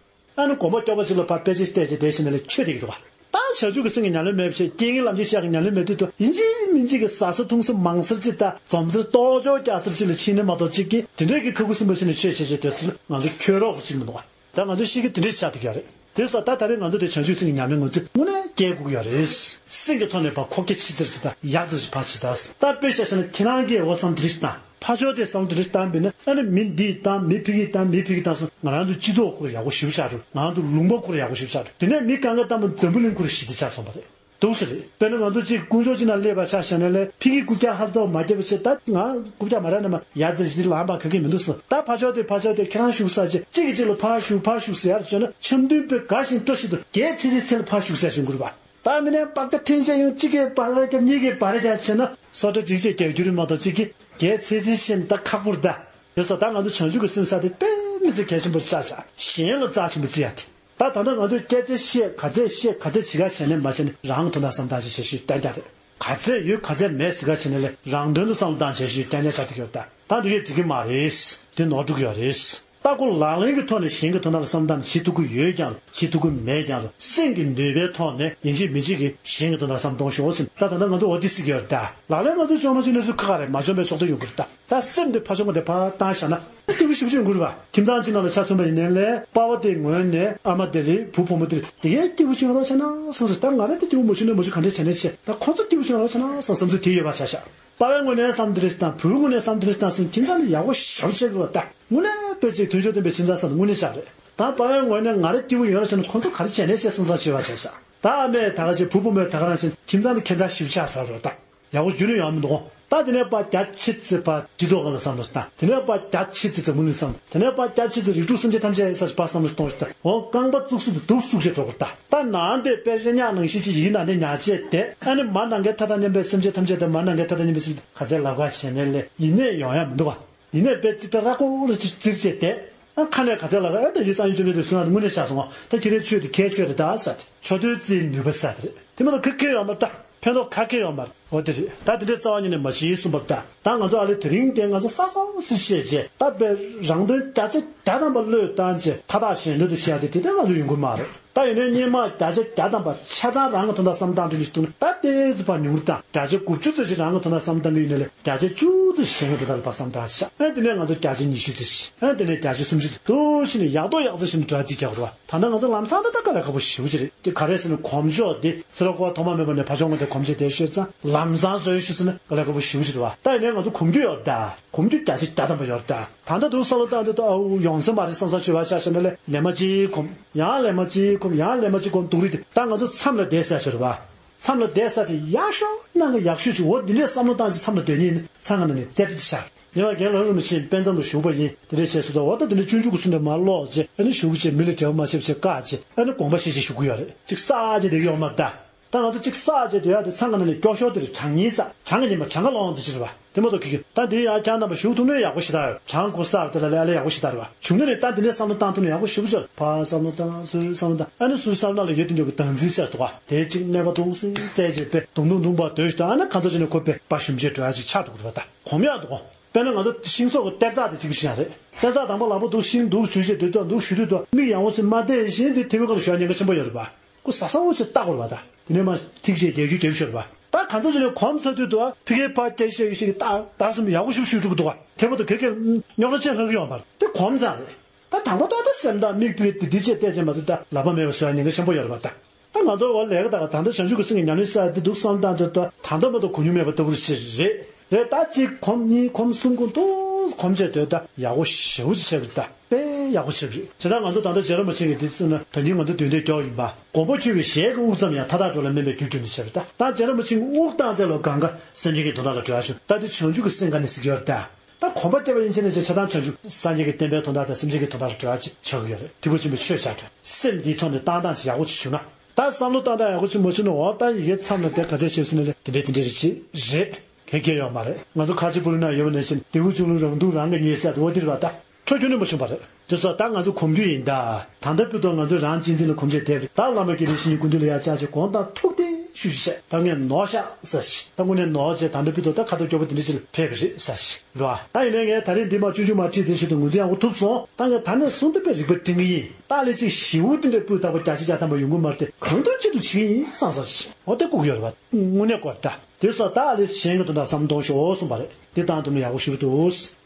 ཨ་ནི་དགོན་པ་སྐྱོ་པོ་ཅིག་ལ་ཕར་དཔེ་ཆ་བལྟས་བྱས་བསྡད་ཤེས་ན་ལས་ཁྱོད་དེ་ཡོད་འདུག་བ། ད་བྱང་ཆུབ་ཀྱི་སེམས་ཀྱི་ཉམས་ལེན་མེད་པ་བྱས། རྐྱེན་ངན་ལམ་བྱེད་ཤེས་ཀྱི་ཉམས་ལེན་མེད་དུས་དུ་ཡིན་གཅིག་མིན་གཅིག་གི་ཟ་ས་འཐུང་ས་མང་སར་ཅིག་ད་འཛོམས་སར་ལྟོགས་ཆོག་རྒྱག་སར་ཅིག་ལ་ཕྱིན་ནས་མ་གཏོགས་ཅིག་གིས་དེ་འདྲའི་གི་ཁ་ཁུ་སིམ་པོ་བྱས་ནས་ཆོས་བྱེད་བྱེད་དུས་སུ་ང་ཚོ་འཁྱོལ་རོགས་ཅིག་མི་འདུག་བ། ད་ང་ཚོ་ཤེས་ཀྱི་དེ་འདྲའི་ཆགས་བསྡད་ཀྱི་ཡོད་རེད། དེ་སོགས་ད་ད་རེས་ང་ཚོ་དེ་བྱང་ཆུབ་སེམས་ཀྱི་ཉམས་ལེན་ང་ཚོས་དངོས་གནས་སྐྱེལ་དགོས་ཀྱི་ཡོད་རེད། སེམས་ཀྱི་ཐོག་ནས་ཕར་ཁོག་རྒྱ་ཆེ་ཙེར་ཅིག་ད་ཡག་ཙེར་ཅིག་ཕར་བྱེད་ད། ད་དཔེ་བཞག་བཞག་ན་ཁྱེད་རང་གིས་འོ་བསམ་དེ་འདྲ་ཞིག་བཏང་། ཕར་ཕྱོགས་དེ་བསམ་བློ་དེ་འདྲ་བཏང་བས་ན། ཨ་ནི་མི་འདིས་བཏང་། མི་ཕ་གིས་བཏང་། མི་ཕ་གིས་བཏང་སོང་། ང་རང་ཚོའི་སྤྱི་ཚོགས་ཁོ་ར་ཡག་པོ་ཞེ་པོ་ཆགས་འགྲོ། ང་རང་ཚོའི་ལུང་པ་ཁོ་ར་ཡག་པོ་ཞེ་པོ་ཆགས་འགྲོ། དེ་ནས་མི་གང་ག་བཏང་བ་འཛམ་བུ་གླིང་ཁོ་ར་ཞི་བདེ་ཆགས་སོང་བ་རེད། འདུག་སེ་རེད། དཔེར་ན་ང་ཚོ་གཅིག་དཀོན་མཆོག་གཅིག་ནང་སླེབས་པ་ཆ་བཞག་ན་ལས་ཕ་གིའི་རྐུབ་བཀྱག་ཧ་ལྟོ་མ་བརྒྱབ་པ་བྱས། ད་ང་རྐུབ་བཀྱག་མ་རག་ན་མ་ཡ་ཙི་ཞིག་ལངས་པ་ག་གེ་མི་འདུག་སོང་། ད་ཕར་ཕྱོགས་དེ་ཕར་ཕྱོགས་དེ་ཁྱེད་རང་བཞུགས་ས་ཅིག་གཅིག་གིས་གཅིག་ལ་ཕར་བཞུགས་ཕར་བཞུགས་ཟེར་ཡར་བྱས་ན། འཆམ་མཐུན་དཔེ་དགའ་ཞིང་སྤྲོ་ཞིང་དུ་རྒྱལ་ཚེ་ཚེ་ཚེ་ལ་ཕར་བཞུགས་ཟེར་བྱུང་དགོས་རེད་པ། ད་མི་ནས་པགས་ཀ་འཐེན་བྱས་ཡང་གཅིག་གིས་པགས་ར་རྒྱབ། གཉིས་ཀྱིས་པགས་ར་རྒྱབ་བྱས་ན་སོ་ཏྲ་འགྲིག་བྱས་རྒྱག་རྒྱུ་རེད་མ་གཏོགས་གཅིག་གིས་རྒྱལ་ཚེ་ཚེ་བྱས་ན་ད་ཁག་པོ་རེད་ད། ཡོད་སོ། ད་ང་ཚོ་བྱང་ཆུབ་ཀྱི་སེམས་ཟེར་དེ་དཔེ་མི་སྲིད་གལ་ཆེན་པོ་ཆགས་ཤག་གཞན་ལ་རྩ་ཆེན་པོ་བརྩི་ཡ་དེ། ད་ད་ལྟ་ང་ཚོས་སྐད་ཆ་བཤད། ག་ཚད་བཤད། ག་ཚད་བྱེད་ག་བྱས་ནས་མ་བྱས་ནས་རང་གི་དོན་དག་བསམ་སྟངས་ཤིག་བྱེད་ཤེས་གཏན་འཁེལ་རེད། ག་ཚད་ཡོད་ག་ཚད་མེད་ཟེར་ག་བྱས་ནས་ལས་རང་དོན་དུ་བསམ་བློ་བཏང་བྱེད་ཤེས་གཏན་འཁེལ་ཆགས་བསྡད་ཡོད། ད་ད་འདི་གས་འགྲིག་གི་མ་རེད། འདི་ནོར་འགྲོ་གི་ཡོད་རེད། ད་ཁོ་ལག་ལེན་གྱི་ཐོག་ནས་གཞན་གྱི་དོན་དག་ལ་བསམ་བཏང་ནས་བྱེད་ཐུབ་ཀྱི་ཡོད་ཀྱང་རུང་། བྱེད་ཐུབ་ཀྱི་མེད་ཀྱང་རུང་། སེམས་ཀྱི་ནུས་པའི་ཐོག་ནས་ཡིན་གཅིག་མིན་གཅིག་གིས་གཞན་གྱི་དོན་དག་བསམ་གཏོང་ཤོག་ཟེར། ད་ད་ལྟ་ང་ཚོ་འོ་འདི་ཟེར་གྱི་ཡོད་རེད་ད། ལག་ལེན་ང་ཚོ་ཅོག་མ་ཅོག་གནས་ཚུལ་ཁག་རེད། མ་འཇོན་པའི་ཕྱོགས་དེ་ཡོང་གི་རེད་ད། ད་སེམས་དེ་ཕར་ཕྱོགས་མ་དེ་ཕར་བཏང་བཞག་ན་སྐྱིད་པོ་ཞེ་པོ་ཅིག་ཡོང་གི་རེད་པ། ཁྱིམ་ཚང་གཅིག་ནང་ལ་ཆ་མཚོན་པ་ཡིན་ནའི་ལས་པ་ཕ་དེ་ངོས་ནས་ཨ་མ་དེ་རེད། བུ་བུ་མོ་དེ་རེད། དེ་གས་སྐྱིད་པོ་ཅིག་ཡོང་རོགས་བྱས་ན་བསམ་སོང་། ད་ང་རང་དེ་སྐྱིད་པོ་མ་བྱུང་ན་མ་བྱུང་། ག་འདྲས་བྱས་ནས་བྱས། ད་ཁོ་ཚོ་སྐྱིད་པོ་ཅིག་ཡོང་རོགས་བྱས་ན་བསམ་བསམ་ཚུལ་དེ་ཡོད་པ་ཆ་བཞག་པ་ཕའི་ངོས་ནས་བསམ་དེ་འདྲས་བཏང་། བུའི་ངོས་ནས་བསམ་དེ་འདྲས་བཏང་སོང་། ཁྱིམ་ཚང་དེ་ཡག་པོ་ཞེ་པོ་ཅིག་ཡོང་གི་རེད་པ། ད་དངོས་གནས་དཔེ་ཅིག་དོན་གཅོད་ལྡན་པའི་ཁྱིམ་ཚང་བསམ་དེ་དངོས་གནས་ཆགས་རེད། ད་པ་ཕའི་ངོས་ནས་ང་རང་སྐྱིད་པོ་ཡོང་རོགས་བྱས་ན་ཁོ་ཚོ་ག་རེ་བྱས་ནས་བྱས་བསམ་བསམ་བྱས་པ་ཆ་བཞག་ད་ཨ་མས་ད་ག་བྱས། བུ་བུ་མོས་ད་ག་རང་བྱས། ཁྱིམ་ཚང་དེ་ཁྱད་མཚར་ཞེ་པོ་ཆགས་ཚར་རེད་པ། ད། ཡག་པོ་རྒྱུན་ནས་ཡོང་མི་འདུག་གོ། ད་དེ་ནས་ཕར་རྒྱ་ཆེ་ཙམ་ཕར་སྤྱི་ཚོགས་སྒང་ལ་བསམ་བློ་བཏང་། དེ་ནས་ཕར་རྒྱ་ཆེ་ཙམ་འཛམ་བུ་གླིང་བསམ། དེ་ནས་ཕར་རྒྱ་ཆེ་ཙམ་རིགས་དྲུག་སེམས་ཅན་ཐམས་ཅད་ཡིན་ས་ཕར་བསམ་བློ་གཏོང་ཞིག་ད། འོ་རྐང་པ་བཙུགས་ས་དེ་འདུག་བཙུགས་བྱས་འགྲོ་དགོས་ད། ད་ནང་དེ་དཔེ་རེ་ཉག་ནང་བཞིན་ཅིག་ཡིག་ནང་དེ་ཉར་བྱས་བསྡད། ཨ་ནི་མར་ནམ་མཁའི་མཐའ་དང་མཉམ་པའི་སེམས་ཅན་ཐམས་ཅད་དང་། མར་ནམ་མཁའི་མཐའ་དང་མཉམ་པའི་སེམས་ཅན་ག་ཚད་ལབ་ག་བྱས་ནས་ལས་ཡིན་ནས་ཡོང་ཡ་མི་འདུག་ག། ཡིན་ནས་དཔེ་ཅིག་དཔེ་ར་ཀོ་ར་ཅིག་བཙིར་བྱས་བསྡད། ཨ་ཁ་ནས་ག་ཚད་ལབ་ག། ཨ་ད་ཡིན་སང་ཉིན་བཅོམ་ལྡན་འདས་གསུང་ཡག་དེ་དངོས་གནས་ཆགས་སོང་ངོ་། ད་ཁྱེད་རའི་ཆོས་དེ་ཁའི་ཆོས་རེད་ད་ཟེར་ཏེ། ཆོས་དོན་བཙལ་ནུས་པ་ཟེར་དེ་རེད། དེ་མ་གཏོགས་ཁ་ཁེ་ཡོད་མ་རེད་ད། ཕན་ཐོགས་ཁ་ཁེ་ཡོད་མ་རེད། འོ་དེ་རེད། ད་དེ་འདྲའི་རྩ་བ་ཉིད་ནས་མ་བྱེད་གསུངས་པ་རེད་ད། ད་ང་ཚོ་ཨ་ལེ་དེ་རིང་དེ་ང་ཚོ་གསལ་གསལ་ཟེར་བཤད་བྱས། ད་དཔེ་རང་དོན་བརྒྱ་ཆ་བརྒྱ་ཐམ་པ་བློས་བཏང་བྱས་མཐའ་དག་གཞན་དོན་དུ་བྱེད་ཡག་དེ་དེ་ལྟར་ང་ཚོ་ཡོང་གི་མ་རེད། ད་ཡིན་ནའི་སྔོན་མ་བརྒྱ་ཆ་བརྒྱ་ཐམ་པ་ཆ་ཚང་རང་གི་དོན་དག་བསམ་བཏང་དུས་ནས་བཏུང་ན། ད་ཏོག་ཙམ་ཕར་ཉུང་རུ་བཏང་། བརྒྱ་ཆ་དགུ་བཅུ་ཙམ་ཞིག་རང་གི་དོན་དག་བསམ་བཏང་གི་ཡོད་ན་ལས། བརྒྱ་ཆ་བཅུ་ཙམ་ཞིག་གཞན་གྱི་དོན་དག་ལ་ཕར་བསམ་བཏང་བྱས། ཨ་དེ་ནས་ང་ཚོ་བརྒྱ་ཆ་ཉི་ཤུ་ཙམ་ཞིག་ཨ་དེ་ནས་བརྒྱ་ཆ་སུམ་ཅུ་ཙམ་འདུག་བྱས་ནས་ཡག་ཏོག་ཡག་ཙམ་ཞིག་ནས་འགྲོ་ཡག་ཅིག་རྒྱག་དགོས་རེད་པ། ད་ལྟ་ང་ཚོ་ལམ་སང་ད་ལྟ་དཀའ་ལས་ཁག་པོ་ཞེ་པོ་ཅིག་རེད། དེ་ག་རེ་ཟེར་ན་གོམས་ཕྱོགས་དེ་ཚེ་རབས་འཁོར་བ་ཐོག་མ་མེད་པ་ནས་ཕར་ཕྱོགས་ང་དེ་གོམས་བྱས་བསྡད་ཤོད་ཙང་ལམ་སང་བཟོ་ཡག་ཞུ་ཟེར་ན་དཀའ་ལས་ཁག་པོ་ཞེ་པོ་ཅིག་རེད་པ། ད་ཡིན་ནའི་ང་ཚོ་གོམས་རྒྱུ་ཡོད་རེད་ད། གོམས་རྒྱུ་བརྒྱ་ཆ་བརྒྱ་ཐམ་པ་ཡོད་རེད་ད། ད་ལྟ་འདུག་བསམ་བློ་བཏང་དུས་ད་ཨའུ་ཡོང་ས་མ་རེད་བསམ་བསམ་བྱས་པ་ཆ་བཞག་ན་ལས་ལན་མ་གཅིག་གོམས། ཡང་ལན་མ་གཅིག་གོམས། ཡང་ལན་མ་གཅིག་གོམས། སྡུག་རུས་དེ་ད་ང་ཚོ་མཚམས་ལ་བསྡད་ས་ཞིག་རེད་པ། མཚམས་ལ་བསྡད་ས་དེ་ཡག་ཤོས་ནང་གི་ཡག་ཤོས་ཅིག་འོ་འདི་འདྲའི་བསམ་བློ་བཏང་ཞིག་མཚམས་ལ་སྡོད་མཁན་ནི་ཚང་ག་ན་ནས་རྩེ་གྲ་དེ་ཤར། ཉེ་བར་རྒན་ལྷ་རམས་པ་ཆེན་དཔལ་མཚམས་ལ་བཞུགས་པ་ཡིན། དེ་འདྲས་བྱས་སུ་ད་འོ་ད་དེ་འདྲ་སྤྱོད་འཇུག་གི་ཚུལ་འདྲ་མར་ཀློག་བྱས། ཨ་ནི་བཞུགས་བྱས་མི་ལ་འབྲེལ་བ་མ་བྱེད་བྱས་བཀག་བྱས། ཨ་ནི་དགོངས་པ་བཞེས་བྱས་བཞུགས་ཀྱི་ཡོད་རེད། ཅིག་གསར་བ་ཅིག་སྡོད་ཀྱི་ཡོད་མ་རེད་ད། ད་ང་ཚོ་གཅིག་གསར་བ་ཅིག་སྡོད་ཡག་དེ་ཚང་ག་ན་ནས་སྐྱོ་ཤོས་དེ་རེད། གྲང་ཉིན་ས། གྲང་གི་ཉི་མ་གྲང་ག་ལོང་དེ་ཅིག་རེད་པ། དེ་མ་གཏོགས་ཁྱེད་ཀྱིས་ད་འདི་ཡང་ཁྱེད་རྣམ་པ་བཞུགས་ཐུབ་ན་ཡག་པོ་ཞེ་དྲག་ཡོད། གྲང་གོ་ས་དེ་ལ་ལས་ཨ་ལས་ཡག་པོ་ཞེ་དྲག་རེད་པ། བྱུང་ན་ནས་ད་འདི་འདྲའི་བསམ་བློ་བཏང་ཐུབ་ན་ཡག་པོ་ཞེ་པོ་ཅིག་རེད། ཕར་བསམ་བློ་བཏང་། ཚུར་བསམ་བློ་བཏང་། ཨ་ནི་ཚུར་བསམ་བློ་ལ་ཡོད་དེ་འདྲ་གི་དམ་འཛིན་ཟེར་འདུག་ག། དེ་གཅིག་གནས་པ་དུང་སེ་བཙལ་བྱས་པས་དུང་དུང་དུང་བར་སྡོད་ཞིག་དང་། ཨ་ནི་གང་ཚོད་ཅིག་ནས་ཁོ་པས་པ་ཞུམ་བྱས་འགྲོ་ཡག་ཅིག་ཆགས་འགྲོ་གི་རེད་པ། ད་གོམས་ཡག་འདུག་ག། དཔེར་ན་ང་ཚོ་ཤིང་སོགས་ཀྱི་གཏེར་བདག་དེ་གཅིག་པུ་ཞིག་ཡང་རེད། གཏེར་བདག་དང་པོ་ལག་པ་འདུག་ཤིང་འདུག་ཞུ་བྱས་སྡོད་དུས་འདུག་ཞུ་དུས་འདུག་མིག་ཡང་བོ་ཅིག་མ་བལྟས་བཞིན་དུ་ཐེ་བའི་སྒང་ལ་ཞོག་ཉེན་ཁ་ཆེན་པོ་ཡོད་རེད་པ། ཁོ་ཟ་ས་འོ་ཅིག་ལྟ་དགོས་རེད་པ། ད་དེ་ནས་མ་ཐིག་བྱས་རྒྱག་རྒྱུ་རྒྱབ་ཤོར་བ། ད་གང་ཚོད་ཅིག་ནས་གོམས་ཚར་དུས་དུ་ཕ་གིའི་ཕར་སྐད་ཆ་ཡོད་ཤིག་གི་ད་ད་སེམས་ཡག་པོ་ཞིག་ཞུ་འགྲོ་གི་འདུག་ག། དེ་མ་གཏོགས་གེ་གེ་རྙོག་དྲ་ཅིག་ལྷག་གི་ཡོད་མ་རེད། དེ་གོམས་ཚར་རེད། ད་དང་པོ་ཏོག་ཏོག་སེམས་ཐག་མིག་ཕུད་དེ་འདི་བྱས་བལྟས་བྱས་མ་ཐུབ། ད་ལག་པ་མེད་པ་བཟོ་ཡག་ཉེན་ཁ་ཆེན་པོ་ཡོད་རེད་པ། ད་ད་ང་ཚོ་འོ་ལས་ཀ་ད་ག་ད་ལྟ་བྱང་ཆུབ་ཀྱི་སེམས་ཀྱི་ཉམས་ལེན་ས་དེ་འདུག་བསམ་བཏང་དུས་ད་ད་ལྟ་མ་གཏོགས་གོ་མྱོང་མེད་པ་ལྟ་བུ་ཞིག་རེད། རེད། ད་གཅིག་གོམས། གཉིས་གོམས། གསུམ་གོམས། ཏོག་གོམས་བྱས་སྡོད་ད་ཡག་པོ་ཞེ་པོ་ཅིག་ཆགས་ཀྱི་རེད་ད། དཔེ་ཡག་པོ་ཆགས་ཀྱི་རེད། བྱས་ཙང་ང་ཚོ་ད་ལྟ་རྗེ་རིན་པོ་ཆེ་གིས་འདི་གསུངས་ན། ད་ནི་ང་ཚོ་མདུན་དེ་སྐྱོར་ཡིན་པ། མགོན་པོ་ཁྱོད་ཀྱི་ཞལ་གྱི་དབུགས་ཙམ་ཡང་། མཐའ་དག་འགྲོ་ལ་སྨན་པའི་རྒྱུར་གྱུར་ནས་ཟེར་བ་ད། ད་རྗེ་རིན་པོ་ཆེ་གིས་དབུགས་བཏང་ཚད་ལ་གང་ག་སེམས་ཅན་གྱི་དོན་དག་ལ་འགྲོ་ཡག་བྱུང་། ད་འདི་བྱང་ཆུབ་ཀྱི་སེམས་ག་ནས་ཟེར་གྱི་ཡོད་རེད་ད། ད་གོམས་པ་བརྒྱབ་པ་ཡིན་ཕྱིན་ན་ཆ་ཚང་བྱང་ཆུབ་སངས་རྒྱས་ཀྱི་བསྟན་པའི་དོན་དག་དང་སེམས་ཅན་གྱི་དོན་དག་ལ་འགྲོ་ཡག་ཅིག་ཆགས་ཀྱི་ཡོད་རེད། ཐིགས་པ་ཆེན་པོའི་ཆོས་བྱ་འགྲོ། སེམས་འདིའི་ཐོག་ནས་བཏང་སྟངས་ཤིག་ཡག་པོ་ཅིག་བྱུང་ན། ད་བསམ་བློ་བཏང་སྟངས་ཡག་པོ་ཅིག་མ་བྱུང་ན། འོ་ད་ཡི་གེ་མཚམས་ལ་དེ་ག་ཚད་བྱས་ཟིན་ན་ལས་དེ་འདྲས་དེ་འདྲས་རེད་ཅིག་རེད། གེ་གེ་ཡོད་མ་རེད། ང་ཚོ་ཁ་ཆེ་པོ་ལུ་ན་ཡོད་པ་ནང་བཞིན་དེའུ་ཆུང་ལུ་རང་སྡུག་རང་གིས་ཉོས་ཟེར་དེ་འོ་དེ་རེད་པ། ད་འཕྲོ་ཁྱོན་ནས་མ་བྱུང་བ་རེད། དེ་སོགས་ད་ང་ཚོ་གོམས་རྒྱུ་ཡིན་ད། ད་ལྟ་བུ་དང་ང་ཚོ་རང་གཅེས་འཛིན་ལ་གོམས་བྱས་བསྡད་རེད། ད་བླ་མ་དགེ་ལེགས་བཤེས་གཉེན་ཀུན་འདུས་ལ་ཡར་བཅར་བྱས་དགོངས་དག་ཐུགས་གཏད་ ཤུ་ཤི་བཤད། ད་ངས་ནོར་བཤད་ཟེར་ཞིག་ད་དངོས་གནས་ནོར་བྱས་ད་འདི་ཕུད་དོ། ད་ཁ་ཐུག་སྐྱོ་པོ་དེ་འདྲ་ཅིག་ལ་ཕེབས་པ་རེད་ཟེར་ཞིག་རེད་བ། ད་ཡིན་ནའི་ངས་ད་རེས་འདི་མ་ཆུང་ཆུང་མ་བྲིས་དེ་བཞིན་དུ་ངོས་འཛིན་ཡག་པོ་ཐུབ་སོང་། ད་ངས་ད་ནས་བཟུང་སྟེ་དཔེ་རིག་པ་སྒྲིམ་གི་ཡིན། ད་ལས་ཅིག་ཞེ་པོ་དེ་འདྲའི་སྤུས་དག་པོ་བརྒྱ་ཆ་བརྒྱ་ཐམ་པ་ཡོང་གི་མ་རེད་དེ། གང་ཐུབ་ཅི་ཐུབ་བྱེད་ཀྱི་ཡིན་བསམ་སོང་ཞིག་འོ་དེ་ལྐུགས་ཡོད་རེད་བ། དངོས་གནས་དཀོར་ད། དེ་སོགས་ད་ཨ་ལས་གཞན་གྱི་དོན་དག་བསམ་བློ་གཏོང་ཤོག་གསུངས་པ་རེད། འདི་བཏང་ཐུབ་ན་ཡག་པོ་ཞེ་པོ་འདུག་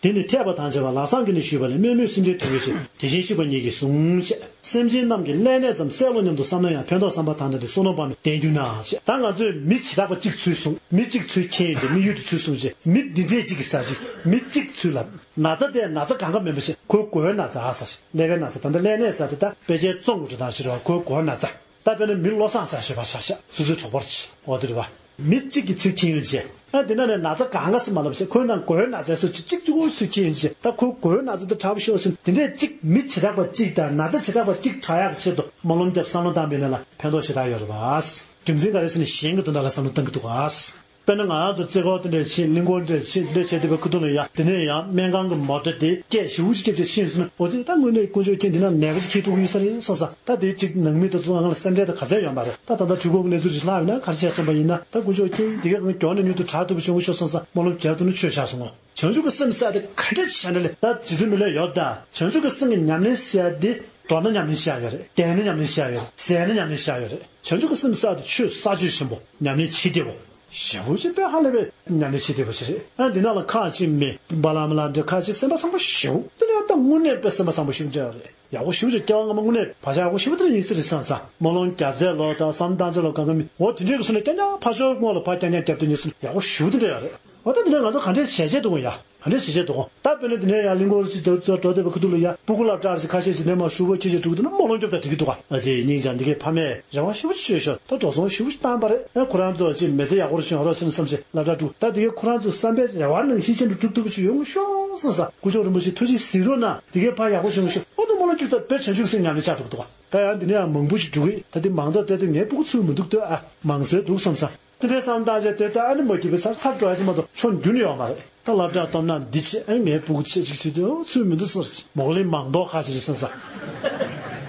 དེ་ནི་ཐེག་པ་དང་བཅས་པ་ལམ་བཟང་གིས་ནི་ཞུས་པ་ལས། དམན་མོས་སེམས་ཅན་དོན་གྱི་ཕྱིར། དེ་བཞིན་གཤེགས་པ་ཉིད་ཀྱིས་གསུངས་ཞེས། སེམས་ཅན་རྣམས་ཀྱི་ཀླད་ནད་ཙམ་སེལ་ལོ་སྙམ་དུ་བསམ་ན་ཡང་། ཕན་འདོགས་བསམ་པ་དང་ལྡན་ཏེ་བསོད་ནམས་སྤངས་ནས་བསྟེན་གྱུར་ན་ཞེས། ད་ང་ཚོས་མི་བྱེ་བྲག་པ་གཅིག་ཚུར་བཟུང་། མི་གཅིག་ཚུར་མཁྱེན་ཡོད་དེ། མི་ཡུལ་དུ་ཚུར་བཟུང་བྱས། མི་འདི་འདྲས་གཅིག་གིས་ཟེར་ཞིག་མི་གཅིག་ཚུར་ལ་ན་ཚ་དེ་ན་ཚ་གང་ག་མིན་པ་ཞིག་ཁོའི་མགོའི་ན་ཚ་ཟེར་ཞིག་ཀླད་པའི་ན་ཚ། ད་ལྟ་ཀླད་ནད་ཟེར་དེ་ད་དཔེ་ཆའི་རྩོམ་གྱི་འགྲོ་སྟངས་ཤིག་རེད་བ། ཁོའི་མགོའི་ན་ཚ། ད་དཔེར་ན་མི་བློ་བཟང་ཟེར་ཞོགས་པ་ཆ་བཞག་སོ་སོའི་གྲོགས་པོ་རེད། འོ་དེ་རེད་བ། མི་གཅིག་གིས་ཚུར་མཁྱེན་ཡོང་བྱས། ཨ་དེ་ན་ནས་ན་ཚ་གང་ག་སེ་མ་ལབ་བྱས། ཁོའི་ནང་མགོའི་ན་ཚ་སོ་གཅིག་གཅིག་གཅིག་པོ་ཚུར་མཁྱེན་ཡོང་བྱས། ད་ཁོའི་མགོའི་ན་ཚ་དེ་དྲག་པོ་ཤོར་ཟིན། དེ་འདྲས་གཅིག་མི་བྱེ་བྲག་པ་གཅིག་དང་ན་ཚ་བྱེ་བྲག་པ་གཅིག་དྲག་ཡག་གི་ཆེད་དུ་སྨོན་ལམ་བརྒྱབ། བསམ་བློ་བཏང་བས་ན་ལ་ཕན་ཐོགས་ཞེ་དྲག་ཡོད་རེད་བ། རྒྱུ་མཚན་ག་རེ་ཟེར་ན་གཞན་གྱི་དོན་དག་ལ་བསམ་བློ་གཏང་གི་འདུག་ག་དཔེར་ན་ང་རང་ཚོ་རྩེ་ཁོག་དེ་འདྲ་ཕྱིན། གླིང་སྐོར་འདྲ་ཕྱིན། དེ་འདྲ་བྱས་དུས་པའི་ཁུ་ཐུག་ལ་ཡ་དེ་ནས་ཡང་སྨན་ཁང་གི་མོ་ཊ་དེ་སྐད་ཞེ་པོ་ཅིག་རྒྱབ་བྱས་ཕྱིན་སོང་ན། འོ་ཙི་ད་དངོས་གནས་དཀོན་མཆོག་མཁྱེན། འདི་ན་ནད་པ་ཅིག་ཁྱེར་འགྲོ་གི་ཡོད་ས་རེད་བསམ་ས། ད་དེ་ཅིག་ནང་མི་དང་ཚོ་ང་ལ་སེམས་ཁྲལ་དང་ག་ཚད་ཡོད་མ་རེད། ད་ད་ལྟ་གྲོད་ཁོག་གི་གནས་ཚུལ་ཅིག་ལྷག་ཡོད་ན་ག་རེ་བྱས་སོང་པ་ཡིན་ན། ད་དཀོན་མཆོག་མཁྱེན། དེ་ག་གང་མགྱོགས་ནས་མྱུར་དུ་དྲག་ཐུབ་པ་བྱུང་གི་ཤོག་བསམ་ས་སྨོན་ལམ་རྒྱག་ཐུབ་ན་ཆོས་བཞག་སོང་ངོ་། བྱང་ཆུབ་ཀྱི་སེམས་ཟེར་ཡ་དེ་ག་འདྲས་བྱས་ན་ལས་ད་རྗེ་བཙུན་མི་ལས་ཡོད་ད། བྱང་ཆུབ་ཀྱི་སེམས་ཀྱི་ཉམས་ལེན་ཟེར་ཡ་དེ་འགྲོ་ན་ཉམས་ལེན་བྱེད་ཡ་ཡོད་རེད། བསྡད་ན་ཉམས་ལེན་བྱེད་ཡ་ཡོད་རེད། ཟས་ན་ཉམས་ལེན་བྱེད་ཡ་ཡོད་རེད། བྱང་ཆུབ་ཀྱི་སེམས་ཟེར་ཡ་དེ་ཆོས་ས་ཆོས་ཆེན་པོ་ཉམས་ལེན་བྱེད་བདེ་བོ། ཞེ་པོ་ཅིག་དཔེ་ཧ་ལས་པའི་ཉམས་ལེན་བྱེད་བདེ་བོ་ཞིག་རེད། ཨ་འདི་ནང་ལ་ཁག་ཅིག་མེད། བ་ལ་མ་ལ་འདྲ་ཁག་ཅིག་སེམས་པ་བཟང་པོ་ཞེ་པོ། དེ་ལས་ད་དངོས་གནས་དཔེ་སེམས་པ་བཟང་པོ་ཞེ་པོ་འདྲ་རེད། ཡག་པོ་ཞེ་པོ་ཅིག་སྐྱེ་བ་སྔ་མ་དངོས་གནས་བག་ཆགས་ཡག་པོ་ཞེ་པོ་དེ་འདྲ་ཡིན་ས་རེད་བསམ་ས། སྨོན་ལམ་རྒྱབ་ཚད་ལོ་དང་བསམ་བློ་བཏང་ཚད་ལོ་གང་ག་མི་འོ་དེ་འདྲའི་གི་སོང་ནས་རྐྱང་རྐྱང་རྒྱབ་དུས་ནས་སོང་ཡག་པོ་ཞེ་པོ་དེ་འདྲ་ཡོད་རེད། འོ་ད་དེ་འདྲ་ང་ཚོ་ག་འདྲས་བྱས་བྱས་འདུག་གོ་ཡ། ག་འདྲས་བྱས་བྱས་འདུག་གོ། ད་དཔེར་ན་དེ་ནས་ཡང་གླིང་སྐོར་ཅིག་འགྲོ་འགྲོ་འགྲོ་བསྡད་པའི་ཁུ་ཐུག་ལ་ཡ་སྤུ་གུ་སློབ་གྲྭ་ཅིག་ཁ་ཤས་ཅིག་ནས་མར་ཤུག་པ་ཁྱེར་ཅིག་འགྲོ་གི་འདུག་ན་སྨོན་ལམ་རྒྱོབ་ད་འགྲིག་གི་འདུག་ག། ཨ་ཙི་སྙིང་རྗེ། འདི་གའི་ཕ་མས་རེ་བ་ཞེ་པོ་ཞེ་པོ་ཞིག་བཏང་པ་རེད། ཨ་ཁོ་རང་ཚོ་ཅིག་མི་ཚེ་ཡག་པོ་ཞིག་ཡོང་རོགས་ཞེས་བསམ་བྱས་སློབ་གྲྭ་འགྲོ། ད་འདི་གའི་ཁོ་རང་ཚོ་བསམ་པའི་རེ་བ་ནང་བཞིན་ཅན་དུ་འགྲུབ་ཐུབ་པ་ཞིག་ཡོང་ཤོག་བསམ་ས། སྐུ་ཞབས་རིན་པོ་ཆེ་ཐུགས་རྗེ་གཟིགས་རོགས་གནང་། འདི་གའི་ཕ་ཡག་པོ་བྱུང་ཤོག་འོ་ད་སྨོན་ལམ་རྒྱོབ་ད་དཔེ་བྱང་ཆུབ་སེམས་ཉམས་ལེན་ཆགས་འགྲོ་གི་འདུག་ག། ད་ཡང་འདི་ནས་ཡང་མང་པོ་ཞིག་འགྲོ་གི། ད་འདི་མང་ཚོགས་བལྟས་དུས་ངའི་སྤུ་གུ་ཚུར་མི་འདུག་ལྟོས་ཨ། མང་སའི་འདུག་བསམ་ས། དེ་འདྲའི་བསམ་བཏང་བྱས་དེ་ལྟ་ཨ་ནི་མ་སྐྱིད་པའི་ཚར་ཚར་འགྲོ་ཡ་ཅིག་མ་གཏོགས་ཕྱོགས་རྒྱུན་ཡོད་མ་རེད། ད་སློབ་གྲྭ་སྟོབས་ན་འདི་བྱས་ཨ་ནི་ངའི་སྤུ་གུ་ཆེ་ཅིག་ཞུས་དུས་ཨོ་ཚུར་མི་འདུག་ཟེར་ཅིག་མོག་ལི་མང་དོག་ཁ་ཅིག་རེད་བསམ་ས།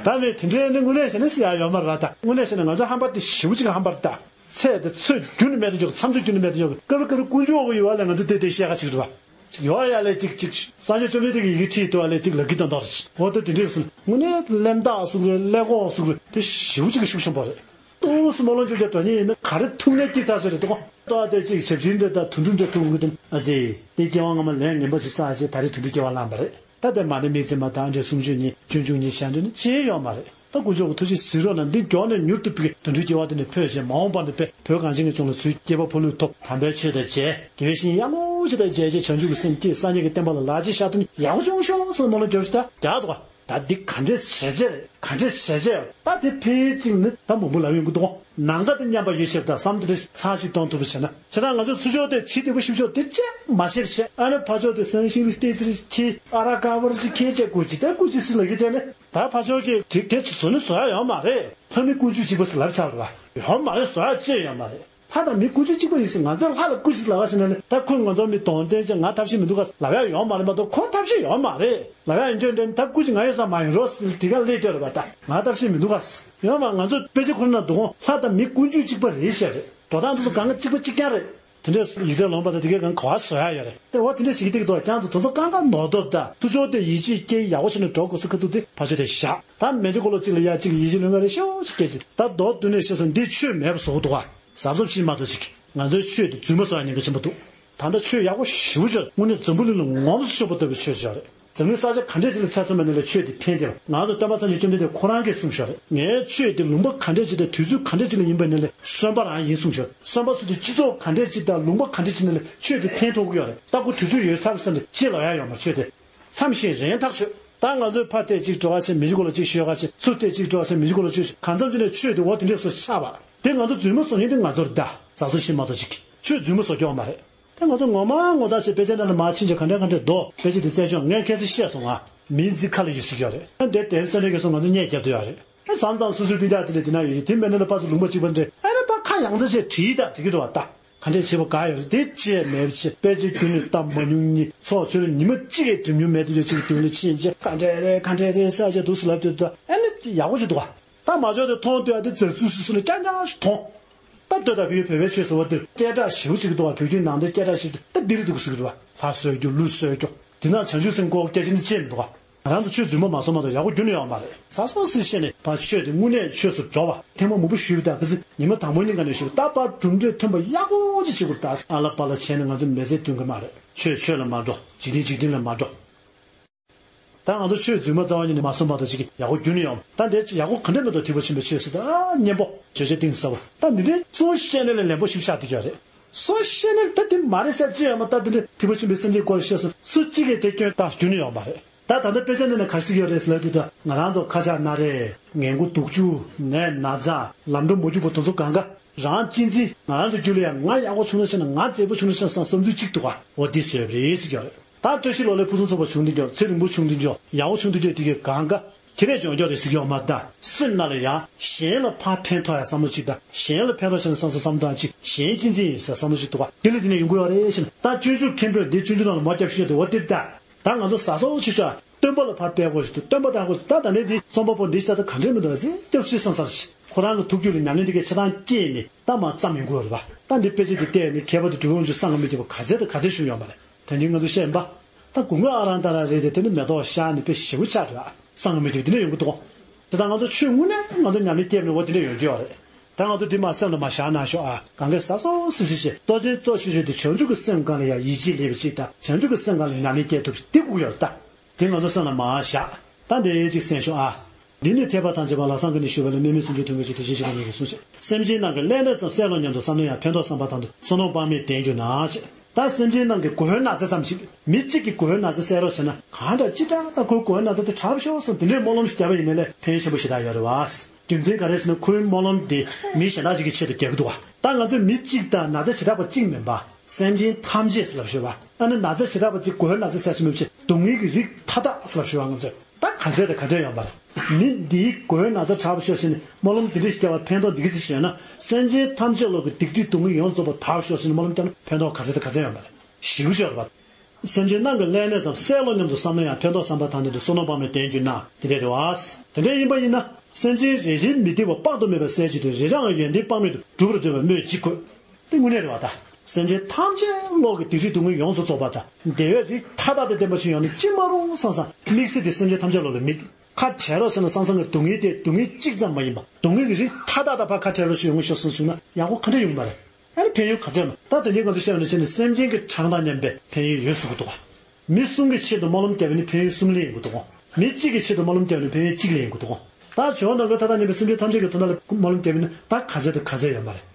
ད་ནི་དེ་འདྲའི་ནི་དངོས་གནས་བྱས་ན་སྲིད་ཡ་ཡོད་མ་རེད་བ། ད་དངོས་གནས་བྱས་ན་ང་ཚོ་ཧམ་པ་དེ་ཞེ་པོ་ཅིག་ཧམ་པ་རེད་ད། ཚད་དེ་ཚོད་རྒྱུན་ནས་མེད་དུ་འཇོག་མཚམས་ཚོད་རྒྱུན་ནས་མེད་དུ་འཇོག་སྐབས་རེ་སྐབས་རེ་དཀོན་མཆོག་གི་ཡུལ་བ་ལས་ང་ཚོ་བལྟས་བལྟས་བཤད་ཁ་ཅིག་རེད་བ། ཅིག་ཡོད་ཡ་ལས་ཅིག་ཅིག་སངས་རྒྱས་བཅོམ་ལྡན་འདས་ཀྱི་ཡི་གེ་ཁྲིད་དུ་བ་ལས་ཅིག་ལབ་ཀྱི་དོན་དག་རེད། འོ་ད་དེ་འདྲས་སོང་དངོས་གནས་གླེན་རྟགས་སུ་རེད། ཀླད་ཀོར་སུ་རེད། དེ་ཞེ་པོ་ཅིག་གི་ཤུགས་ཆེན་པོ་རེད། ཏོག་ཙམ་སྨོན་ལམ་རྒྱབ་བྱས་འགྲོ་མཁན་ཡིན་ན་ག་རེ་ཐུག་ནའི་སྐྱིད་ཐག་ཆོད་རེད་དོ། ཏོག་དེ་ཅིག་ཞབས་ཕྱི་འདྲ་དང་དུད་འགྲོ་འདྲ་ཐུག་འོང་གི་དེ་ཨ་ཙི། དེ་སྐྱེ་བ་སྔ་མ་ལས་ངན་པ་ཞིག་བསགས་བྱས་ད་རེས་དུད་འགྲོའི་སྐྱེ་བ་བླངས་པ་རེད། ད་དེ་མ་ཎི་དམིགས་བརྩེ་མ་དང་འདྲའི་གསུང་ཆོས་ཉན་སྤྱོད་འཇུག་ཉན་ཞབས་འདྲེན་ནི་ཅི་ཡང་ཡོད་མ་རེད། ད་དཀོན་མཆོག་གི་ཐུགས་རྗེ་གཟིགས་རོགས་གནང་། འདི་མགྱོགས་ནས་མྱུར་དུ་ཕུད་དུད་འགྲོའི་སྐྱེ་བ་འདི་ནས་འཕོས་བྱས་མ་འོངས་པ་ནས་དཔེ་བོད་གངས་ཅན་གྱི་ལྗོངས་ལ་ཚུར་སྐྱེས་པ་ཕོ་ལུས་ཐོབ། དམ་པའི་ཆོས་དང་མཇལ། དགེ་བའི་བཤེས་གཉེན་ཡག་མོ་ཅིག་དང་མཇལ་བྱས་བྱང་ཆུབ་ཀྱི་སེམས་བསྐྱེད། སངས་རྒྱས་ཀྱི་བསྟན་པ་ལ་ལག་རྗེས་བཞག་ཐུབ་ན་ཡག་པོ་བྱུང་ཤོག་ཟེར་སྨོན་ལམ་རྒྱབ་ཤིག་ད་རྒྱག་འདུག་ག། ད་འདི་ག་འདྲས་བྱས་བྱས་རེད། ག་འདྲས་བྱས་བྱས་ད་དེ་ཕལ་ཆེར་ནི་ད་མང་པོ་ལབ་ཡོང་གི་འདུག་ནམ་མཁའ་དང་མཉམ་པ་ཡོད་ཞེས་དང་བསམ་དེ་འདྲ་ཚར་ཞིག་གཏོང་ཐུབ་པ་བྱས་ན། བྱས་ཙང་ང་ཚོས་ཚུར་ཕྱོགས་དེ་བྱེད་བདེ་པོ་ཞིབ་ཕྱོགས་དེ་ཅེས་མ་བྱེད་བྱས་ཨ་ནི་ཕར་ཕྱོགས་དེ་སང་ཤིང་ལི་ཏེ་ཙི་རི་ཁྱི་ཨ་ར་ཀ་བར་ཅི་ཁྱི་ཅེས་ཀུ་ཅི་དེ་ཀུ་ཅི་སི་ལ་གི་དེ་ནི། ད་ཕར་ཕྱོགས་ཀྱི་དེ་དེ་ཚོ་བཟོ་ནི་བཟོ་ཡ་ཡོད་མ་རེད། ལྷ་མི་དཀོན་མཆོག་གཅིག་པ་ཟེར་ལབ་ཚར་བ་ཡོད་མ་རེད། བཟོ་ཡ་ཅི་ཡོད་མ་རེད། ལྷ་དང་མི་དཀོན་མཆོག་གཅིག་པ་ཡིན་ཟེར་ང་ཚོས་ལྷ་ལ་སྐུ་མཁྱེན་ལབ་པ་ཟེར་ན་ནི་ད་ཁོས་ང་ཚོ་མི་གདོང་བསྟན་བྱས་ང་ཐབས་ཤེས་མི་འདུག་ག་ལབ་ཡ་ཡོད་མ་རེད་མ་གཏོགས་ཁོ་ཐབས་ཤེས་ཡོད་མ་རེད། ལབ་ཡ་ཡིན་དུས་འདྲ་ནི་ད་སྐུ་མཁྱེན་ང་ཡོད་ས་མ་ཡིན་རོགས་ཟེར་དེ་ག་སླེབས་བསྡད་རེད་པ། ད་ང་ཐབས་ཤེས་མི་འདུག་ག་ཡོད་མ་ང་ཚོ་དཔེ་ཆ་ཁོ་ན་འདུག་གོ་ལྷ་དང་མི་དཀོན་མཆོག་གཅིག་པ་རེད་བཤད་རེད། འགྲོ་སྟངས་འདི་ཚོ་གང་ག་གཅིག་པ་གཅིག་རྐྱང་རེད། དེ་འདྲས་ཡིག་ཚད་ལོངས་པ་དང་དེ་གའི་གང་ག་བ་བཟོ་ཡ་ཡོད་རེད། དེ་འོ་དེ་འདྲས་ཞིག་ཏིག་ཏོག་ཀྱང་ཚོ་དེ་ཚོ་གང་ག་ནོར་དོར་ད་ཐུགས་ཕྱོགས་དེ་ཡིད་ཆེས་སྐྱེ་ཡག་པོ་བྱས་ནས་འགྲོ་དགོས་ས་ཁ་ཐུག་དེ་ཕ་ཆོས་དེ་བཞག་ད་མེ་ཆ་འཁོར་ལོ་གཅིག་ལ་ཡ་གཅིག་ཡིད་ཆེས་ལོན་ག་རེ་ཤོག་ཅིག་སྐད་ཅིག་ད་མདོར་བསྡུས་ནས་བཤད་ས་འདི་ཆོས་མེད་པ་བཟོ་གི་འདུག་ག་གཟབ་གཟབ་བྱེད་མ་གཏོགས་ཅིག་ང་ཚོའི་ཆོས་དེ་རྫུན་མ་བཟོ་ཡ་ཉེན་ཁ་ཆེན་པོ་འདུག་ད་ལྟ་ཆོས་ཡག་པོ་ཞེ་པོ་ཅིག་དངོས་གནས་འཛམ་བུ་གླིང་ལ་ངོམ་སོ་ཤོར་པ་ལྟ་བུའི་ཆོས་ཅིག་རེད། འཛམ་གླིང་ས་ཆ་ག་འདྲས་ཅིག་ལ་ཚད་མཚོན་པ་ནས་ལས་ཆོས་དེ་ཕན་ཐེབས། ང་ཚོ་སྟོན་པ་སངས་རྒྱས་བཅོམ་ལྡན་འདས་ཁོ་རང་གིས་གསུངས་ཤོག་རེད། ངའི་ཆོས་དེ་ལུང་པ་ག་འདྲས་ཅིག་དང་དུས་ཚོད་ག་འདྲས་ཅིག་ལ་ཡིན་པ་ནས་ལས་གསོན་པ་རང་ཡིན་གསུངས་ཤོག་གསོན་པ་སུ་དེ་སྤྱི་ཚོགས་ག་འདྲས་ཅིག་དང་ལུང་པ་ག་འདྲས་ཅིག་ནས་ལས་ཆོས་དེ་ཕན་ཐོགས་ཀྱི་ཡོད་རེད། ད་ཁོ་དུས་ཚོད་ཡོལ་ཚར་ཟེར་ནས་ཅི་ལབ་ཡ་ཡོད་མ་ཆོས་དེ། མཚམས་ཤིང་རན་ཐག་ཆོད། ད་ང་ཚོས་ཕ་ཐེངས་གཅིག་འགྲོ་བ་ཆེ་མི་གཅིག་གོ་ལ་གཅིག་ཤོད་ག་ཆེ་ཚུར་ཐེངས་གཅིག་འགྲོ་བ་ཆེ་མི་གཅིག་གོ་ལ་གཅིག་ཤོད་གང་འཚམ་ཅིག་ནས་ཆོས་དེ་འོ་དེ་འདྲས་སུ་ཆགས་པ་དེ་ང་ཚོ་རྫུན་མ་བཟོ་མཁན་དེ་ང་ཚོར་ད་ཟ་སོ་ཤི་མ་གཏོགས་ཅིག་ཆོས་རྫུན་མ་བཟོ་རྒྱུ་མ་རེད། དེ་ང་ཚོ་ངོ་མ་ངོ་ཐག་ཆོད་དཔེ་ཆ་ནང་ལ་མར་ཕྱིན་ཆད་ག་འདྲ་ག་འདྲ་འདུག་དཔེ་ཆ་དེ་བཙལ་ཆོག་ངས་ཁ་སང་བཤད་སོང་ང་། མིང་འཛིན་ཁ་ལ་ཡོད་ཟེར་གྱི་ཡོད་རེད། ཨ་འདིར་དེ་སོན་ནས་ག་སོང་ང་ཚོ་རྙེད་རྒྱབ་དུ་ཡོད་རེད། ཨ་བསམ་ཙང་སོ་སོའི་སྤུན་ཀྱག་དེ་ལས་དེ་ན་ཡོད་ཀྱི་དེ་མེད་ན་ལ་ཕར་ཚུར་ལུང་པ་གཅིག་པ་འདྲེ་ཨ་ནི་ཕར་ཁ་ཡང་ཚ་བྱས་བྲིས་དང་བྲིས་ཀྱི་འགྲོ་བ་ད་ག་འདྲས་བྱེད་པ་དགའ་ཡོད་རེད། དེ་བཅས་མེད་བྱས་དཔེ་ཆ་རྒྱུན་ནས་ལྟ་མ་མྱོང་ཉིན་ཚོགས་ཆོས་ལ་ཉི་མ་གཅིག་གི་འགྲིམ་མྱོང་མེད་དུ་ཡོད་ཅིག་གི་དུས་ལ་ཕྱིན་རྗེས་ག་འདྲས་རེད་ག་འདྲས་རེད་ཟེར་བྱས་འདུག་སེ་ལབ་དུས་ད་ཨ་ནི་ཡག་པོ་ཞིག་འདུག་ག་ད་མ་འཇོག་དེ་མཐོང་དུས་ཨ་དེ་རྫ་ཚུལ་སུ་སུ་ལ་རྐྱང་རྐྱང་ཞིག་མཐོང་། ལྟོས་དང་བོད་བོད་པའི་ཆོས་ཟེར་བ་འདིར་སྐད་གྲགས་ཞེ་པོ་ཅིག་འདུག་བ། བོད་བརྒྱུད་ནང་བསྟན་སྐད་གྲགས་ཞེ་པོ་འདུག་ད་འདི་རེད་འདུག་ཟེར་གི་རེད་བ། ལྷ་གསོལ་རྒྱུ་ཀླུ་གསོལ་རྒྱུ་དེ་ནང་བྱང་ཆུབ་སེམས་ཀྱི་སྐོར་སྐད་ཆ་ནི་ཅི་མི་འདུག་བ། ང་རང་ཚོ་ཆོས་རྫུན་མ་མ་སོང་མ་གཏོགས་ཡག་པོ་རྒྱུན་ནས་ཡོད་མ་རེད། ཟ་སོང་ཟེར་བཤད་ནས་ཕར་ཆོས་དེ་དངོས་གནས་ཆོས་སུ་འགྲོ་བ། ཐེངས་མ་མང་པོ་ཞུས་པ་དང་ག་ཚོད་ཉི་མ་དང་པོ་གཉིས་ཀ་ནས་ཞུས་པ། ད་ཕར་གྲུབ་འབྲས་ཐོན་པ་ཡག་པོ་ཅིག་བྱེད་དགོས། ད་ཨ་ལ་པ་ལ་བྱས་ནས་ང་ཚོ་མི་ཚེ་སྟོན་གི་མ་རེད། ཆོས་ཆོས་ལ་མ་འགྲོ། འཇིག་རྟེན་འཇིག་རྟེན་ལ་མ་འགྲོ། ད་ང་ཚོ་ཆོས་རྫུན་མ་རྩ་བ་ཉིད་ནས་མ་སོང་མ་གཏོགས་ཅིག་ཡག་པོ་རྒྱུན་ནས་ཡོད་མ་རེད། ད་འདི་ཡག་པོ་ག་འདྲ་མི་འདུག་ཐེག་པ་ཆེན་པོའི་ཆོས་ཟེར་ད་སྙན་པོ་བརྗོད་བྱ་གཏིང་ཟབ་པ། ད་འདི་འདྲའི་གཙོ་བོ་བཤད་ནས་ལས་ལན་པོ་ཞིབ་ཆགས་བསྡད་ཀྱི་ཡོད་རེད། སོ་བཤད་ནས་ད་དེ་མ་རེད་ཟེར་ཅི་ཡོད་མ། ད་དེ་འདྲ་ཐེག་པ་ཆེན་པོའི་སེམས་བསྐྱེད་སྐོར་བཤད་སོང་སུ་གཅིག་གིས་དེ་སྐྱོན་བཏང་རྒྱུ་ནི་ཡོད་མ་རེད། ད་ད་ལྟ་དཔེ་ཆ་འདི་ནས་ག་རེ་གཟིགས་ཡོད་རེད་ཟེར་ལབ་དུས། ད་ང་རང་ཚོ་ཁ་ཆག་སྣ་རལ་ངན་དགུ་དུག་ཆུ་ནད་ན་ཚ་ལམ་འགྲོ་མ་རྒྱུག་པ་དེ་ཚོ་གང་ག་རང་གཅེས་འཛིན། ང་རང་ཚོ་རྒྱུད་ལ་ཡང་ང་ཡག་པོ་བྱུང་ན་ཆེ་ན་ང་མཛེས་པོ་བྱུང་ན་ཆེ་ན་བསམ་བསམ་ཚུལ་གཅིག་འདུག་ག་འོ་དེ་བཟོས་པ་རེད་ཟེར་གྱི་ཡོད་རེད། ད་བཀྲ་ཤིས་ལོ་ལེགས་ཕུན་སུམ་ཚོགས་པ་བྱུང་དུས་ཀྱང་ཚེ་རིང་པོ་བྱུང་དུས་ཀྱང་ཡག་པོ་བྱུང་དུས་ཀྱང་དེ་གའི་གང་ག་ཁྱེད་རས་སྦྱོང་སྐྱོང་རེད་ཟེར་གྱི་ཡོད་མ་རེད། ད་སེམས་ནང་ལ་ཡང་གཞན་ལ་ཕར་ཕན་ཐོགས་ཡ་བསམ་བློ་གཅིག་དང་གཞན་ལ་ཕན་ཐོགས་བྱས་ན་བསམ་བསམ་བཏང་གཅིག་གཞན་གཅེས་འཛིན་ཡིན་ཟེར་བསམ་བློ་གཅིག་འདུག་ག་དེ་ལས་དེ་ནས་ཡོང་གི་ཡོད་རེད་ཟེར་ན། ད་སྤྱོད་འཇུག་མཁན་པོས་འདི་སྤྱོད་འཇུག་ནང་ལ་མོ་རྒྱབ་ཤོད་དེ་འོ་དེ་ད། ད་ང་ཚོ་ཟ་སོགས་ཆེ་ཤོས་སྟོན་པ་ལ་ཕར་སྤེལ་དགོས་ཞིག་འདུག་སྟོན་པ་དང་དགོས་ད་ད་ནས་འདི་རྩོམ་པ་པོ་འདི་ཤ་ད་ག་འདྲས་མི་འདུག་ཟེར་སྐྱབས་ཤིག་བསམ་ས་རེད། ཁོ་རང་གི་ཐུགས་རྒྱུད་ལ་ཉམས་ལེན་འདི་གའི་ཆ་ཚང་སྐྱེས་ནས་ད་མ་བརྩམས་ཡོང་གི་ཡོད་རེད་པ། ད་འདི་དཔེ་ཆ་འདི་བལྟས་ནས་མཁས་པ་དང་གྲུབ་དབང་ཚོས་གསང་སྔགས་མི་ཐེག་པ་ག་ཚད་དང་ག་ཚད་བྱུང་ཡོད་མ་རེད། ད་འདི་ང་ཚོ་བཤད་ཡིན་པ། ད་དགུང་ལོ་ཨ་རང་ད་རང་རེད་དེ་དེ་ནི་མེ་ཏོག་ཤར་ནས་དཔེ་ཞེ་པོ་ཆགས་འགྲོ་ཨ། གསང་སྔགས་མི་ཐེག་པ་འདི་འདྲས་ཡོང་གི་འདུག་དེ་ད་ང་ཚོ་ཆོས་དངོས་གནས་ང་ཚོ་ཉམས་ལེན་བསྐྱལ་ནས་འོ་འདི་འདྲས་ཡོང་གི་ཡོད་རེད། ད་ང་ཚོ་འདི་མ་སེམས་ལ་མ་བཞག་ན་ཤོག་ཨ། གང་གས་ཟ་སོང་ཟེར་ཞེས་ཞེས་ལྟོ་ཆེན་གཙོ་ཆེ་ཤོས་དེ་བྱང་ཆུབ་ཀྱི་སེམས་སྒང་ལ་ཡང་ཡིད་ཆེས་སླེབས་པ་ཅིག་དང་བྱང་ཆུབ་ཀྱི་སེམས་སྒང་ལ་ཉམས་ལེན་བསྐྱལ་ཐུབ་ཅིག་འདི་དགོས་ཀྱི་ཡོད་རེད་ད། དེ་ང་ཚོ་སེམས་ལ་མ་བཞག་ད་འདི་ཅིག་གསན་ཤོག་ཨ། འདི་ནི་ཐེག་པ་ཐམས་ཅད་པ་ལམ་བཟང་གི་ནི་ཞུས་པ་ལས། དམན་མི་སུམ་ཅུ་དོན་ཀུན་གྱི་དེ་བཞིན་གཤེགས་པ་ཉིད་ཀྱིས་གསུངས་ཤིང་། སེམས་ཅན་རྣམས་ཀྱི་ཀླད་ནད་ཙམ་བསལ་ལོ་སྙམ་དུ་བསམ་མནོ་ཡང་ཕན་འདོགས་བསམ་པ་དང་དུ་བསོད་ནམས་དཔག་མེད་ལྡན་གྱུར་ན་ཞེས། ད་སེམས་ཅན་རྣམས་ཀྱི་མགོ་བོའི་ན་ཚ་ཙམ་ཞིག་མི་གཅིག་གི་མགོ་བོའི་ན་ཚ་སེལ་རོགས་བྱས་ན་གང་འདྲ་ཅི་འདྲ་ད་ཁོའི་མགོ་བོའི་ན་ཚ་དེ་དྲག་པོ་ཤོག་བསམ་དེ་འདྲའི་སྨོན་ལམ་ཞིག་བརྒྱབ་པ་ཡིན་ན་ལས་ཕན་ཡོན་ཆེན་པོ་ཞེ་དྲག་ཡོད་རེད་བ། རྒྱུ་མཚན་ག་རེ་ཟེར་ན་ཁོའི་སྨོན་ལམ་དེ་མི་གཞན་དག་ཅིག་གི་ཆེད་དུ་རྒྱག་གི་འདུག་བ། ད་ང་ཚོས་མི་གཅིག་དང་ན་ཚ་ཞེ་དྲག་པ་གཅིག་མིན་པ། སེམས་ཅན་ཐམས་ཅད་ཟེར་ལབ་ཤོད་པ། ཨ་ནི་ན་ཚ་ཞེ་དྲག་པ་གཅིག་མགོ་བོའི་ན་ཚ་ཟེར་ཞིག་མིན་པ་ཞིག་སྡུག་བསྔལ་གྱི་རིགས་མཐའ་དག་ཟེར་ལབ་ཤོད་པ། ང་ཚོས་ད་ག་ཚད་དང་ག་ཚད་ཡོང་པ་རེད། མི་འདིའི་མགོ་བོའི་ན་ཚ་དྲག་པོ་ཤོག་ཟེར་ནས་སྨོན་ལམ་འདི་འདྲ་ཞིག་བརྒྱབ་པ་ཕན་ཐོགས་འདི་ག་ཚོད་ཤོད་ན། སེམས་ཅན་ཐམས་ཅད་ལོག་གི་སྡིག་སྒྲིབ་སྡུག་བསྔལ་ཡོངས་རྫོགས་པ་དག་ཤོག་ཟེར་ནས་སྨོན་ལམ་བརྒྱབ་ན་ཕན་ཐོགས་ག་ཚད་དང་ག་ཚད་ཡོང་པ་རེད། ཞེ་པོ་ཅིག་ཡོད་རེད་པ། སེམས་ཅན་རྣམས་ཀྱི་ཀླད་ནད་ཙམ་བསལ་ལོ་སྙམ་དུ་བསམ་ན་ཡང་ཕན་ཐོགས་བསམ་པ་དང་ལྡན་དུ་བསོད་ནམས་དཔག་མེད་ལྡན་གྱུར་ན་དེ་འདྲ་རེད་བ། དེ་འདྲ་ཡིན་པ་ཡིན་ན་སེམས་ཅན་རེ་རེའི་མི་བདེ་བ་དཔག་ཏུ་མེད་པ་བསལ་བྱེད་དུ་རེ་རེའང་ཡོན་ཏན་དཔག་མེད་དུ་འགྲུབ་པར་འདོད་པས་སྨོས་ཅི་དགོས། དེ་དངོས་གནས་རེད་བ་ད། སེམས་ཅན་ཐམས་ཅད་ལོག་གི་སྡིག་སྒྲིབ་སྡུག་བསྔལ་ཡོངས་སུ་རྫོགས་པ་དང་བདེ་བའི་རིགས་མཐའ་དག་དང་ལྡན་པ་ཞིག་ཡོང་ན་ཅི་མ་རུང་བསམ་བསམ་དམིགས་བསལ་དེ་སེམས་ཅན་ཐམས་ཅད་ལོག་ལ་མི་ཁ་བྲལ་རོགས་བྱས་ན་བསམ་བསམ་གྱི་སྡུག་བསྔལ་དེ་སྡུག་བསྔལ་གཅིག་ཙམ་མ་ཡིན་པ་སྡུག་བསྔལ་གྱི་རིགས་མཐའ་དག་དང་ཕར་ཁ་བྲལ་རོགས་ཞིག་ཡོང་གི་ཤོག་ཟེར་བྱུང་ན་ཡག་པོ་ག་འདྲ་ཡོང་གི་མ་རེད། ཨ་ནི་ཕན་ཡོན་ག་ཚོད་ན། ད་དེ་འདྲའི་ང་ཚོ་བཤད་པ་ནང་བཞིན་ནི་སེམས་ཅན་གྱི་གྲངས་དང་མཉམ་པའི་ཕན་ཡོན་ཡོད་ཟེར་གི་འདུག་ག་མི་གསུམ་གྱི་ཆེད་དུ་སྨོན་ལམ་བརྒྱབ་པ་ཡིན་ན་ཕན་ཡོན་གསུམ་ལེན་ཡོང་གི་འདུག་ག་མི་གཅིག་གི་ཆེད་དུ་སྨོན་ལམ་བརྒྱབ་པ་ཡིན་ན་ཕན་ཡོན་གཅིག་ལེན་ཡོང་གི་འདུག་ག་ད་བྱང་ནང་ཁུལ་མཐའ་དག་མཉམ་པའི་སེམས་ཅན་ཐམས་ཅད་ཀྱི་དོན་དག་ལ་སྨོན་ལམ་བརྒྱབ་པ་ཡིན་ན་ད་ག་ཚོད་དང་ག་ཚོད་ཡོད་མ་རེད། བྱས་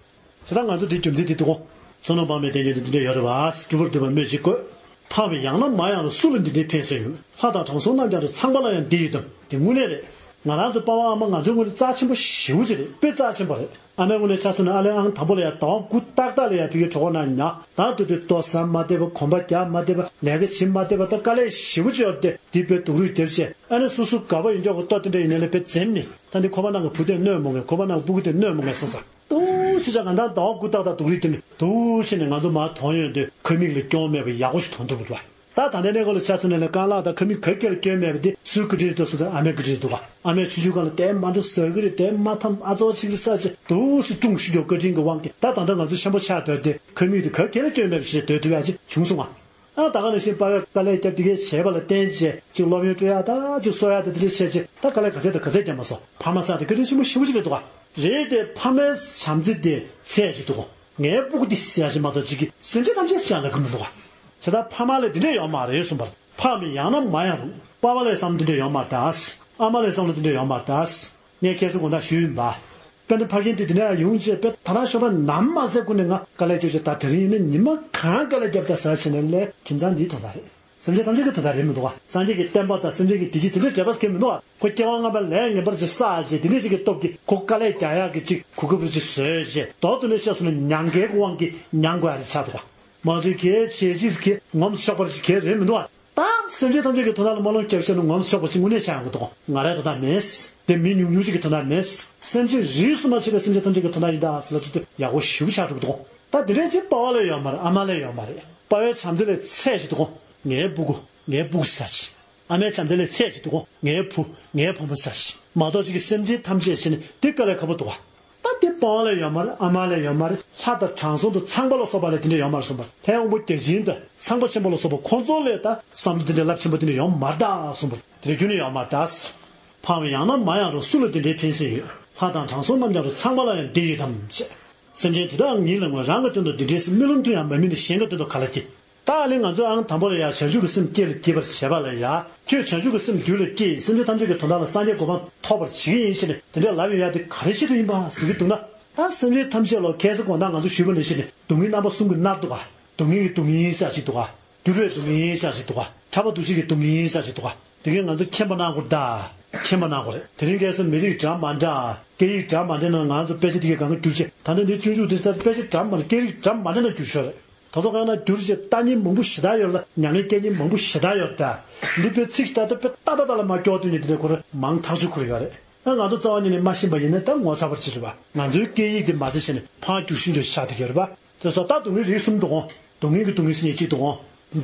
ཙང་ང་ཚོ་འདི་རྒྱུ་མཚན་འདི་འདུག་ག་བསོད་ནམས་དཔག་མེད་ལྡན་རྒྱུ་འདི་འདི་འདྲ་ཡོད་རེད་བ། སྒྲུབ་པར་འདོད་པ་སྨོས་ཅི་དགོས། ཕངས་པས་ཡང་ན་མ་ཡང་རུང་། སུ་ལ་འདི་འདྲའི་ཕན་སེམས་ཡོད། ལྷ་དང་དྲང་སྲོང་རྣམས་ཀྱང་རུང་། ཚངས་པ་ལ་ཡང་འདི་ཡི་དམ། དེ་དངོས་གནས་རེད། ང་རང་ཚོ་པ་ཕ་ཨ་མ་ང་ཚོའི་ངོས་ནས་རྩ་ཆེན་པོ་ཞེ་པོ་ཅིག་རེད། དཔེ་རྩ་ཆེན་པོ་རེད། ཨ་མའི་ངོས་ནས་ཆ་མཚོན་ན་ཨ་ལས་ཨང་དང་པོ་ལ་ཡང་ཟླ་བ་དགུ་ཏག་ཏག་ལ་ཡང་ཕ་གིའི་གྲོད་ཁོག་ནང་ཉལ། ད་དུས་དུས་ལྟོ་ཟ་མ་བདེ་བ། གོམ་པ་རྒྱག་མ་བདེ་བ། ལས་ཀ་བྱེད་མ་བདེ་བ། ད་དཀའ་ལས་ཞེ་པོ་ཅིག་ཡོད་དེ་འདི་དཔེ་སྡུག་རུས་རྒྱབ་བྱས། ཨ་ནི་སོ་སོ་དགའ་པོ་ཡིན་ཀྱོག་གི་ལྟོ་དེ་འདྲ་ཡིན་ནའི་ལས་དཔེ་འཛེམ་ནས། ད་འདི་ཁོ་པ་ནང་གི་བུ་དེ་གནོད་མི་དགོས། ཁོ་པ་ནང་གི་སྤུ་གུ་དེ་གནོད་མི་དགོས་བསམ་བསམ། ཏུའུ་ཞེ་དྲག་གང་ལྟར་ཟླ་བ་དགུ་ཏག་ཏག་སྡུག་རུས་དེ་ནི་དུ་ཕྱིན་ནས་ང་ཚོ་མར་དོན་ཡོད་དུས་ཁ་མིག་ལ་སྐྱོན་མེད་པ་ཡག་པོ་ཞིག་མཐོང་ཐུབ་པ་འདུག་བ། ད་ད་ལྟའི་གནས་སྐབས་ལ་ཆ་མཚོན་ནས་ལས་རྐང་ལག་དང་ཁ་མིག་ག་གེ་ལ་སྐྱོན་མེད་པ་དེ་སུའི་བཀའ་དྲིན་རེད་ཟེར་དུས་ཨ་མའི་བཀའ་དྲིན་རེད་འདུག་བ། ཨ་མས་ཆུང་ཆུང་སྒང་ལ་དེ་མ་འགྲོ་ཟ་གི་རེད། དེ་མ་འཐམ། ཨ་ཙོག་ཅིག་རེད་ཟེར་བྱས་དུ་སུ་ཀྲུང་ཞུ་རྒྱུ་བཀའ་དྲིན་གྱི་དབང་གིས་ད་ད་ལྟ་ང་ཚོ་ཆེན་པོ་ཆགས་སྡོད་དེ་ཁ་མིག་དེ་ག་གེ་ལ་སྐྱོན་མེད་པ་ཞིག་སྡོད་ཐུབ་ཡག་ཅིག་བྱུང་སོང་ང་། ཨ་ད་ག་ནང་བཞིན་པ་ཕས་དཀའ་ལས་བརྒྱབ་དེ་གས་བྱས་པ་ལ་བརྟེན་བྱས་ཅིག་སློབ་ཡོན་སྤྲོད་ཡག་ད་ཅིག་གསོ་ཡག་ད་དེ་འདྲ་བྱས་བྱས་ད་དཀའ་ལས་ག་ཚད་དང་ག་ཚད་བརྒྱབ་མ་སོང་། ཕ་མ་ཟེར་དེ་བཀའ་དྲིན་ཆེན་པོ་ཞེ་པོ་ཅིག་རེད་འདུག་ག་རེད་དེ་ཕ་མའི་བྱམས་བརྩེ་དེ་ཚད་ཅིག་འདུག་ག་ངའི་སྤུ་གུ་འདི་ཟེར་ཡག་ཅིག་མ་གཏོགས་ཅིག་གིས་སེམས་ཅན་ཐམས་ཅད་ཟེར་ཡག་ལབ་གི་མི་འདུག་ག་བྱས་ཙང་ཕ་མ་ལ་འདི་འདྲ་ཡོད་མ་རེད་གསུངས་པ་རེད། ཕངས་པས་ཡང་ན་མ་ཡང་རུང་། པ་ཕ་ལ་བསམ་བློ་འདི་འདྲ་ཡོད་མ་རེད་ད། ཨ་མ་ལ་བསམ་བློ་འདི་འདྲ་ཡོད་མ་རེད་ད། ངས་ཁྱེད་ཚོ་དགོངས་དག་ཞུས་ཡིན་པ། དཔེར་ན་ཕ་རྒན་དེ་དེ་ནས་ཡོང་བྱས་དཔེ་ད་རང་ཤོག་པ་ནམ་མ་ཟད་ཁུར་ནས་ང་དཀའ་ལས་བརྒྱབ་བྱས། ད་དེ་རིང་ཡིན་ན་ཉི་མ་གང་དཀའ་ལས་བརྒྱབ་ད་ཟེར་བྱས་ནས་ལས་ཁྱིམ་ཚང་འདིའི་དོན་དག་རེད། སེམས་ཅན་ཐམས་ཅད་ཀྱི་དོན་དག་རེད་མི་འདུག་ག་སངས་རྒྱས་ཀྱི་བསྟན་པ་དང་སེམས་ཅན་གྱི་བདེ་སྐྱིད་དེ་འདྲའི་འབྲེལ་བ་ཟེར་མཁན་མི་འདུག་ག་ཁོ་སྐྱེ་བ་སྔ་མའི་ལས་ངན་པ་ཅིག་བསགས་བྱས་དེ་འདྲ་ཅིག་གི་སྟོབས་ཀྱིས་ཁོ་དཀའ་ལས་རྒྱག་ཡག་གི་ཅིག་གོ་སྐབས་རེ་ཅིག་བཟོས་བྱས་མདོར་བསྡུས་ནས་བཤད་སོང་ན་མྱང་འགལ་གྱི་དབང་གིས་མྱང་དགོས་ཡག་རེ་ཆགས་འདུག་ག་མང་ཚོས་ཁྱེད་བྱས་རྗེས་ཁྱེད་ངོམས་ཆོག་པ་རེ་ཅིག་གང་རེད་མི་འདུག་ག་ད་སེམས་ཅན་ཐམས་ཅད་ཀྱི་དོན་དག་ལ་སྨོན་ལམ་བརྒྱབ་བྱས་ན་ངོམས་ཆོག་པ་ཞིག་དངོས་གནས་ཆགས་ཡོང་གི་འདུག་ང་རའི་དོན་དག་མེད། དེ་མི་ཉུང་ཉུང་ཅིག་གི་དོན་དག་མེད། སེམས་ཅན་རིས་སུ་མ་ཆད་པའི་སེམས་ཅན་ཐམས་ཅད་ཀྱི་དོན་དག་ཡིན་ད་ཟེར་ལབ་ཚུལ་དེ་ཡག་པོ་ཞེ་པོ་ཆགས་འགྲོ་གི་འདུག་ད་དེ་འདྲའི་ཅིག་པ་ཕ་ལ་ཡོད་མ་རེད། ཨ་མ་ལ་ཡོད་མ་རེད། པ་ཕའི་བྱམས་བརྩེ་ལས་ཚད་ཅིག་འདུག་ངའི་སྤུ་གུ་ངའི་སྤུ་གུ་ཟེར་ཅིག་ཨ་མའི་བྱམས་བརྩེ་ལས་ཚད་ཅིག་འདུག་ངའི་བུ་ངའི་བུ་མོ་ཟེར་ཅིག་མ་གཏོགས་ཅིག་གི་སེམས་ཅན་ཐམས་ཅད་བྱས་ནས་དེ་དཀའ་ལས་ཁག་པོ་འདུག་ག་ད་དེ་ སྤོང་ལ་ཡོད་མ་རེད། ཨ་མ་ལ་ཡོད་མ་རེད། ལྷ་དང་དྲང་སྲོང་དང་ཚངས་པ་ལ་སོགས་པ་ལ་དེ་འདྲ་ཡོད་མ་རེད་གསུངས་པ། ལྷའི་དབང་པོ་བརྒྱ་བྱིན་དང་ཚངས་པ་ཆེན་པོ་ལ་སོགས་པ་ཁོང་ཚོ་ལ་ད་བསམ་བློ་དེ་འདྲ་རླབས་ཆེན་པོ་དེ་འདྲ་ཡོད་མ་རེད་ད་གསུངས་པ། དེ་འདྲ་ཁྱོན་ནས་ཡོད་མ་རེད་ད། ཕངས་པ་ཡང་ན་མ་ཡང་རུང་སུ་ལ་དེ་འདྲའི་ཕན་སེམས་ཡོད། ལྷ་དང་དྲང་སྲོང་རྣམས་ཀྱང་རུང་ཚངས་པ་ལ་ཡང་དེ་ཡོད་དམ་ཞེས། སེམས་ཅན་དེ་དག་ཉིད་ལ་མངོན། རང་གི་དོན་དུ་འདི་འདྲའི་སྨོན་ལམ་མཐུ་ཡང་མ་སྨིན་ཏེ་གཞན་གྱི་དོན་དུ་ག་ལ་སྐྱེ། ད་ཨ་ལས་ང་ཚོས་ཨང་དང་པོ་ལ་ཡ་བྱང་ཆུབ་ཀྱི་སེམས་སྐྱེ་ལ་སྐྱེ་བར་བྱེད་པ་ལ་ཡ། ཁྱོད་བྱང་ཆུབ་ཀྱི་སེམས་རྒྱུད་ལ་སྐྱེས། སེམས་ཅན་ཐམས་ཅད་ཀྱི་དོན་དག་ལ་སངས་རྒྱས་གོ་འཕང་ཐོབ་པར་བྱེད་ཀྱི་ཡིན་ཞེས་ནས་དེ་འདྲའི་ལབ་ཡོང་ཡ་དེ་ག་རེ་ཆེད་དུ་ཡིན་པ་ཟེར་གྱི་འདུག་ན། ད་སེམས་ཅན་ཐམས་ཅད་ལ་ཁ་སང་དགོང་དག་ང་ཚོ་ཞུས་པ་ནང་བཞིན་ནས་སྡུག་བསྔལ་རྣམ་པ་གསུམ་གྱིས་མནར་འདུག་ག་སྡུག་བསྔལ་གྱི་སྡུག་བསྔལ་ཟེར་ཅིག་འདུག་ག་འགྱུར་བའི་སྡུག་བསྔལ་ཟེར་ཅིག་འདུག་ག་ཕྲག་པ་འདུ་བྱེད་ཀྱི་སྡུག་བསྔལ་ཟེར་ཅིག་འདུག་ག་དེ་གས་ང་ཚོ་མཁྱེན་པ་གནང་དགོས་ད། མཁྱེན་པ་གནང་དགོས་རེད། དེ་རིང་ཁ་སང་མི་རིགས་འདྲ་མ་འདྲ། སྐད་ཡིག་འདྲ་མ་འདྲ་ནང་ང་ཚོ་དཔེ་ཆ་དེ་གས་གང་ག་བསྒྱུར་བྱས། ད་ལྟ་འདི་སྤྱོད་འཇུག་དེ་ལྟར་དཔེ་ཆ་འདྲ་མ་འདྲ། སྐད་རིགས་འདྲ་མ་འདྲ་ནང་བསྒྱུར་ཤོག་རེད། ད་ཐོག་ཁ་ན་བསྒྱུར་བྱས་ལྟ་མཁན་མང་པོ་ཞེ་དྲག་ཡོད་ལ། མྱ་ངན་སྐྱེལ་མཁན་མང་པོ་ཞེ་དྲག་ཡོད་ད། འདི་དཔེ་ཚིག་ལྟ་ལྟ་དཔེ་ཏག་ཏག་ཏག་ལ་མ་སྐྱོར་དུས་ནས་དེ་འདྲ་ཁོ་རང་མང་ཐག་ཆོད་ཁུར་ཡོད་རེད། ཨ་ང་ཚོ་རྩ་བ་ཉིད་ནས་མ་ཤེས་པ་ཡིན་ན་ད་ངོ་ཚ་བར་བྱེད་རེད་པ། ང་ཚོའི་སྐད་ཡིག་དེ་མ་ཚད་བྱས་ནས་ཕར་བསྒྱུར་ཤིང་བསྒྱུར་ཤག་དེ་གས་རེད་པ། དེ་སོགས་ད་སྡུག་བསྔལ་རིགས་གསུམ་འདུག་གོ་སྡུག་བསྔལ་གྱི་སྡུག་བསྔལ་ཟེར་མཁན་གཅིག་འདུག་གོ་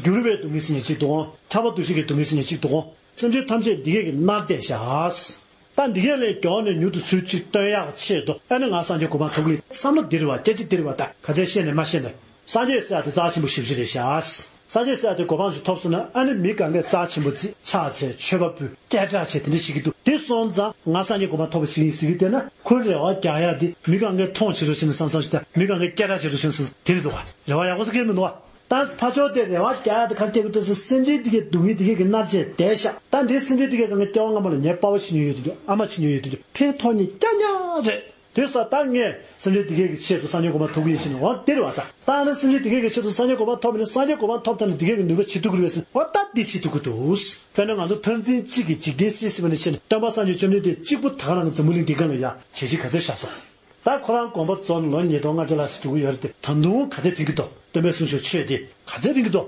འགྱུར་བའི་སྡུག་བསྔལ་ཟེར་མཁན་གཅིག་འདུག་གོ་ཕྲག་པ་འདུ་བྱེད་ཀྱི་སྡུག་བསྔལ་ཟེར་མཁན་གཅིག་འདུག་གོ་སེམས་ཅན་ཐམས་ཅད་འདི་སྐད་ཀྱིས་མནར་བསྡད་བཞག་ད་འདི་སྐད་ལས་མགྱོགས་ནས་མྱུར་དུ་ཚུར་གཅིག་བཏོན་ཡག་ཆེད་དུ་ཨ་ནི་ང་སངས་རྒྱས་གོ་འཕང་ཐོབ་ཀྱི་བསམ་བློ་འདི་རེད་བ། སྐད་ཆ་འདི་རེད་བ། ད་ག་ཚད་བཤད་ནས་མ་བཤད་ནས་སངས་རྒྱས་ཟེར་ཡག་དེ་རྩ་ཆེན་པོ་ཞེ་པོ་ཅིག་རེད་བཞག་སངས་རྒྱས་ཟེར་ཡག་དེ་གོ་འཕང་ཞིག་ཐོབ་སོང་ན་ཨ་ནི་མི་གང་གས་རྩ་ཆེན་པོ་བརྩི། ཕྱག་འཚལ། མཆོད་པ་ཕུལ། སྐད་གྲགས་ཆེ། དེ་འདྲ་བྱེད་ཀྱི་འདུག་དེ་སོང་ཙང་ང་སངས་རྒྱས་གོ་འཕང་ཐོབ་པ་ཞིག་ཡིན་ཟེར་གྱི་བསྡད་ན་ཁོའི་རེ་བ་རྒྱག་ཡག་དེ་མི་གང་གས་མཐོང་བྱེད་རོགས་བྱེད་ན་བསམ་བསམ་ཞིག་དང་། མི་གང་གས་སྐད་གྲགས་བྱེད་རོགས་བྱེད་ན་བསམ་བསམ་དེ་རེད་འདུག་བ། རེ་བ་ཡག་པོ་ཟེར་གྱི་མི་འདུག་བ། ད་ཕར་ཕྱོགས་དེ་རེ་བ་རྒྱག་ཡག་དེ་ག་རེ་རྒྱག་གི་འདུག་ཟེར། སེམས་ཅན་དེ་གས་སྡུག་བསྔལ་དེ་གས་ཀྱིས་མནར་བྱས་བསྡད་ཤག་ད་འདི་སེམས་ཅན་དེ་གས་གང་ག་སྐྱེ་བ་སྔ་མ་ལ་ངས་དཔའ་བོ་བྱེད་མྱོང་ཡོད་དུས་འདུག་ཨ་མ་བྱེད་མྱོང་ཡོད་དུས་འདུག་ཕན་ཐོགས་མཁན་རྐྱང་རྐྱང་རེད། དེ་སོགས་ད་ངས་སེམས་ཅན་དེ་གས་ཀྱི་ཆེད་དུ་སངས་རྒྱས་གོ་འཕང་ཐོབ་ཀྱི་ཡིན་ཟེར་ནས་འོ་དེ་རེད་བ། ད་ད་ནི་སེམས་ཅན་དེ་གས་ཀྱི་ཆེད་དུ་སངས་རྒྱས་གོ་འཕང་ཐོབ་ནས་སངས་རྒྱས་གོ་འཕང་ཐོབ་ཐབས་ནི་དེ་གས་ཀྱི་ནུས་པ་བྱེད་ཐུབ་ཀྱི་རེད་ཟེར་ནས་འོ་ད་འདི་བྱེད་ཐུབ་ཀྱི་འདུག་དཔེར་ན་ང་ཚོ་མཐར་འཛིན་གཅིག་གིས་འཇིག་རྟེན་སྲིད་ཟེར་བ་ནས་བཤད་ནས་སྟོན་པ་སངས་རྒྱས་བཅོམ་ལྡན་འདས་གཅིག་པུ་ད་ག་རང་གི་འཛམ་བུ་གླིང་འདི་སྒང་ལ་ཡ་བྱས་རྗེས་ག་ཚོད་བཞག་སོང་། ད་ཁོ་རང་དགོངས་པ་རྫོགས་ནས་ལོ་ཉིས་སྟོང་ལྔ་བརྒྱ་ལྷག་ཙམ་འགྲོ་གི་ཡོད་རེད་དེ། ད་དུང་ག་ཚད་ཕན་གྱི་འདུག་སྟོན་པས་གསུངས་ཤོག་ཆོས་དེ་ག་ཚད་ཕན་གྱི་འདུག་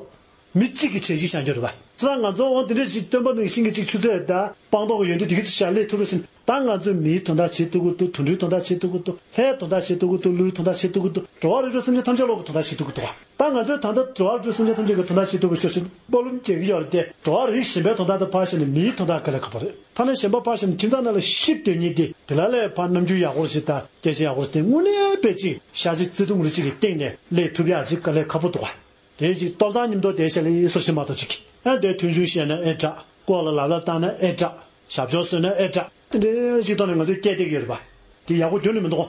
མི་གཅིག་གིས་བྱས་རྗེས་བཞག་རྒྱུ་རེད་པ། ཙང་ང་ཚོ་འོ་དེ་འདྲ་ཞིག་སྟོན་པ་ནང་བཞིན་གྱི་གཅིག་ཆུ་ཚོད་ད་སྤངས་རྟོགས་ཀྱི་ཡོན་ཏན་དེ་ག་ཚོད་བཞག་སླེབས་ཐུབ་རེད་ཟེར་ན། ད་ང་ཚོས་མིའི་དོན་དག་བྱེད་ཐུབ་ཀྱི་འདུག་དུད་འགྲོའི་དོན་དག་བྱེད་ཐུབ་ཀྱི་འདུག་ལྷའི་དོན་དག་བྱེད་ཐུབ་ཀྱི་འདུག་ཀླུའི་དོན་དག་བྱེད་ཐུབ་ཀྱི་འདུག་འགྲོ་བ་རིགས་དྲུག་སེམས་ཅན་ཐམས་ཅད་བློ་གི་དོན་དག་བྱེད་ཐུབ་ཀྱི་འདུག་ད་ང་ཚོས་ད་ལྟ་འགྲོ་བ་རིགས་དྲུག་སེམས་ཅན་ཐམས་ཅད་ཀྱི་དོན་དག་བྱེད་ཐུབ་པའི་ཕྱོགས་ཞིག་སྨོན་ལམ་རྒྱག་གི་ཡོད་རེད་དེ། འགྲོ་བ་རིགས་གཞན་པའི་དོན་དག་དང་ཕར་བཞག་ནས་མིའི་དོན་དག་དཀའ་ལས་ཁག་པོ་རེད། ཐ་ན་གཞན་པ་ཕར་བཞག་ནས་ཁྱིམ་ཚང་ནང་ལ་གཤིབས་སྡོད་མཁན་དེ་དེ་ལ་ལས་ཕར་རྣམ་འགྱུར་ཡག་པོ་ཞིག་དང་སྐད་ཆ་ཡག་པོ་ཞིག་དེ་དངོས་གནས་དཔེ་གཅིག་ཤ་གཅིག་རྩེ་གདུང་རེ་གཅིག་གི་སྟེང་ནས་སླེབས་ཐུབ་ཡག་ཅིག་དཀའ་ལས་ཁག་པོ་འདུག་ག་དེ་ཅིག་ཏོག་ཙམ་མཉམ་དུ་བསྡད་ཤག་ལས་སོ་ཤི་མ་གཏོགས་ཅིག་ཨ་དེ་མཐུན་སྦྱོར་བཤད་ན་ཨེ་དྲག་སྐོར་ལ་ལབ་ལབ་བཏང་ན་ཨེ་དྲག་ཞབས་ཞུ་བཟོས་ན་ཨེ་དྲག་དེ་འདྲའི་ཞིག་ཐོག་ནས་ང་ཚོས་སྐད་བཏེག་གི་ཡོད་རེད་པ། དེ་ཡག་པོ་རྒྱུན་ལས་མི་འདུག་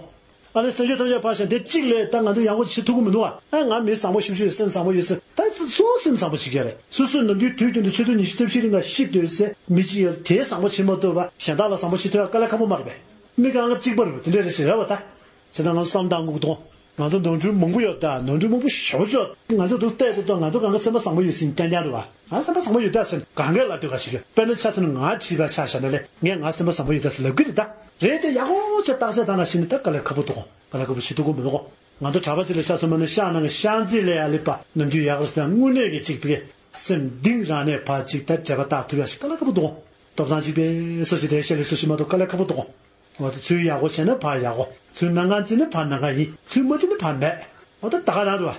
ཨ་ནི་སེམས་ཅན་ཐམས་ཅད་ཕར་བཞག་དེ་གཅིག་ལས་ད་ང་ཚོས་ཡག་པོ་བྱེད་ཐུབ་ཀྱི་མི་འདུག་ཨ། ཨ་ང་མི་བཟང་པོ་ཞེ་པོ་ཅིག་ཡོད། སེམས་བཟང་པོ་ཡོད་ཟེར། ད་སུ་སུ་སེམས་བཟང་པོ་བྱེད་ཀྱི་རེད། སོ་སོས་ནམ་རྒྱུན་དུས་རྒྱུན་དུ་ཆུ་ཚོད་ཉི་ཤུ་རྩ་བཞི་རིང་ག་གཤིབས་སྡོད་ཟེར་མི་གཅིག་ཡོད། དེས་བཟང་པོ་བྱེད་མ་ཐུབ་པ་གཞན་དག་ལ་བཟང་པོ་བྱེད་ཐུབ་ཡག་དཀའ་ལས་ཁག་པོ་མ་རེད་པས། མི་གང་ག་གཅིག་པ་རེད་པ། དེ་འདྲ་རེད་ཞེས་རེད་པ། ད་བྱས་ཙང་ང་ཚོ་བསམ་བློ་བཏང་དགོས་ཀྱི་འདུག་ང་ཚོ་ནོར་འཁྲུལ་མང་པོ་ཡོད་ད། ནོར་འཁྲུལ་མང་པོ་ཞེ་པོ་ཅིག་ང་ཚོ་འདུག་བལྟས་དུས་ད་ང་ཚོ་གང་ག་སེམས་པ་བཟང་པོ་ཡོད་ཟེར་རྐྱང་རྐྱང་རེད་པ། ང་སེམས་པ་བཟང་པོ་ཡོད་ད་ཟེར་གང་གས་ལབ་སྡོད་ག་ཞིག་ཡོད། དཔེར་ན་ཆ་མཚོན་ན་ང་བྲིས་པ་ཆ་བཞག་ན་ལས་ངས་ང་སེམས་པ་བཟང་པོ་ཡོད་ད་ཟེར་ལབ་ཀྱི་རེད་ད། རེད་དེ་ཡག་པོ་བྱས་རྟགས་གསལ་བཏང་ག་ཞིག་ནི་ད་དཀའ་ལས་ཁག་པོ་འདུག་དཀའ་ལས་ཁག་པོ་བྱེད་ཐུབ་ཀྱི་མི་འདུག་ང་ཚོ་གྲྭ་པ་ཅིག་ལ་ཆ་མཚོན་པ་ན་ཤག་ནང་གི་ཤག་འཛིན་ལས་ཡ་ལེ་པ་ནམ་རྒྱུན་ཡག་རེད་ཟེར་དངོས་གནས་ཀྱི་གཅིག་པའི་སེམས་གཏིང་རང་ནས་ཕར་གཅིག་ད་འབྲེལ་བ་བཏགས་ཐུབ་ཡག་ཞིག་དཀའ་ལས་ཁག་པོ་འདུག་ཏོག་ཙམ་གཅིག་པའི་སོ་ཞིག་དེ་ཤ་ལས་སོ་ཞིག་མ་གཏོགས་དཀའ་ལས་ཁག་པོ་འདུག་འོ་ད་ཚུར་ཡག་པོ་བྱས་ན་ཕར་ཡག་པོ། ཚུར་ནམ་གང་བརྩི་ན་ཕར་ནམ་གང་ཡིན། ཚུར་མ་བརྩི་ན་ཕར་མེད། འོ་ད་ད་ག་རང་རེད་པ།